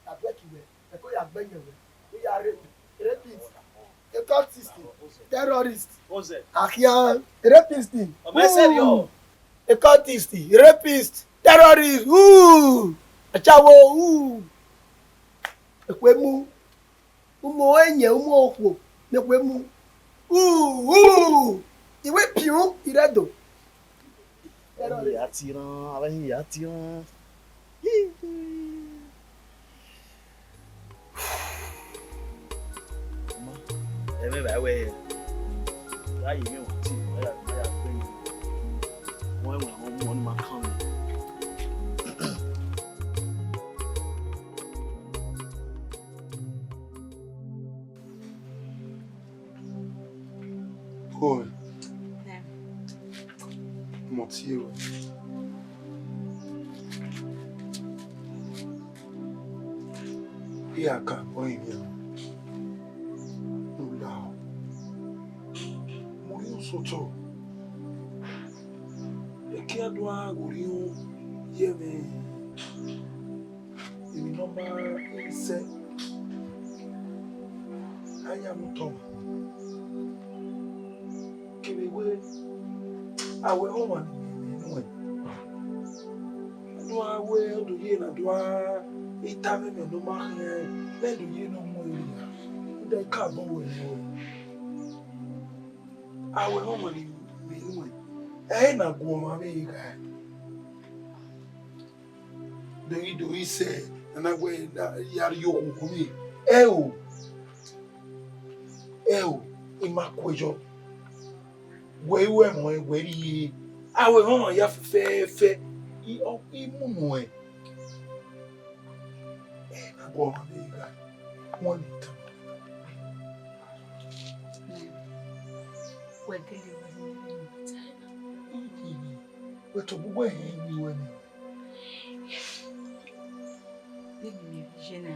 Abeg wẹ, ẹ ko ya gbẹyẹn wẹ, I ya rape, rapist, cultist, terrorist. Akhian, rapist. Ọ bẹ sẹ rriọ. Cultist, rapist, terrorist, ooh, achawo, ooh. Ekhue mu, umo ẹyẹn, umo okhuo, ne ekhue mu. Ooh, ooh, I wẹ piun, irẹdo. Avbe hin ya tiran, avbe hin ya tiran. Ma, ẹmwẹ vbe wẹ, ra ye emwi ọtẹn, ra ya, ra ya gbe emwi. Wẹ wẹ, wẹ mu ọnii ma kan. Oi. Nẹ. Mọ tie ruẹ. Iran ka kpọnmwẹ emwi ne u lahọ. Mu orhiọn sotọ. Ẹki a do gha ghe orhiọn ye ẹmwẹ emwi ne ọ ma sẹ, a ya mu otọ mwa. Kevbe wẹ, a wẹ ọmwa ne imẹ nuẹn. Do a wẹ, ọ do ye na do a ita mwẹ mẹ ne ọ ma khian, mẹ do ye ne ọ mu ẹre ra. Rhunmwuda I ka bọ wẹ nẹ. A wẹ ọmwa ne imẹ nuẹn, ẹ i na gu ọmwa vbe ghae. Do ghi do ghi sẹ, a na wẹ ya rrie okhuo vbe ẹro. Ẹo, I ma kuẹyọ. Wẹ i ru ẹmwẹ wẹ rhie, a wẹ ọmwa ya fẹfẹfẹ, I, ọ, I mu nuẹn. Ẹ na gu ọmwa vbe gha, wọn ni tama. Wẹ gele wẹ ne I ta na. Wẹ tobọ uwẹ hẹ ne I wẹ nẹ. Vbene imẹ vbe ye na,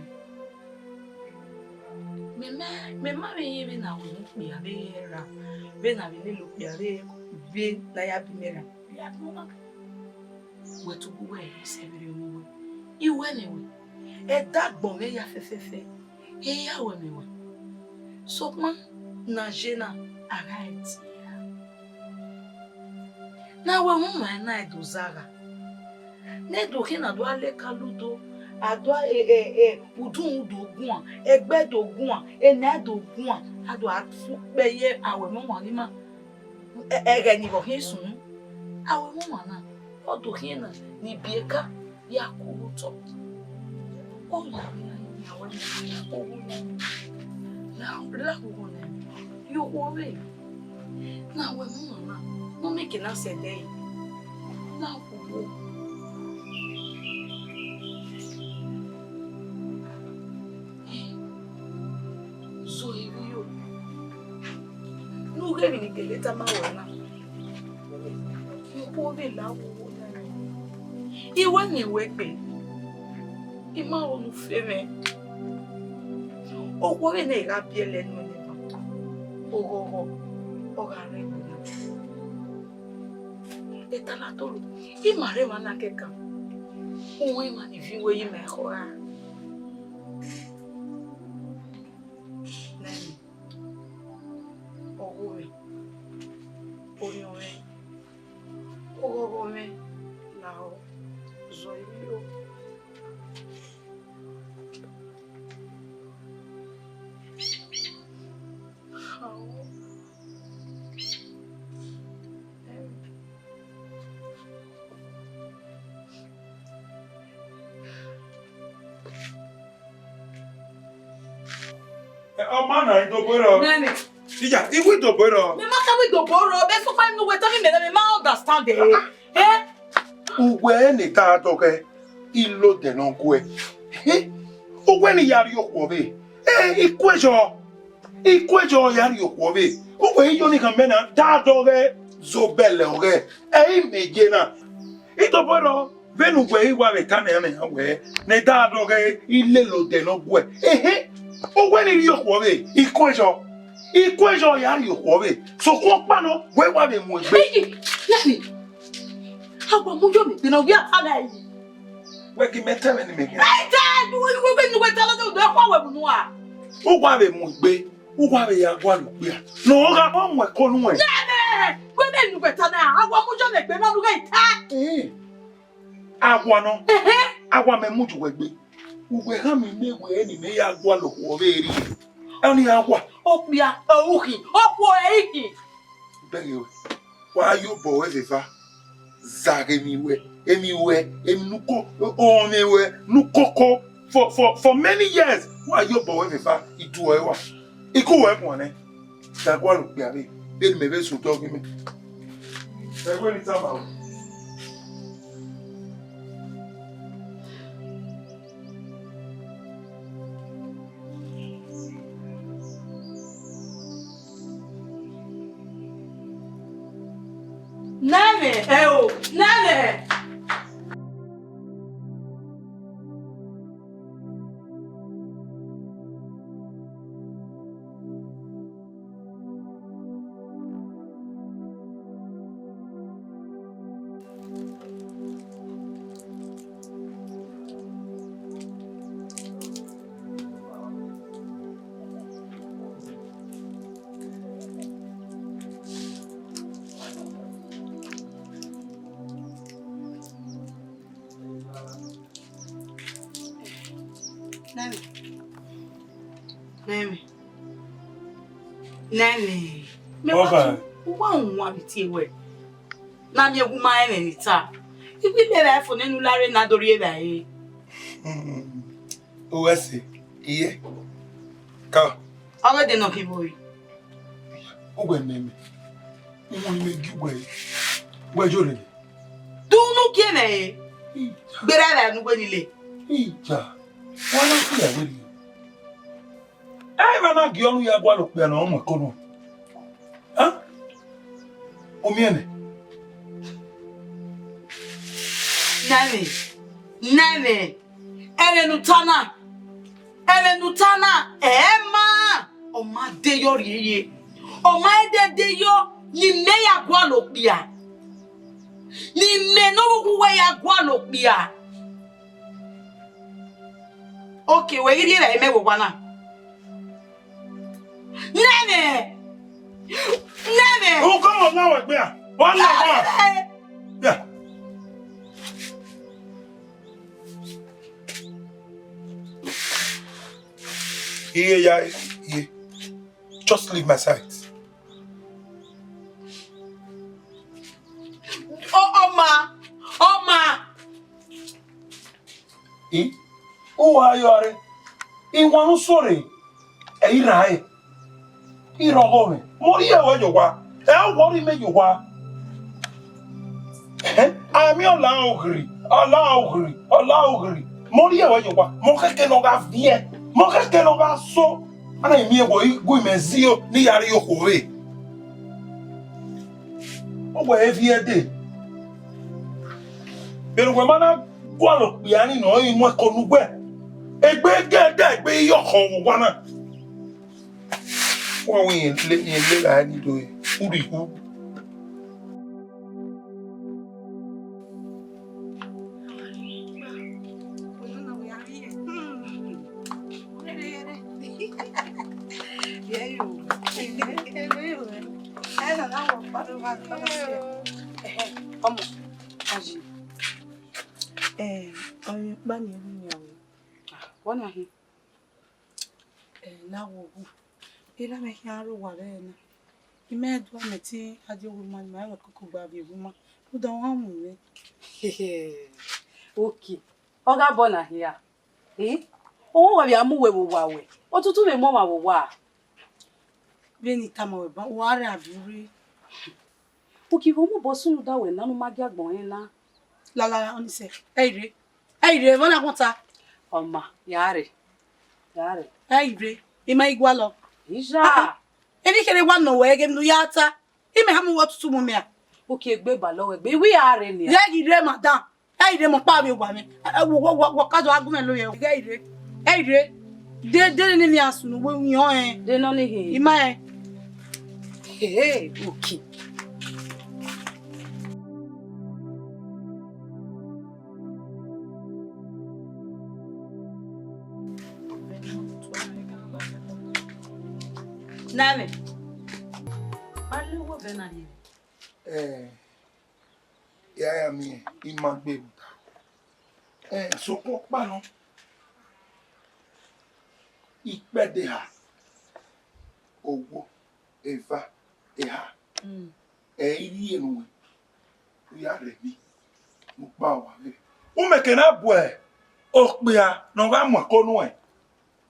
mẹ ma, mẹ ma vbe ye vbene a wẹ ne okpia vbe ra, vbene a vbe lele okpia vbe, vbene a ya bu imẹ ra, ya bu na. Wẹ tobọ uwẹ sẹ vberriọ ne uwẹ, I wẹ ne wẹ, ẹdẹ agbọn mwẹ ya fẹfẹfẹ, I ya wẹ mẹ wẹ. Sokpan ne a ye na, a gha re tie ra. Ne a wẹ ọmwa na do zagha. Ne do khian na do a leka ludo, a do a, e, e, e, udunmwu do guan, ẹgbẹ do guan, ena do guan, a do a fu ukpẹ ye a wẹ ọmwa ni ma. Ẹ, ẹghẹ ni vbe ọ khian sunu. A wẹ ọmwa na, ọ do khian na, ni biẹ ka ya ku vbe otọ. Ọ ya vbe ya ya wẹ, ọ wẹ ya, la, la, wẹ ne, yo, wẹ vbe. Na wẹ ne ọmwa na, ne ọ miẹn eke na sẹ ẹdẹ ẹre. Na khuo. Zọ emwi yo. Ne u ghe emwi ne I gele tama ruẹ na. Ikhuo vbe la wo na. I wẹ ne I wẹ gbe. I ma ho ne u fe mwẹ. Okhuo vbene I gha biẹlẹ nuẹn nẹ, oghọghọ ọ gha rre egbe na. Etalatolo, I ma rre emwa na kẹkan, uhunmwu emwa ni viọ uwu ye ima ekhọe ra. Nene, ọghe mwẹ, orhiọn mwẹ, oghọghọ mwẹ, lahọ, zọ emwi yo. Ẹ, ọ ma na, I dobọ rrọọ. Nene. Iya, I wẹ I dobọ rrọọ. Mẹ ma ka wẹ I dobọ rrọọ, bẹ sokpan ne uwẹ tama mẹ na, mẹ ma understand ẹ. Ẹ? Uwẹ ne ta dọghẹ, I lo dẹ ne ọ guẹ. Eh, uwẹ ni ya rhie okhuo vbe. Eh, ikuezọ. Ikuezọ ya rhie okhuo vbe. Uwẹ i yo ni khama mẹ na, da dọghẹ zobẹlẹ ọghẹ. Ẹ i mẹ ye na. Itobọ rọ, vbene uwẹ i wa vbe ta nẹ, mẹ wẹ, ne da dọghẹ i lele odẹ ne ọ guẹ. Ehe, uwẹ ni rhie okhuo vbe. Ikuezọ. Ikuezọ ya rhie okhuo vbe. Sokpan ọkpa nọ, wẹ wa vbe mu egbe. Eyi, nani. Awa mu yo mi gbe na, wẹ a ta na yi. Wẹ gi mẹ ta ẹmwẹ ne mẹ khian. Ẹ ta, wẹ, wẹ, wẹ, wẹ ta lọ, wẹ khuẹ wẹ mu nua. Uwa vbe mu egbe, uwa vbe ya gualọ okpia. Ne ọ gha mu ẹko nuẹn. Nẹmẹ, wẹ ne nu wẹ ta na, awa mu yo mi gbe na, nu ghe ta. Eh, awa nọ, ehe, awa mẹ mu ju wẹ gbe. Uwẹ khama mẹ wẹ ne mẹ ya gualọ okhuo vbe rrie. Ọni awa. Okpia, okhi, okhuo ẹre ikhin. Bẹghe wẹ, wa yo obọ wẹ vbe eva. Zaghe emwi wẹ, emwi wẹ, emwi ne uko, ọmwẹ wẹ ne ukoko for, for, for many years. Wa yo obọ wẹ vbe eva, I du ẹre wa. I ku wẹ guan nẹ. Da gualọ okpia vbe, vbene mẹ vbe sẹ odọ ghe mẹ. Ẹ wẹ ne I tama ruẹ. Nẹmwẹ, ẹ o, nẹmwẹ. Nẹmwẹ. Nẹmwẹ. Nẹmwẹ. Mẹ wa Ọba. Tu, u wa wan vbe tie wẹ. Na miẹn wu ma rẹn ẹmwẹ ne I ta. I ghi lele ẹre fo nene u la rre ne a do rri evbare. Uwẹ sẹ, iye. Ka. Ọ ghẹ de nọ khin vbe ore. Uwẹ mẹ mẹ. Uwẹ mẹ gi uwẹ. Uwẹ yo rre. Dunu gie mẹ re. Ija. Gberra vbe anu wẹ ni le. Ija. Wa na fi ẹre rri. Ẹ i vba na gie ọnu ya gualọ okpia ne ọ mu ẹko nuẹn. Hẹn? U miẹn nẹ? Nẹmwẹ, nẹmwẹ, ẹmwẹ ne u ta na, ẹmwẹ ne u ta na, ẹ ma, ọ ma de yọ rhie ye, ọ ma de de yọ, ne imẹ ya gualọ okpia, ne imẹ ne ọ vbe uwu uwẹ ya gualọ okpia. Okay, wẹ ghi rhie vbe imẹ vbe owa na. Nẹmwẹ! Nẹmwẹ! Uko mọ na wẹ gbe a. Wa na wa. Yeah. Iye ya, iye. Just leave my side. Ọ, ọma, ọma. I, u wa yọ re. I wan nu sore. Ẹ i ra ẹre. I rhọghọ mwẹ. Mẹ ọ rhie ruẹ ye owa. Ẹ ọ wọ rhie mẹ ye owa. Ẹhẹn, a miẹn ọla oghiri, ọla oghiri, ọla oghiri. Mẹ ọ rhie ruẹ ye owa. Mẹ ọ khẹke ne ọ gha viẹ. Mẹ ọ khẹke ne ọ gha so. A na miẹn wẹ i gu imẹ zio ne I ya rrie okhuo vbe. Ọ wẹ e viẹ dee. Vbene uwẹ ma na gualọ okpia ni nọ, ọ i mu ẹko ne uwẹ. Egbe gẹdẹ, egbe iyọkhọ vbe owa na. Wa wẹ irẹn le, irẹn le ra ni do urhu ikhu. Ọmọ, ayi. Eh, ọmọ, pa ni ru yan o. Wọ na hin. Eh, na wo wu. Ira mẹ khian ro wa rẹ na. I mẹ dua mẹ ti a di owu ma, ma wẹ koko gba vbe owu ma. U da wa mu mwẹ. Okay. Ọ gha bọ na hia. Eh? Owo wa vbe a mu wẹ vbe owa wẹ. Otutu vbe mu ọmwa vbe owa. Vbene I tama wẹ ba, wa rre a vbe urre. Uki vbe mu obọ sunu da wẹ na ne u ma gie agbọn rẹn na. Lala, ọni sẹ. Ẹ i rre. Ẹ i rre, vbọ na khuọnta. Ọ ma, ya rre, ya rre. Ẹ i rre, I ma i gualọ. Iya. Ah, ah. Eni kherhe wa nọ wẹ ẹghẹ ne u ya ta. Imẹ ha mu wẹ tutu mu mẹ a? Uki egbe ba lọ wẹ egbe, iwi ya rre nia. Ghẹ ghi rre, madam. Ẹ i rre, mẹ ọkpa vbe owa mwẹ. Ẹ, wọ, wọ, wọ, wọ ka do a gu mwẹ lo yẹ. Ghẹ i rre. Ẹ i rre. De, de ne emwi a sunu wẹ uyọn ẹn. De nọ ni he. I ma ẹn. Hey, okay. Nẹmẹ. Ma le wo vbe na rhie. Eh, ya ya miẹn, I ma gbe rhunmwuda. Eh, sokpan ọkpa nọ, ikpẹdẹ eha, owo, eva, eha, mm, ẹ i rhie nuẹn, u ya rre emwi, ne u kpa owa vbe. U mẹ ke na bu okpia ne ọ gha mu ẹko nuẹn,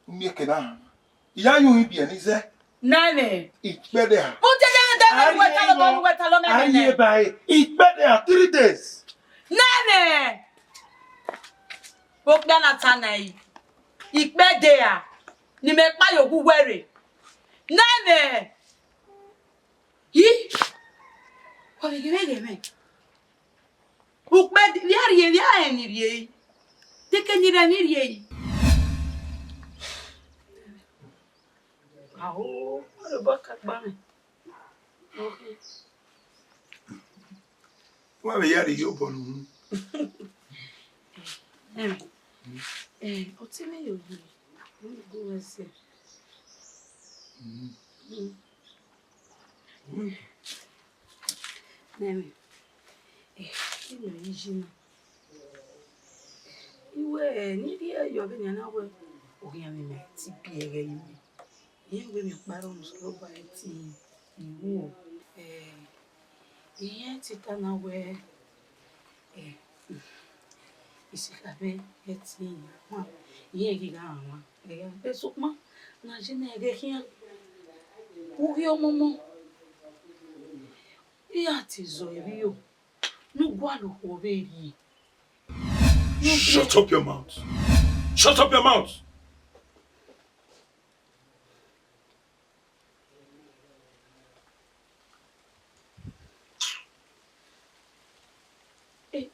u miẹn eke na hanmwa. I ya ye uhin biẹ ne I zẹ. Nẹmẹ. Ikpẹdẹ eha. Mu te ya de me wẹ ta lọ, wẹ ta lọ mẹ nẹ. Aye ba e. Ikpẹdẹ eha three days. Nẹmẹ. Okpia na ta na yi. Ikpẹdẹ eha. Ne imẹ kpa ye ohu wẹ rre. Nẹmẹ. Yi. Wa vbe ghe mwẹ ghe mwẹ. Ukpẹ vbe a rhie, vbe a rẹn ni rhie. Te ke ni rẹn ni rhie. Aho, ọ rhe obọ ka gba mwẹ. Wa vbe ya rhie obọ ne uhunmwu. Em, em, ọtẹn mwẹ yo yi, ọ gu wẹ sẹ. Mm. Mm. Nẹmẹ, eh, imẹ yi yi na. I wẹ ne I rhie yọ vbene a na wẹ, oghian mwẹ ma ti biẹ ẹghẹ ye imẹ. Irẹn wẹ emwi ọkpa rrọọ ne Osanobua te iruo. Eh, irẹn te ta na wẹ, eh, isikhavbe ẹtin, irẹn ghi gha rhan, eh, sokpan ne a ye ne ẹghẹ khian, u ghi ọmọmọ. Iran te zọ emwi yo, ne u gualọ okhuo vbe rhie. Shut up your mouth. Shut up your mouth. Eh,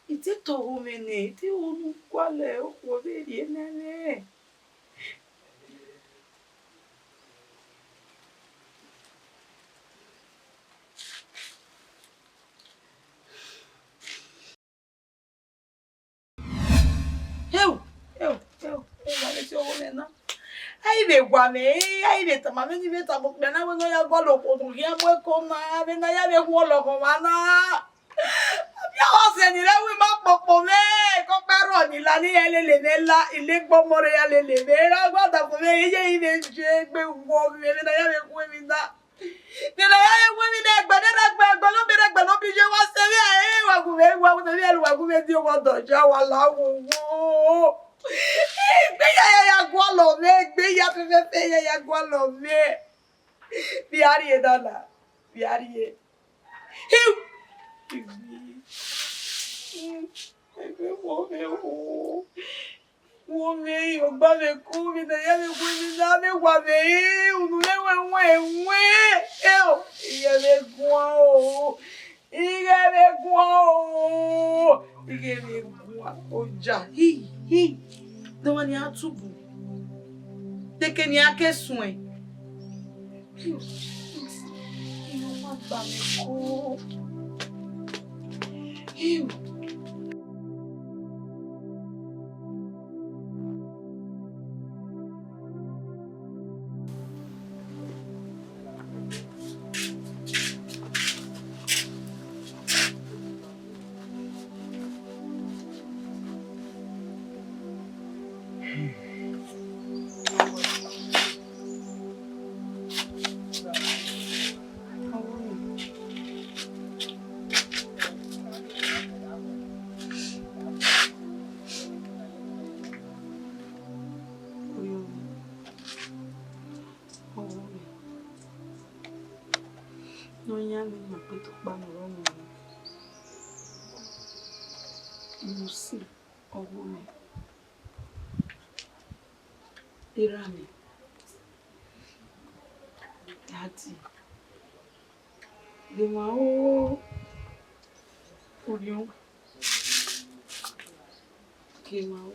I te tọghe mwẹ nẹ, I te ho ne u gualọ okhuo vbe rhie nẹ nẹ. Heu, heu, heu, heu, wa vbe tie ọghe mwẹ na. A i vbe wa mwẹ, a i vbe tama mwẹ ne I vbe tama okpia na wẹ ne ọ ya gualọ okhuo ne ọ khian mu ẹko na, vbene a ya vbe khuọlọ ọghọmwa na. Ọbiọhọ sẹ ni rre ẹvbo ima kpokpo mwẹ, ke ọkpa rrọọ ni la ne iran lele mwẹ la, I la egbe ọmọ rre iran lele mwẹ, erha ọgua dafo mwẹ, iye I vbe je egbe wọ mwẹ, vbene a ya vbe gu emwi na. Vbene a ya vbe gu emwi na, ẹgbẹe ne ẹgbẹe, ẹgbẹe ne ọ biẹ, ẹgbẹe ne ọ biẹ, wa sẹ vbe ẹre, wa gu mwẹ, wa gu mwẹ, wa gu mwẹ di owa dọja, wa la wowo. Egbe ya ya ya gualọ mwẹ, egbe ya fẹfẹfẹ ya ya gualọ mwẹ. Vbe a rhie na na, vbe a rhie. Hiu! Egbe, egbe wo mwẹ o. Wo mwẹ, ọgba mwẹ ku, vbene a ya vbe gu emwi na, vbe wa mwẹ, unu mwẹ wẹn wẹn wẹn. Eo, I ghẹ vbe guan o. I ghẹ vbe guan o. I ghẹ vbe guan. Oja. Hi, hi. Dọmwa ni a tubu. Te ke ni a ke suẹn. Iyo, iyo, ma gba mwẹ ko. Iyo. Ọvbokhan mwẹ, ne ọ yan mwẹ ne ima kpe tọ ọkpa ne ọ rre ọmọ mwẹ. Lucy, ọvbokhan mwẹ. Erha mwẹ, Daddy, gie emwa ru orhiọn, gie emwa ru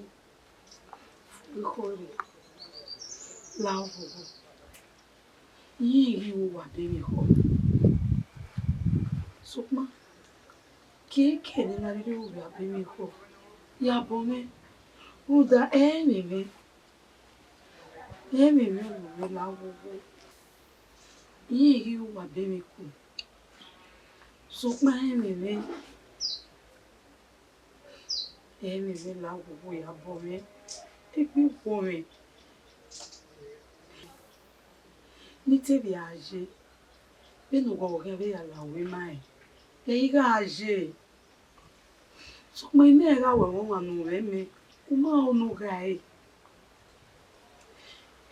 ekhọe rre la ovbi owa. Irẹn ghi ru uwa be mwẹ ekhọe. Sokpan, keke ne I na rhirhi ru uwa be mwẹ ekhọe, ya bọ mwẹ, rhunmwuda ẹmwẹ mwẹ, ẹmwẹ mwẹ ọmọ mwẹ la ovbi owa. Irẹn ghi ru uwa be mwẹ ekhọe, sokpan ẹmwẹ mwẹ, ẹmwẹ mwẹ la ovbi owa, ya bọ mwẹ, egbe wọ mwẹ. Ne I te vbe a ye, vbene uwa khian vbe ya la ue ma rẹn, ẹ i gha ye. Sokpan imẹ gha wẹ ọmwa ne u mwẹ mẹ, u ma ho ne u gha re.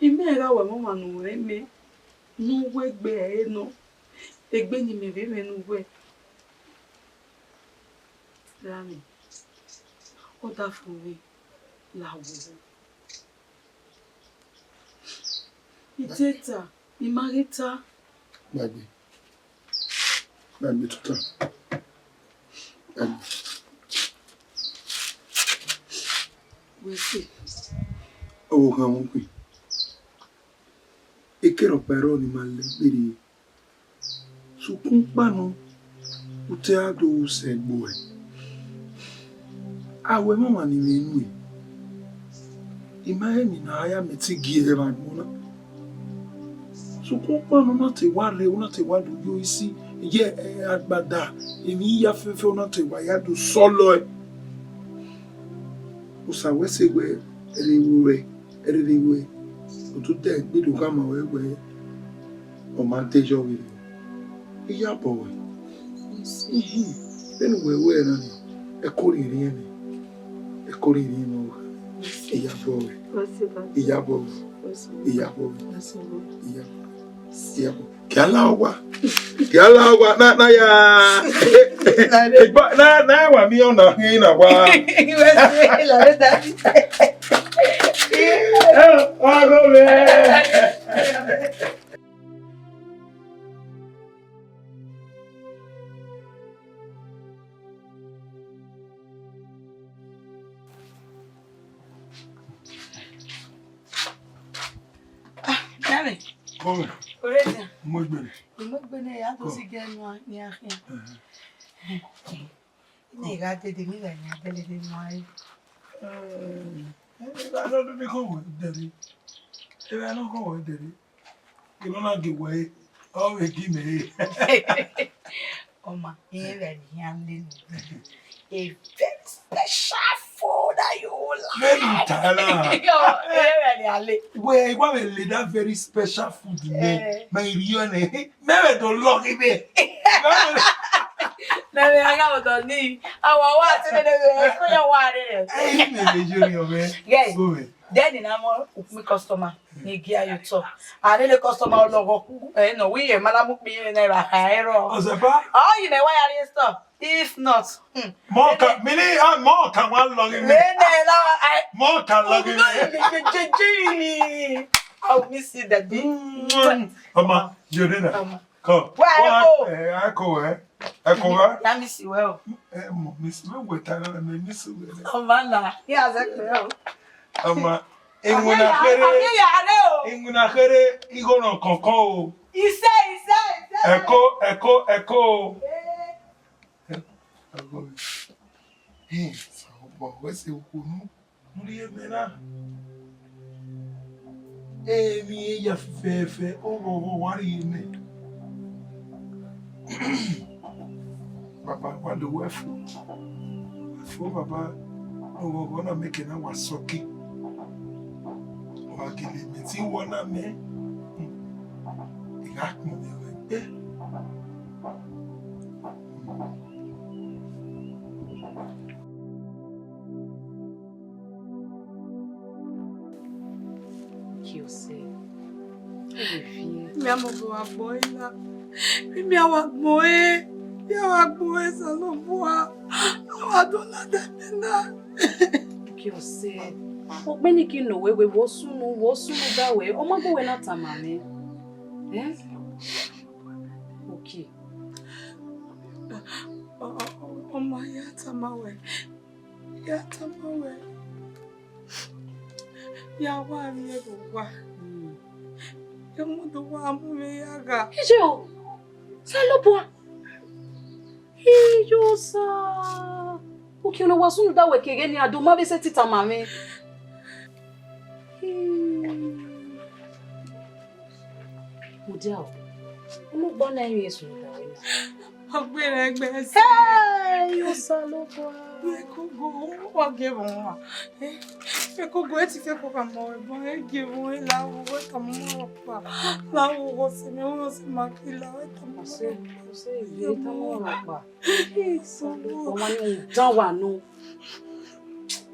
Imẹ gha wẹ ọmwa ne u mwẹ mẹ, ne u wẹ egbe ẹre nọ, egbe ne imẹ vbe mwẹ ne uwẹ. Ra mwẹ, ọdafẹn mwẹ la wu. I te ta, I ma ghi ta. Gbagbe. Gbagbe tota. Gbagbe. Wẹ se. Ọvbokhan mwẹ khin. Ekerọkpa ẹre ọnii ma lẹ gberriẹ. Sokpan ukpanu, u te ra do ru sẹ gbe uẹ. A wẹ mama ne I mwẹ enu ẹre, I ma rẹn emwi ne a ya mẹ te gie ẹre vbe agbọn na. Sokpan ukpanu na te wa rre, u na te wa do yo isi, ye agbada, emwi hia fẹfẹ u na te wa ya do sọlọ ẹe. Osa wẹ sẹ wẹ, ẹre vbe ruẹ, ẹre vbe ruẹ, u do dẹ gbe do khama ruẹ wẹ, ọ ma de yọ vberriọ. Iyabọ ruẹ. Ihin, vbene uwẹ ruẹ na ni, ẹko rhiẹnrhiẹn nẹ, ẹko rhiẹnrhiẹn nọ ruẹ. Iyabọ ruẹ. Iyabọ ruẹ. Iyabọ ruẹ. Iyabọ. Iyabọ. Kia la owa. Kia la owa na, na ya. Egba na, na wa mi ọna hin na wa. Eh, wa go me. Ah, dale. Come. Oreta. Mo gbere. Mo gbere ya to si ge nu ni akhin. Ne gha dede, ne gha yan dede de nua re. Eh, eh, I don't know, they come with daddy. They don't come with daddy. They don't give way. Oh, they give me. Ọma, irẹn vbe a ni hia lele. A very special food that you like. Menu tala. Yo, irẹn vbe a ni hia lele. Wẹ, I wa vbe le that very special food nẹ. Eh. Ma I rhie nẹ. Mẹ vbe do lọ ghi vbe. Mẹ vbe a gha vbe do ni. Awa wa te ne vbe ko ya wa re. Ẹ, mẹ vbe yo ni ọmẹ. Yes. Go me. Then na mo ukmi customer ni gia yo to. A lele customer ọlọghọ ku, eh, no, we e ma na mu kpi ne ra kha ero. Ọzẹba? Oh, you know why I dey stop? If not, hmm. Mọ ka, mi ni, ah, mọ ka wa lọ ghi mi. Lele la, I. Mọ ka lọ ghi mi. Oh, no, you, you, you, you. I will miss you, daddy. Mm. Ọma, yo de na. Ọma. Come. Where I go? Eh, I go, eh. Ẹ kọ wa. Ya miss well. Ẹ mọ miss, me wẹ ta na me miss well. Ọma na, he has a clear. Ọma, enwuna khere. Ami ya re o. Enwuna khere, igho na kọkọ o. Ise, ise, ise. Ẹko, ẹko, ẹko o. Eh. Ẹko. He, sa obo, wẹ se okunu. Mu rhie mẹ na. Emwi ya fẹfẹ, oghọghọ wa rhie mẹ. Baba, wa do wẹ fo. Wẹ fo, Baba, oghọghọ na mẹ ke na wa sọke. Wa gele mẹ te wọ na mẹ. I gha kpọnmwẹ ruẹ egbe. Kiosẹ. Ẹ vbe viẹ. Mẹ a mọ vbe wa gbọn ẹre na. Mẹ a wa gbọn ẹre. Mẹ a wa gbọn ẹre Osanobua. A wa do ladian mẹ na. Kiosẹ. Ugbẹn ni ki nọ wẹ, wẹ, wẹ sunu, wẹ sunu da wẹ, ọ ma gbe wẹ na tama mwẹ. Eh? Okay. Ọ, ọ, ọ, ọ ma ya tama wẹ, ya tama wẹ. Ya wa vbiẹ vbe owa. Hmm. Ya mu do wa mu mwẹ ya gha. Iye o, Osanobua. Iye Osa. Uki ne wa sunu da wẹ ke ẹghẹ ne a do ma vbe sẹtin tama mwẹ. Mudia o, unu gba na emwi eso da wẹ na. Ọgbẹrẹgbẹ ẹse. Hey, Osanobua. Ekogo, wa gie vbe ọmwa. Eh, ekogo, ẹ ti fẹ ko ka mọ ẹbọ, ẹ gie vbe ọmwa, la wo, wẹ tama ọmwa rhọkpa. La wo, wẹ ọse mwẹ, wẹ ọse ma ke la, wẹ tama ọmwa rhọkpa. Ọse, ọse, ẹ tama ọmwa rhọkpa. Ọmwa ni dan wa nọ.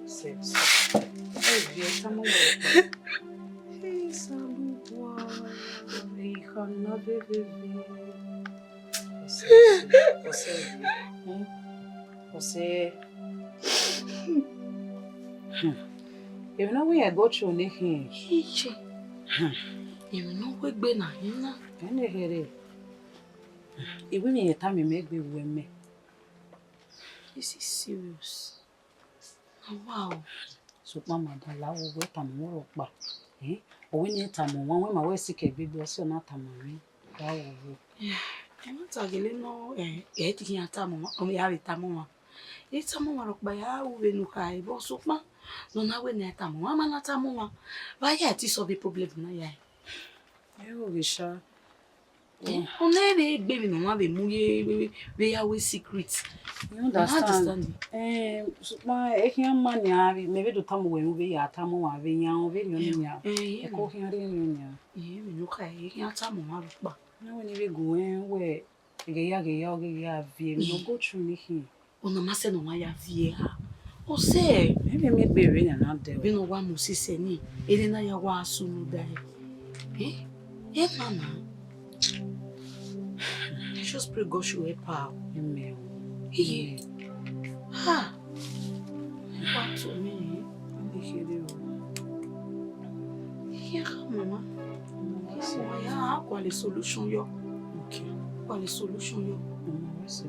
Ọse, ọse. Ẹ tama ọmwa rhọkpa. Osanobua, I khama vbe vbe vbe. Ọse, ọse, ọse, hmm, ọse. Hmm. Emwi ne ọ wẹ iran ẹgọ cho ne khin. Iye. Hmm. Emwi ne ọ wegbe na hin na. Ẹnẹ kherhe. I wẹ emwi ne iran tama mwẹ gbe wẹ mẹ. This is serious. Wow. Sokpan madam, la wo, wẹ tama ọmwa rhọkpa. Eh? Ọ wẹ ne I tama ọmwa, wẹ ma wẹ sikẹ gbegbe, ọse ọ na tama mwẹ. La wo, wẹ. Yeah. Ẹ ma ta gele nọ, eh, ẹ ti khian tama ọmwa, ọ ya vbe tama ọmwa. I tama ọmwa rhọkpa ya ru vbene u khare, but sokpan ne ọ na wẹ ne a tama ọmwa, a ma na tama ọmwa. Vbe a ya te solve problem na ya? Ẹ Oghẹ sha. Eh, ọ na vbe gbe emwi ne ọmwa vbe mu ye vbe, vbe ya wẹ secret. You understand? Eh, sokpan ẹ khian ma nian, mẹ vbe do tama uwẹ, vbe ya tama ọmwa vbe yan, vbe riọn nian. Eh, ẹ ko khian rhie riọn nian. Iye, emwi ne u khare, ẹ khian tama ọmwa rhọkpa. Na wẹ ne I vbe gu wẹ, wẹ, ghe ya, ghe ya, ọ ghe ya viẹ, emwi ne ọ go through ni khin. Ọna ma sẹ ne ọ wa ya viẹ ra? Ọ sẹ. Emwi miẹn gbe vbe nian na dẹ. Vbene ọ wa mu sisẹ ni, ene na ya wa sunu da ẹre. Eh? Ẹ ma na. I just pray God should help her. Amen. Iye. Ha. What to me? Ni kherhe o. Iye, mama. Yes, ma ya, a gualọ solution yọ. Okay. A gualọ solution yọ. Mm, yes, sir.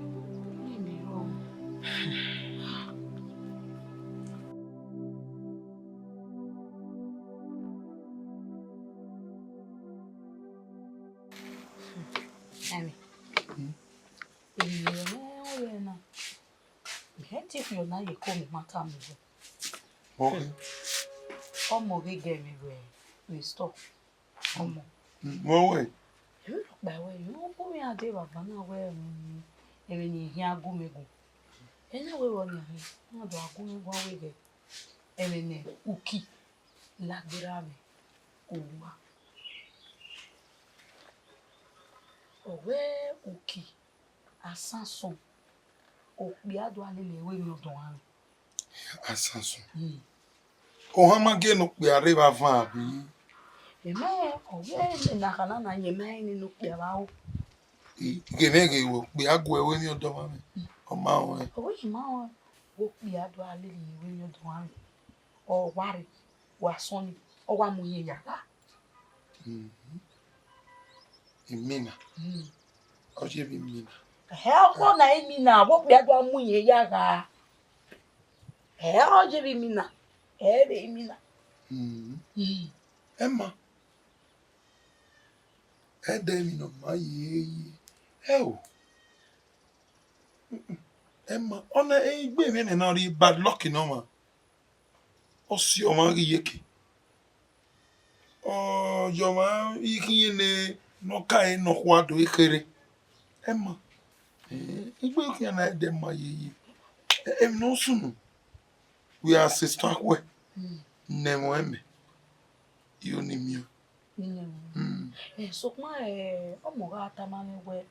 Ni mi rọ. Ẹmwẹ. Hmm? Emwi ne ọ rre na, mẹ te fi ọna ye ko, mẹ ma tama uwẹ. Okay. Ọmọ ghe gẹ mwẹ vbe, vbe store. Ọmọ. Hmm, wẹ wẹ? Emwi rhọkpa wẹ, emwi ne ọ gu mwẹ a dee vbe avan na wẹ, hmm, emwi ne I khian gu mwẹ gu. Ena wẹ vbọ nian hin, ọ na do a gu mwẹ guan wẹ ghẹ, ẹmwẹ ne Uki ladian mwẹ owa. Ọ wẹ Uki, Asansun, okpia do a lele ẹre vbe emwi ọdọ ọmwa mwẹ. Asansun. Hmm. Ohan ma gie ne okpia rre vbe avan, abi? Ẹmwẹ, ọ wẹ ne na kha na na yẹn ma rẹn ne okpia vbe aro. I ghe mwẹ ghe wẹ okpia gu ẹre vbe emwi ọdọ ọmwa mwẹ. Ọ ma rẹn. Ọ wẹ I ma rẹn wẹ okpia do a lele ẹre vbe emwi ọdọ ọmwa mwẹ. Ọ wa rre, wa sọn ni, ọ wa mu iyẹn ya gha. Mhm. Imina. Mm. Ọ ye vbe imina. Ẹhẹ, ọkhọ na imina, vbe okpia do a mu iyẹn ya gha. Ẹhẹ, ọ ye vbe imina. Ẹ vbe imina. Mm. Mm. Ẹ ma. Ẹ dẹ emwi ne ọ ma ye ye. Ẹ o. Mm-mm. Ẹ ma. Ọna egbe mwẹ nẹ ne ọ rhie bad luck nọ ma. Ọ si ọmwa ghi yeke. Ọ yọ ọmwa i khian ne nọ ka ẹre nọkhua do kherhe. Ẹ ma. Eh, egbe khian na ẹdẹ ma ye ye. Eh, emwi ne ọ sunu. Wẹ a sesta khuẹ. Mm. Ne ẹmwẹ mẹ. Io ni miẹn. Nene. Mm. Eh, sokpan, eh, ọmọ gha tama mwẹ wẹ,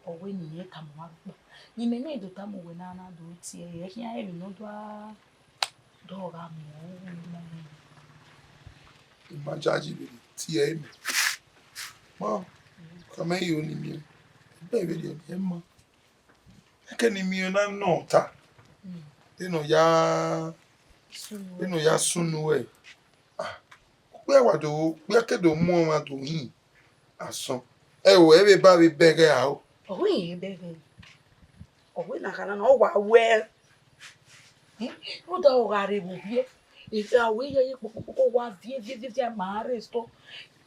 ọ wẹ ne irẹn tama ọmwa rhọkpa. Ne imẹ na do tama uwẹ na, na do tie ẹre, ẹ khian emwi ne ọ do a, do gha mu uwẹ na. I ma jaji vbe tie ẹre mẹ. Ma, ka mẹ yo ni miẹn. Bẹ vbe rhie miẹn ma. Ẹkẹ ne I miẹn na nọ ta. Mm. Te nọ ya Vbene u ya sunu wẹ, ah, okpia wa do, okpia ke do mu ọmwa do hin asọn. Ẹ o, ẹ vbe ba vbe bẹghe aro. Ọ wẹ irẹn bẹghe. Ọ wẹ na kha na, ọ wa wẹ. Rhunmwuda ọ gha rre vbe ovbiẹ, ẹ wẹ iye ye kpokpokpokpo wa viẹ viẹ viẹ viẹ ma rre store.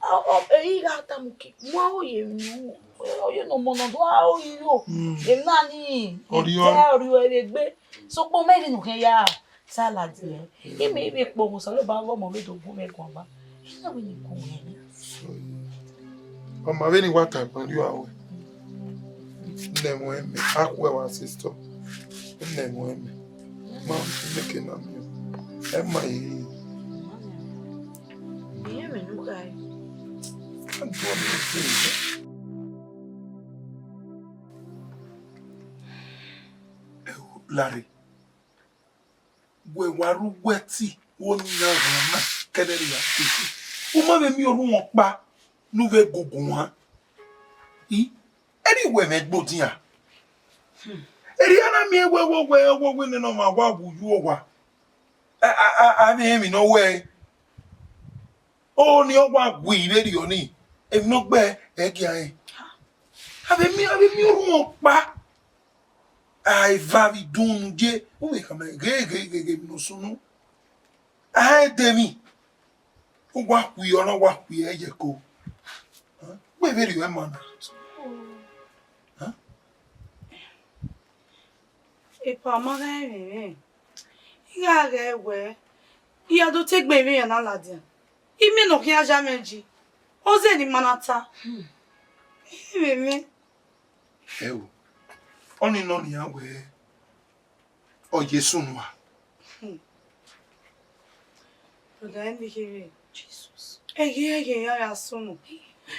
Ọ, ọ, ẹ i gha tama uki, mu aro ye emwi ne ọ ye ne ọmọ ne ọ do aro yi yo. Emwi na ni, Ọriọ. Ita ọriọ ẹre egbe. Sokpan mẹ ghi nu khian ya salad ẹre. Imẹ vbe kpo oghẹn, Osanobua ghe ọmọ vbe do gu mwẹ guan ba. Ina wẹ ne I gu mwẹ. Ọ ma vbene I wa tama rriọ aro. Nẹ ẹmwẹ mẹ, a khu ẹmwẹ sister. Nẹ ẹmwẹ mẹ. Ma make na miẹn. Ẹ ma ye. Iye mwẹ ne u kha re. A do me say. Ẹ o, Larry. Wẹ wa ru uwu ẹti, wo ni na rhunmwuda kẹdẹrriọ a te. U ma vbe miẹn orhunmwu ọkpa ne u vbe gugu wan. I, erriọ uwẹ mwẹ gbodian. Erriọ a na miẹn wẹ, wẹ, wẹ, wẹ, wẹ nene ọmwa wa wu uyu owa. A, a, a, a vbe rẹn emwi ne ọ wẹẹ. Ọni ọ wa wi vberriọ ni, emwi ne ọ gbe ẹ gia rẹn. A vbe miẹn, a vbe miẹn orhunmwu ọkpa. A eva vbe idunmwu ye, u vbe khama ghe, ghe, ghe, ghe, emwi ne ọ sunu. A rẹn de emwi, u wa khui ọna, u wa khui ẹre ye ẹko. Wẹ vberriọ ima na. Epa ma gha rẹn mwẹ, I gha ghẹ wẹ, I ya do te egbe vbe iran na ladian. Imẹ ne ọ khian ya mwẹ ji, ọ zẹ ne ima na ta. Ẹ mwẹ. Ẹ o, ọni nọ nian wẹẹ, ọ ye sunu a. Brother, ẹn de kherhe. Jesus. Ẹghẹ ẹghẹ ya ya sunu.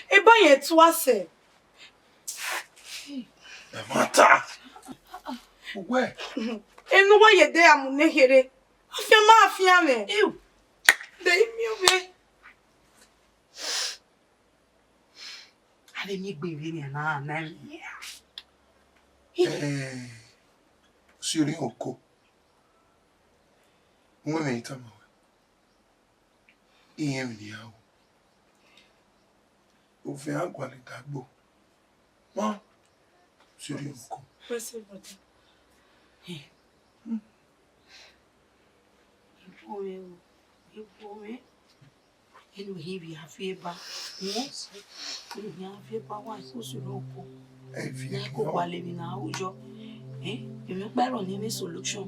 Eba yẹn tua sẹ. Ẹ ma ta. Uwẹ. Enu wa ye de amu ne kherhe. Afian ma afian mwẹ. Ew. De imiovbe. A vbe miẹn egbe vbe nian na na. Eh, si orhiọn oko. Wẹ mwẹ I tama wẹ. Irẹn emwi ne I ya ru. Ovẹn a gualọ idagbo. Ma, si orhiọn oko. Wẹ sẹ, brother. Hmm. Ibuo mwẹ o, ibuo mwẹ. Enu hin vbe a viẹ ba, enu hin a viẹ ba wa ko sunu oko. Ẹ viẹ. Ẹ ko gualọ emwi ne a ru yọ. Eh, emwi ọkpa ẹrọ ne ẹ mwẹ solution.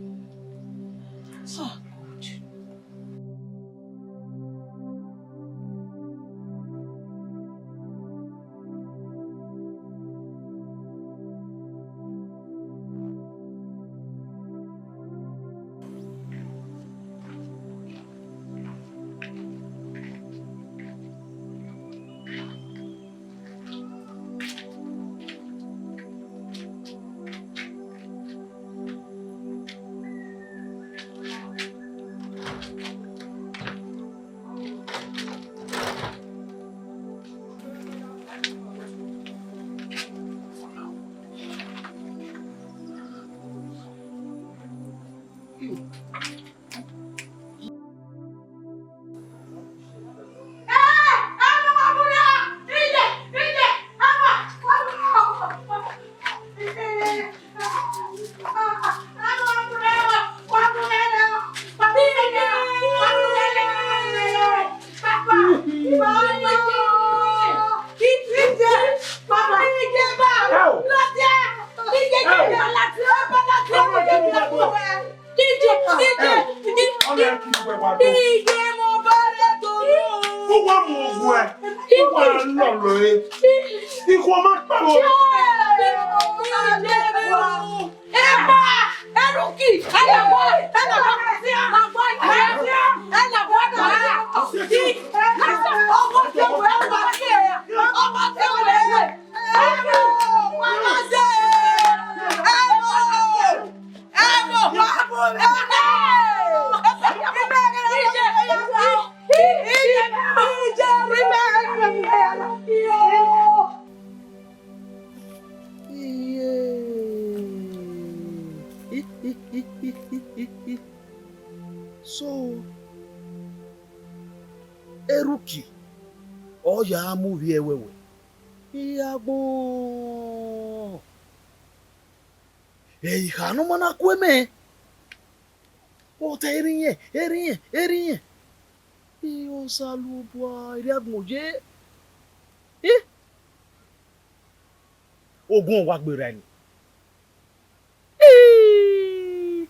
Ah, God. Uwa mu oguẹ, uwa lọlọ ẹre. Ikhuo ma kpao. Emma, Eruki, ẹ na wa, ẹ na wa, ẹ na wa, ẹ na wa, ẹ na wa. Ọmọ tí o wẹ, ọmọ tí o wẹ, ọmọ tí o wẹ. Ẹ wọ, ọmọ tí o wẹ. Ẹ wọ, ẹ wọ, ẹ wọ. Iye. So, Eruki, ọ ya mu vbiẹ wẹwẹ. Iragbọn. Ẹ i kha ne ọ ma na ku mẹ. Ọ ta erriẹn, erriẹn, erriẹn. Ẹ Osanobua, erriagbọn ye. Ih! Ogun wa gberra ni. Ih!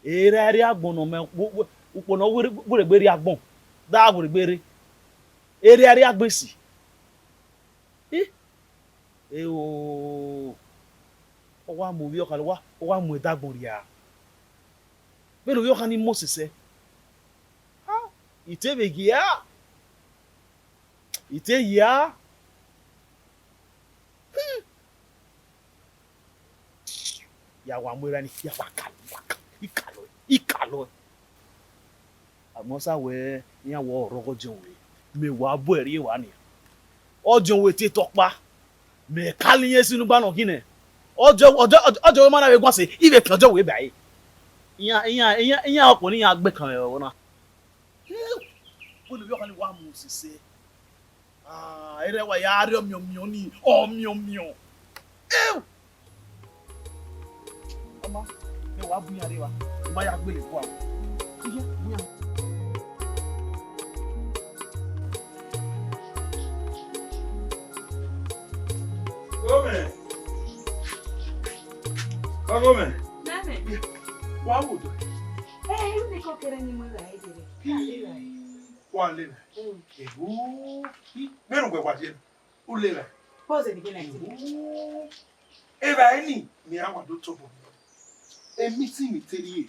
Erha erriagbọn ne ọ mẹ, wo-, wo-, ukpo ne ọ were-, were egbe erriagbọn, da were egbe rre. Erha erriagbọn esi. Ih! Eo, ọ wa mu ovbi ọkhan, ọ wa, ọ wa mu ẹdagbọn rria. Vbene ovbi ọkhan ni mose sẹ, ha, I te vbe gie a, I te yi a. Hmm. Ya wa mu erha ni, ya wa ka, wa ka, I ka lọ, I ka lọ. Agbọn sa wẹ iran wẹ ọ rọghe ọdiọn wẹ, mẹ wa bu ẹre rrie evba nian. Ọdiọn wẹ te tọ ọkpa, mẹ ka lẹ iran esi ne ugba nọ khin nẹ. Ọdiọn, ọdiọn, ọdiọn wẹ ma na vbe guan sẹ, I vbe kan ọdiọn wẹ ba ẹre. Iran, iran, iran, iran ọkpọ ne iran gbe kan vbe ẹvbo na. Wẹ ne ovbi ọkhan ni wa mu sẹsẹ. Ah, erha wa ya rrie ọmiọnmiọn ni, ọmiọnmiọn. Eu! Ọma, mẹ wa bu iran rre evba, I ma ya gbele kua. Iye, bu iran. Gomẹ. Gomẹ. Nene. Wa wo do. Eh, uni ko kere ni mo ra ide re. Wa le. Mm. Ewu, vbene uwẹ wa ye na, u lele. Pause the beginning. Ewu, evba ẹre ni, ne iran wa do tobọ. Emi si mi te rrie,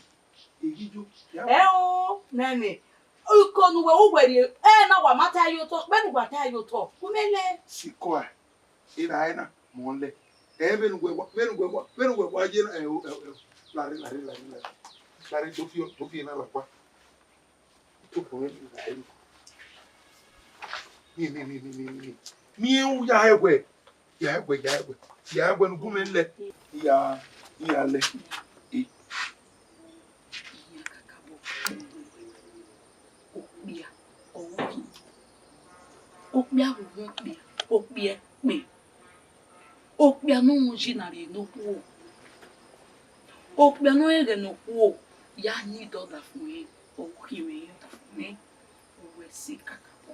eyi yo. Ẹ o, nene. Uko ne uwẹ, uwẹ rrie, ẹ na wa ma ta ye otọ, vbene uwa ta ye otọ, u mẹ lẹ. Sikua, evba ẹre na, mọ lẹ. Ẹ vbene uwẹ wa, vbene uwẹ wa, vbene uwẹ wa ye na, ẹ o, ẹ o, ẹ o. Lare, lare, lare, lare. Lare, do fi, do fi na la kua. Miẹn, miẹn, miẹn, miẹn, miẹn, miẹn. Miẹn u ya hẹ wẹ, ya hẹ wẹ, ya hẹ wẹ, ya hẹ wẹ ne ugun mwẹ lẹ. Ya, ya lẹ. E. Okpia, ọ vbe okpia vbe okpia, okpia ẹkpe. Okpia ne ọ mwẹ uyi na rhie ne okhuo. Okpia ne ọ rẹn ẹghẹ ne okhuo ya yin dọdafẹn, ọ khin vbe yin dọdafẹn, ọ wẹ ẹse kakabọ.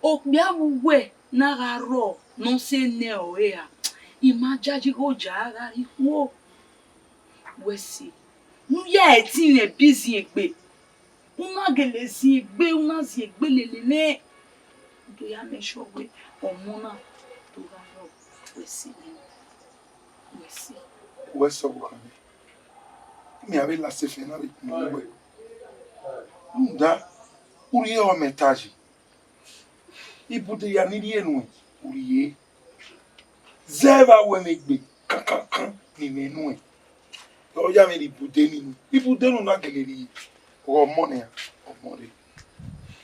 Okpia vbe uwẹ na gha rrọọ ne ọ sẹ nẹ ọre ra, I ma yayi igho ya gha rrie ikhuo. Wẹ ẹse, ne u ya ẹtin mwẹ bi ziengbe. U na gele ziengbe, u na ziengbe lele nẹ. U do ya make sure wẹ ọmọ na do gha rrọọ, wẹ ẹse nẹ, wẹ ẹse. Wẹ ẹse ọvbokhan nẹ. Mẹ a vbe la sẹ efẹn na vbe kpunu wẹ. Rhunmwuda, u rhie ọmẹ ta yi. Ibude ya ni rhie nuẹn, u rhie. Zẹ vbe a wẹ mwẹ egbe kankankan ne I mwẹ nuẹn. Ọ ya mwẹ rhie ibude ni nuẹn. Ibude ne u na gele rhie, ọmọ nian, ọmọ rre.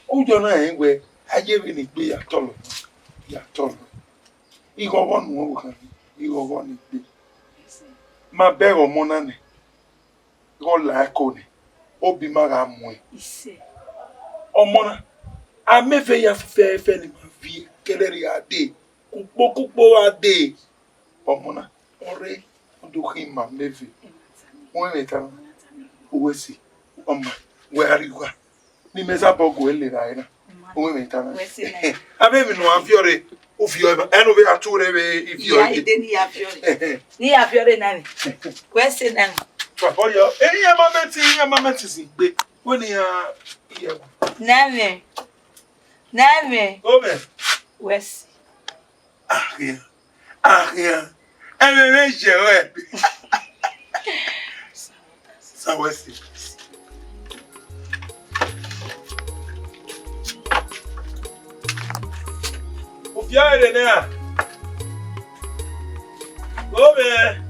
Uyọ na rẹn wẹ, a ye vbene egbe ya tọlọ, ya tọlọ. Ighọghọ nuẹn ọvbokhan, ighọghọ ne egbe. Ma bẹghe ọmọ na nẹ, ighẹ ọ la ẹko nẹ, obi ma gha muẹn. Ọmọ na, a mẹ vbe ya fẹfẹfẹ ne ima viẹ, kẹdẹrriọ a dee, kukpo kukpo a dee. Ọmọ na, ọ rre, ọ do khin ima mẹ vbe. Uwẹ mwẹ ta na, uwẹ si, ọma, wẹ a rrie ugha. Ne imẹ sabọ gu ẹre lele ẹre na. Uwẹ mwẹ ta na. Wẹ si na. Avbe emwi ne uwa viọ rre, u viọ ẹmwẹ, ẹne u vbe a tu rre vbe I viọ. Iya, ẹre. Ide ne I ya viọ rre. Ne I ya viọ rre na ni. Wẹ si na ni. Papa yọ, eni ya ma mẹ ti, ya ma mẹ ti zin gbe. Wẹ ne I ya, I ya. Na mwẹ. Na mwẹ. Omẹ. Wẹ si. Akhian, akhian, ẹmwẹ mwẹ yẹ ruẹ. Sa wẹ si. Ufia rre nẹ ra? Omẹ.